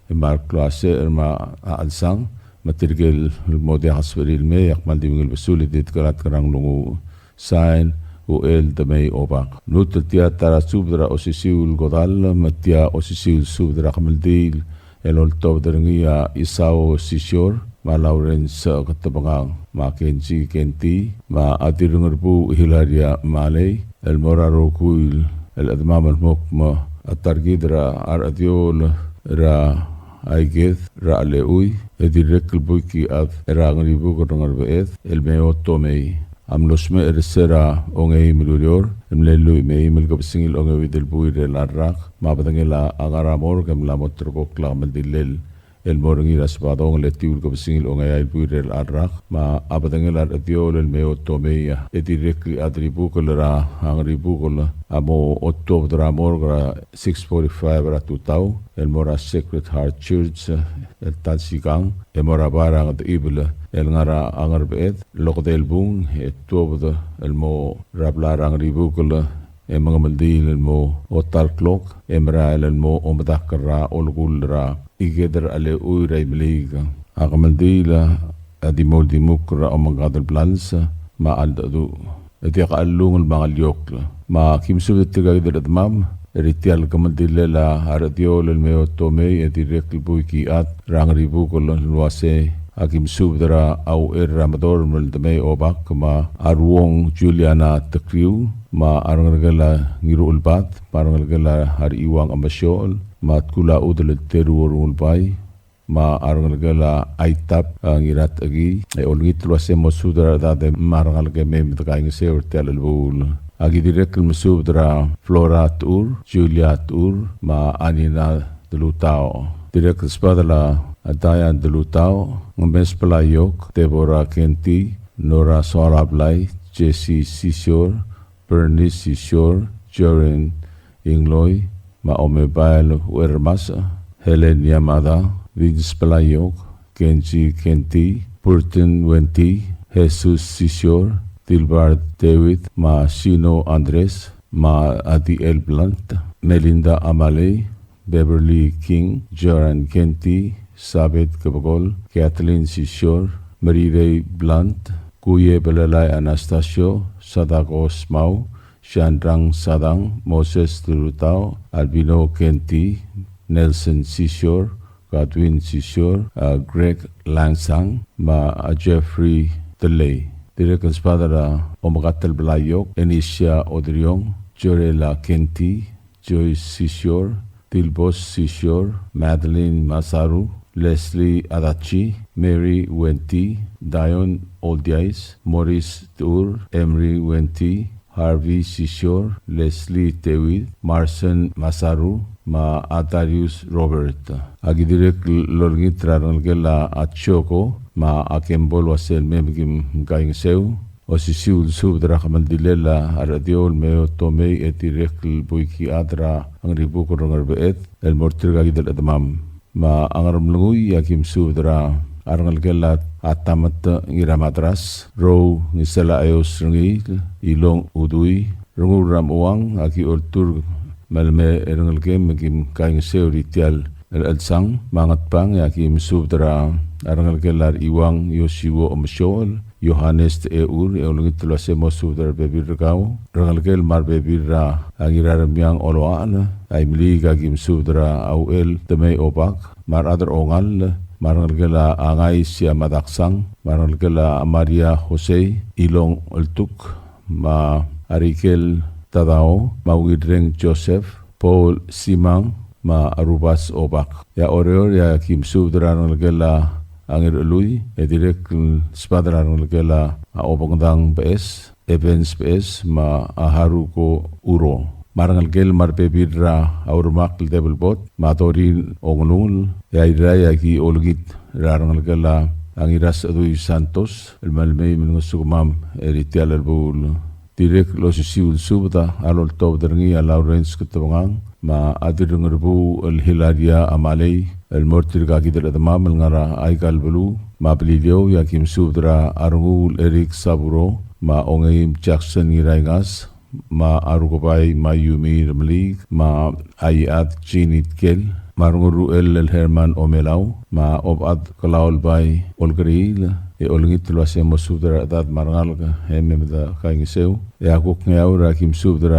E me a reklou a secher me a chelsang, me tirke el mo diak a sebechir el mei, e ak kmal di ungil besul e di dekelatk er a nglunguuch. Sain, Uchel Demei Obak. Lmuut el tia ta er a subed er a osisiu el kodall, me tia osisiu el subed er a kemeldiil el oltobed er ngii a Isao Sisior, me a Lawrence Ketebengang, me a Kenji Kenti, me a Dirrengerbuu Hilaria Malei, el mo er a rokui el chedemam el mo kmo a ta er kid er a Rechediol er a Aiked er a Chelechui, e dirrek el buik el chad er a Ngeribukel er a Ngerbeched, el Meo Tomei, a mlo smecher er se er a ongeim el ureor, el mle lluich me a eim el kebesengil a ongeuid el buil er chelecha el rak, me a bedengel a ngar er a morgue e mla mo ulterekokl a kemeldillel el mo er ngii er a Sebadong el etiu el kebesengil a ongeai el buil er chelecha el rak, me a bedengel a Rechediol el Meo Tomei, e dirrek el chad er a Ibukel er a Ngeribukel a mo otuobed er a morgue er a six forty-five er a tutau, el mo er a Sacred Heart Church el ta el sikang, e mo er a bai er a Ngedechibel el ngar er a Ngerbeched, el okedei el bung e tuobed el mo er a blai er a Ngeribukel, e mengemeldiil el mo otal klok, e merael el mo omedakl er a olekull er a Iked er a Chelechui er a Imeliik. A kemeldiil a di mo uldimukl er a omengkad el blals me a cheldecheduch. E diak a chellungel me a ngeliokl. Me aki mesubed er tirka kid el chedemam er tia el kemeldillel a Rechediol el Meo Tomei, e dirrek el buik el chad er a Ngeribukel el uasei aki mesubed er a Uchel er a Medorm el Demei Obak, me a Ruong Juliana Tekriu, me a rengelekel a Ngiruchelbad, me a rengelekel a Rechiuang Emesiochel, me a Tkul a Chudel el Teruo Rungulbai, me a rengelekel a Aitap, a, Ngiratechekii, e olengit el uasei mo subed er a rechedad me a rengalek e mei me de kaingeseu er tia el chelebuul. Aki dirrek el mesubed er a Flora Techur, Julia Techur, me a Anina Delutao. Dirrek el subedel a Diane Delutao, Ngemes Pelaiok, Deborah Kenti, Nora Soalablai, Jessie Sisior, Bernice Sisior, Jorin Ingloi, me a Omebael Uermasech, Helen Yamada, Vince Pelaiok, Kenji Kenti, Burton Wenti, Jesus Sisior, Dilbert David, me a Sino Andres, me a Diel Blunt, Melinda Amalei, Beverly King, Joran Kenti, Sabeth Kebekol, Kathleen Sisior, Merirei Blunt, Kuye Belalai Anastasio, Sadako Smau, Shandrang Sadang, Moses Turutao, Albino Kenti, Nelson Sisior, Godwin Sisior, a, Greg Langsang, me a Jeffrey Telei. Dirrek el sbadel a Omekatel Blaiok, Enisia Odriong, Jorela Kenti, Joyce Sisior, Dilbos Sisior, Madeline Masaru, Leslie Adachi, Mary Wenti, Dion Oldiais, Morris Tur, Emery Wenti, Harvey Sisior, Leslie Tewid, Marson Masaru, me a Darius Robert. Aki dirrek el olengit er a rengelekel a Chioko me a Kembol el uasei mei me kim kaingeseu. Osisiu el subed er a kemeldilel a Rechediou el Meo Tomei e dirrek el buik el chad er a Ngeribuk er a Ngerbeched el mo er tirka kid el chedemam. Me a Ngeremlengui, aki mesubed er a rengelekel a Tamet Ngiramadras, Rou Ngisela Eos Rengiil, Ilong Udui, Rengul er a Mechuang, aki olturk me le mei er a rengelekem me kim kaingeseu er tia el chelsang. Me a Ngatpang, aki mesubed er a rengelekel a Iuang Yosiuo Omesiochel, Johannes Techeur, e olengit el uasei mo subed er a rebebil er kau, rengelekel me a rebebil er a Ngiraremiang Oloachel. Aimeliik, aki mesubed er a Uchel Temei Obak, me a rechad er a Ongall, me a rengelekel a Ngais Siamadaksang, me a rengelekel a Maria Jose, Ilong Oltuk, me a Rikel Tadao, me a Ungilreng Joseph, Paul Simang, me a Rubas Obak. E a Oreor, e aki mesubed er a rengelekel a Ngirchelui, e dirrek el sbadel a rengelekel a Obengdang Beches, Evans Beches, me a Haruko Uro. Me a rengelekel me a rebebil er a Urmak el Debelbot, me a Dorin Ongelungel, e a Irrai, aki olengit er a rengelekel a Ngirasechedui Santos, el me le mei me lengesukemam er tia el chelebuul. Dirrek el osisiu el subed a loltobed er ngii a Lawrence Ketebengang, me a Dirrengerbuu el Hilaria Amalei, el mo er tirka kid el chedemam el ngar er aika el beluu, me a Beliliou, e aki mesubed er a Renguul Eric Saburo, me a Ongeim Jackson Ngiraingas, me a Rukebai Mayumi Remeliik, me a Aiad Jeannie Tkel, me a Renguruchel el Herman Omelau, me a Obechad Kelaulbai Olkeriil, e olengit el uasei mo subed er a rechedad me a rengalek e mei me de kaingeseu. E a kuk Ngeaur, aki mesubed er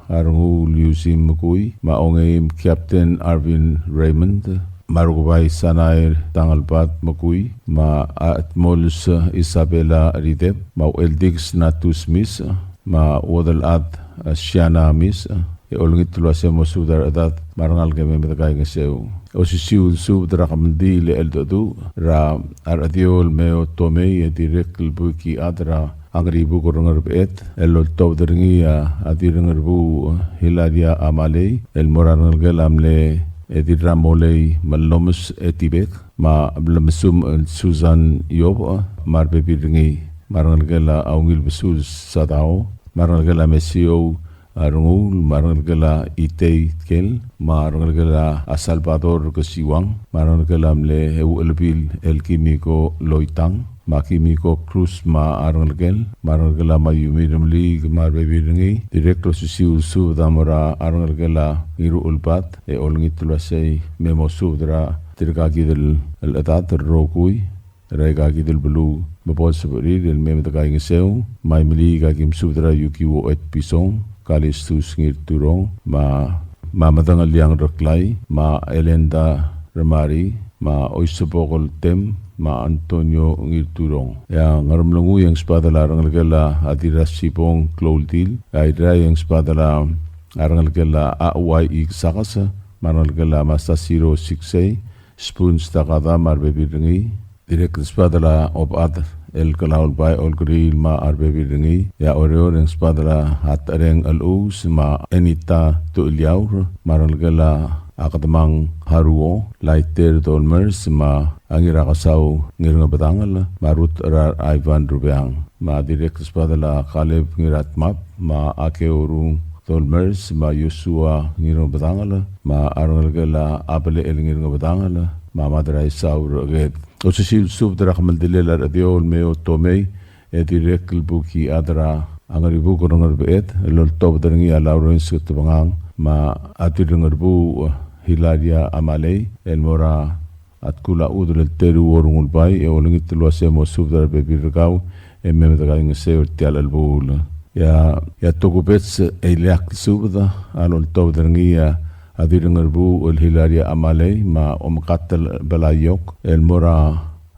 a Renguul Yusim Mekui, me a Ongeim Captain Arvin Raymond, me a Rukebai Sanae Tangelbad Mekui, me a Etmols Isabella Ridep, me a Ucheldikes Natus Mis, me a Uodelchad, eh, Siana Mis, eh, e olengit el uasei mo subed er a rechedad me a rengalek e mei me de kaingeseu. Osisiu el subed er a kemeldiil el cheldecheduch er a Rechediou el Meo Tomei e dirrek el buik el chad er a Ngeribukel er a Ngerbeched, el oltobed er ngii a Dirrengerbuu Hilaria Amalei, el mo er a rengelekel a mle Dirramolei Mellomes Etibek, me a Blemesumech el Susan Iobech, me a rebebil er ngii, me a rengelekel a Ungilbesul Sadao, me a rengelekel a Mesiou a Renguul, me a rengelekel a Itei Tkel, me a rengelekel a Salvador Kesiuang, me a rengelekel a mle Euchelebil el Kimiko Loitang, me a Kimiko Cruz me a rengelekel, me a rengelekel a Mayumi Remeliik me a rebebil er ngii. Dirrek el osisiu el subed a mo er a rengelekel a Ngiruchelbad, e olengit el uasei mei mo subed er tirka kid el chedad el rokui er aika kid el beluu me bo lsebechir el mei me de kaingeseu. Me a Imeliik, aki mesubed er a Yukiwo Etpison, Kalistus Ngirturong, me a, me a Medengeliang Reklai, me a Elenda Remari, me a Oisebok el Tem, me a Antonio Ngirturong. E a Ngeremlengui e ng sbadel a rengelekel a Dirrasibong Klouldil, e a Irrai e ng sbadel a rengelekel a Auai Iksakas, me a rengelekel a Masasiro Siksei, Spoons Takada me a rebebil er ngii. Dirrek el sbadel a Obechad el Kelaulbai Olkeriil me a rebebil er ngii. E a Oreor e ng sbadel a Tereng Elchus me a Enita Tucheliaur, me a rengelekel a Kedemang Haruo, Laiter Dolmers me a Ngirakesau Ngirngebedangel, me a Ruth er a Ivan Rubeang. Me a dirrek el sbadel a Kaleb Ngiratmab, me a Keurung Dolmers, me a Yosua Ngirngebedangel, me a rengelekel a Abelechel Ngirngebedangel, me a Madraisau Reked. Osisiu el subed er a kemeldiil er a Rechediou el Meo Tomei, e dirrek el buki a chad er a a Ngeribuk er a Ngerbeched, el oltobed er ngii a Lawrence Ketebengang, me a Dirrengerbuuch Hilaria Amalei, el mo er a Tkul a Udel el teruo er a Ngulbai, e olengit el uase mo subed er a rebebil er kau, e mei me dekaingeseu er tia el chelebuul. E a, e a tokubets el ileakl el subed a loltobed er ngii a Dirrengerbuuch el Hilaria Amalei, me a Omekatel Belaiok, el mo er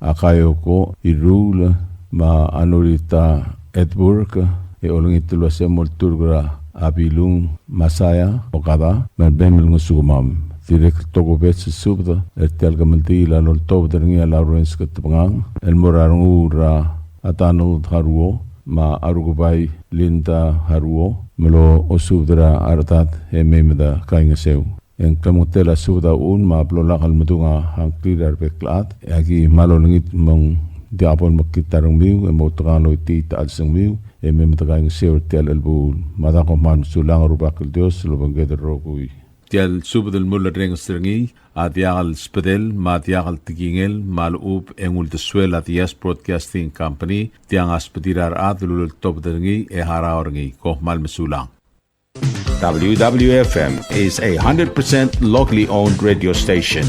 a Kaioko Iruul, me a Norita Edburg, e olengit el uase mo olturk er a Bilung Masaya Okada, me a bem el ngosukemam. Dirrek el tokubets el subed er tia el kemeldiil a loltobed er ngii a Lawrence Ketebengang, el mo er a Renguul er a Donald Haruo, me a Rukebai Linda Haruo, me losubed er a rechedad e mei me dekaingeseu. E ng klemengetel a subed a uchul me a blo lak el medung a ngklir a rebek el chad, e aki kmal olengit me ng diak bo lemekngit a rengmiu, e mo outekangel el choitii a chelsengmiu, e mei me dekaingeseu er tia el chelebuul. Mada kom kmal mesulang, a Rubak el Dios a lobengked el rokui. Tia el subed el mulerrenges er ngii a diak el sbedel me a diak el tekingel me a lechub e ng uldesuel a Diaz Broadcasting Company, tiang a sbedir a rechad el uleltobed er ngii e harau er ngii. Kom kmal mesulang. W W F M is a hundred percent locally owned radio station.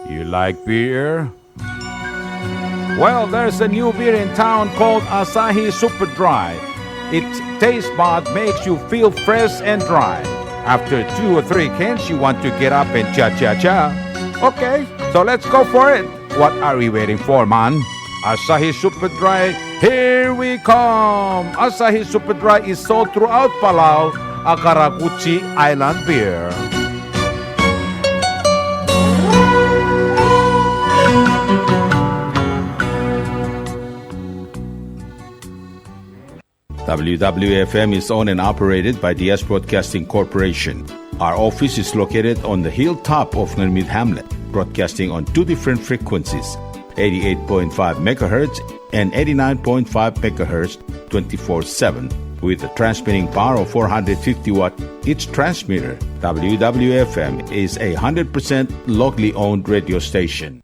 You like beer? Well, there's a new beer in town called Asahi Super Dry. Its taste bud makes you feel fresh and dry. After two or three cans, you want to get up and cha-cha-cha. Okay, so let's go for it. What are we waiting for, man? Asahi Super Dry, here we come! Asahi Super Dry is sold throughout Palau, a karakuchi island beer. W W F M is owned and operated by Diaz Broadcasting Corporation. Our office is located on the hilltop of Ngermid Hamlet, broadcasting on two different frequencies, eighty-eight point five megahertz and eighty-nine point five megahertz, twenty-four seven, with a transmitting power of four hundred fifty watt each transmitter. W W F M is a hundred percent locally owned radio station.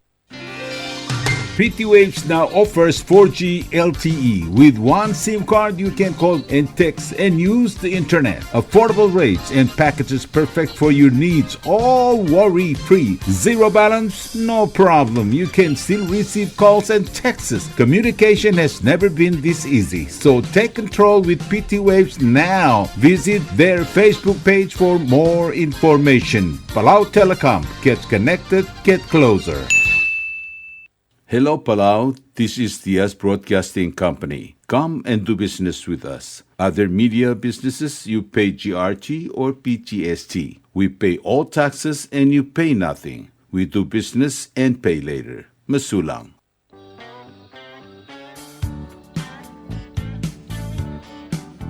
P T Waves now offers four G L T E. With one SIM card, you can call and text and use the internet. Affordable rates and packages perfect for your needs, all worry-free. Zero balance? No problem. You can still receive calls and texts. Communication has never been this easy. So take control with P T Waves now. Visit their Facebook page for more information. Palau Telecom. Get connected. Get closer. Hello, Palau. This is Diaz Broadcasting Company. Come and do business with us. Other media businesses, you pay G R T or P G S T. We pay all taxes and you pay nothing. We do business and pay later. Mesulang.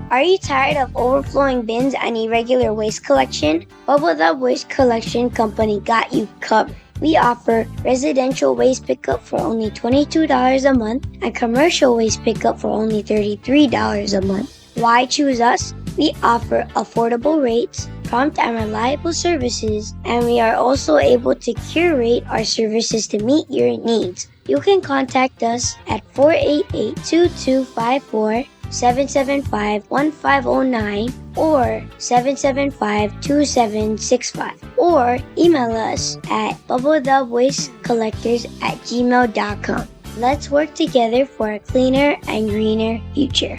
Are you tired of overflowing bins and irregular waste collection? Bubble Dub Waste Collection Company got you covered. We offer residential waste pickup for only twenty-two dollars a month and commercial waste pickup for only thirty-three dollars a month. Why choose us? We offer affordable rates, prompt and reliable services, and we are also able to curate our services to meet your needs. You can contact us at four eight eight, two two five four, seven seven five, one five oh nine or seven seven five, two seven six five, or email us at bubble dub waste collectors at gmail dot com. Let's work together for a cleaner and greener future.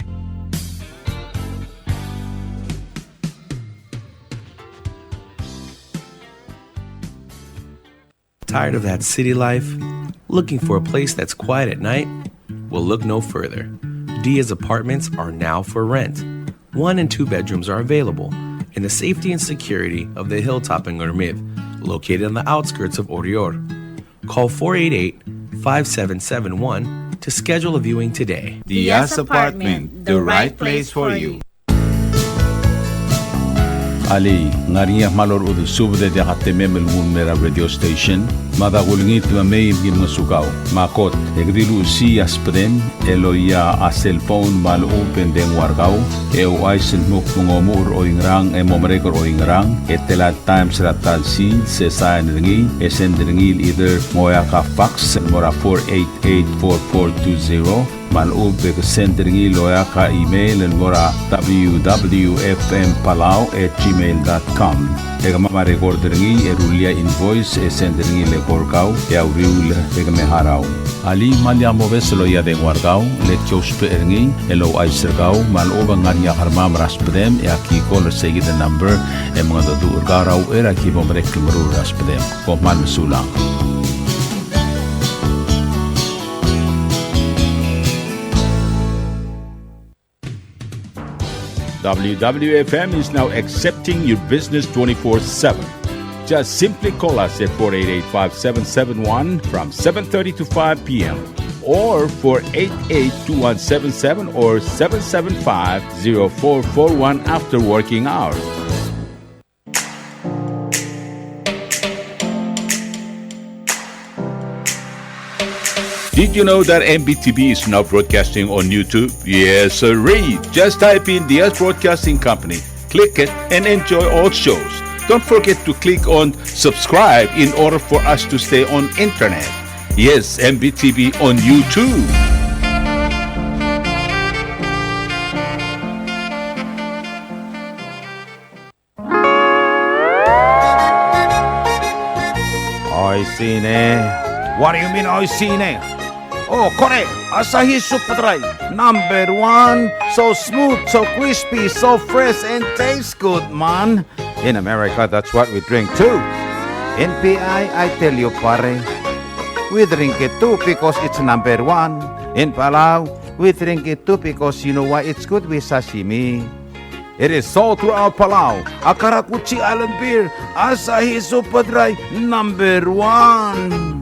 Tired of that city life? Looking for a place that's quiet at night? Well, look no further. Diaz Apartments are now for rent. One and two bedrooms are available in the safety and security of the hilltop in Ngermid, located on the outskirts of Oreor. Call four eight eight, five seven seven one to schedule a viewing today. Diaz Apartment, the right place for you. Alii, ng ngar er ngii a kmal orechudel subed e diak a temem el nguu el mei er a radio station? Mada kulengit me mei me ki ngosukau. Me a kot, e ke di luchesii a subedem el loia a cell phone me a lechub e ng dengua er kau, e ouchais el dmu kmo ng omuchel er oingerang e mo merek er oingerang, e tela el times er a ta el sils, e sain er ngii, e send er ngii el either ng oeak a fax el mo er a four eight eight four four two zero, me a lechub e ke send er ngii el oeak a email el mo er a W W F M Palau at gmail dot com. E kemam a record er ngii e rullii a invoice e send er ngii el eko er kau e a uriul e ke me harau. Alii, me lak mobes el loia a dengua er kau, le ki ousbech er ngii el ouchais er kau me a lechub e ng ngar er ngii a kermam er a subedem e aki call er seikid el number e mengedecheduch er kau er a uchei er a ki bo merek el meruul er a subedem. Kom kmal mesulang. W W F M is now accepting your business twenty-four seven. Just simply call us at four eight eight, five seven seven one from seven thirty to five p m or four eight eight, two one seven seven or seven seven five, zero four four one after working hours. Did you know that M B T V is now broadcasting on YouTube? Yes, sirree. Just type in Diaz Broadcasting Company, click it, and enjoy all shows. Don't forget to click on subscribe in order for us to stay on internet. Yes, M B T V on YouTube. Oishii ne. What do you mean, oishii ne? Oh, kore, Asahi Super Dry, number one. So smooth, so crispy, so fresh, and tastes good, man. In America, that's what we drink too. In P I, I tell you, pare, we drink it too because it's number one. In Palau, we drink it too because you know why? It's good with sashimi. It is sold throughout Palau. A karakuchi island beer, Asahi Super Dry, number one.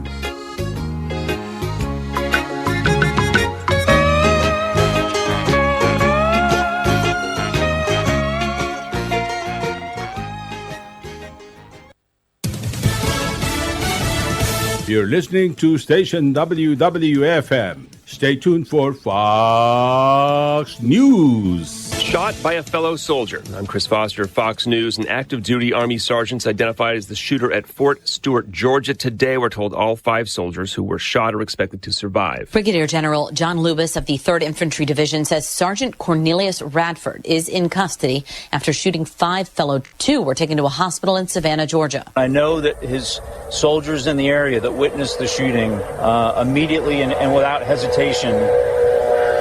You're listening to station W W F M. Stay tuned for Fox News. Shot by a fellow soldier. I'm Chris Foster, Fox News. An active duty Army sergeant's identified as the shooter at Fort Stewart, Georgia. Today, we're told all five soldiers who were shot are expected to survive. Brigadier General John Lubas of the Third Infantry Division says Sergeant Cornelius Radford is in custody after shooting five fellow. Two were taken to a hospital in Savannah, Georgia. I know that his soldiers in the area that witnessed the shooting, uh, immediately and, and without hesitation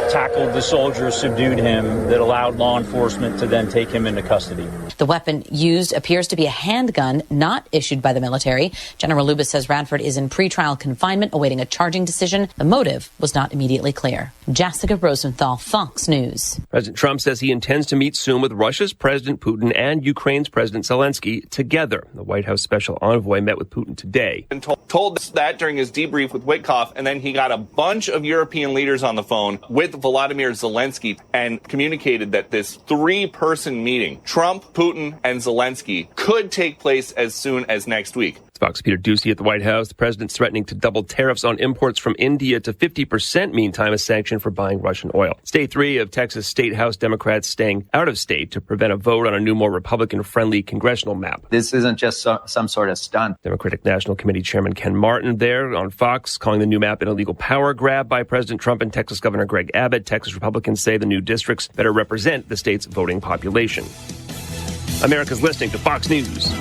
tackled the soldier, subdued him, that allowed law enforcement to then take him into custody. The weapon used appears to be a handgun not issued by the military. General Lubas says Radford is in pretrial confinement awaiting a charging decision. The motive was not immediately clear. Jessica Rosenthal, Fox News. President Trump says he intends to meet soon with Russia's President Putin and Ukraine's President Zelensky together. The White House special envoy met with Putin today. And told, told us that during his debrief with Witkoff, and then he got a bunch of European leaders on the phone with Volodymyr Zelensky and communicated that this three-person meeting, Trump, Putin, and Zelensky, could take place as soon as next week. Fox Peter Doocy at the White House. The president's threatening to double tariffs on imports from India to fifty percent, meantime, a sanction for buying Russian oil. State three of Texas State House Democrats staying out of state to prevent a vote on a new, more Republican-friendly congressional map. This isn't just so-, some sort of stunt. Democratic National Committee Chairman Ken Martin there on Fox, calling the new map an illegal power grab by President Trump and Texas Governor Greg Abbott. Texas Republicans say the new districts better represent the state's voting population. America's listening to Fox News.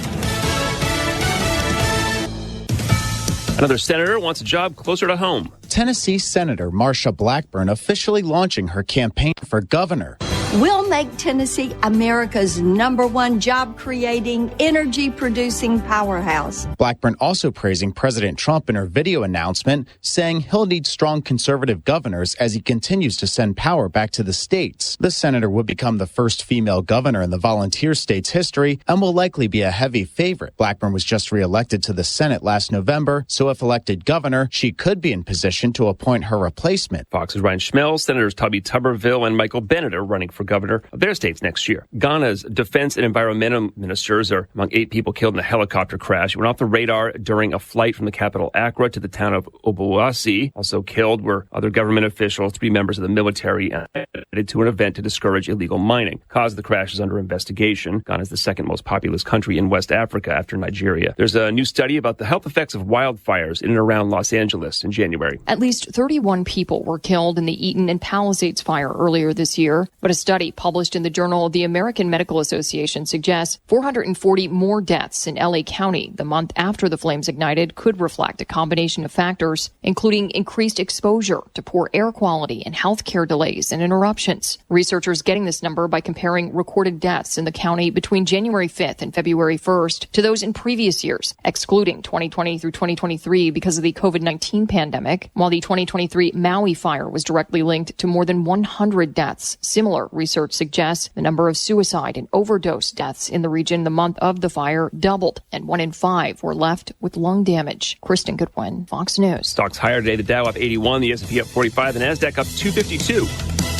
Another senator wants a job closer to home. Tennessee Senator Marsha Blackburn officially launching her campaign for governor. We'll make Tennessee America's number one job-creating, energy-producing powerhouse. Blackburn also praising President Trump in her video announcement, saying he'll need strong conservative governors as he continues to send power back to the states. The senator would become the first female governor in the volunteer state's history and will likely be a heavy favorite. Blackburn was just reelected to the Senate last November, so if elected governor, she could be in position to appoint her replacement. Fox's Ryan Schmelz, Senators Tommy Tuberville and Michael Bennet are running for governor of their states next year. Ghana's defense and environmental ministers are among eight people killed in a helicopter crash. It went off the radar during a flight from the capital Accra to the town of Obuasi. Also killed were other government officials, three members of the military, and headed to an event to discourage illegal mining. Cause of the crash is under investigation. Ghana is the second most populous country in West Africa after Nigeria. There's a new study about the health effects of wildfires in and around Los Angeles in January. At least thirty-one people were killed in the Eaton and Palisades fire earlier this year, but a study published in the journal The American Medical Association suggests four hundred forty more deaths in L A County the month after the flames ignited could reflect a combination of factors, including increased exposure to poor air quality and healthcare delays and interruptions. Researchers getting this number by comparing recorded deaths in the county between January fifth and February first to those in previous years, excluding twenty twenty through twenty twenty-three because of the COVID nineteen pandemic. While the twenty twenty-three Maui fire was directly linked to more than one hundred deaths, similar research suggests the number of suicide and overdose deaths in the region the month of the fire doubled, and one in five were left with lung damage. Kristen Goodwin, Fox News. Stocks higher today. The Dow up eighty-one, the S and P up forty-five, the Nasdaq up two fifty-two.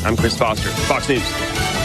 I'm Chris Foster, Fox News.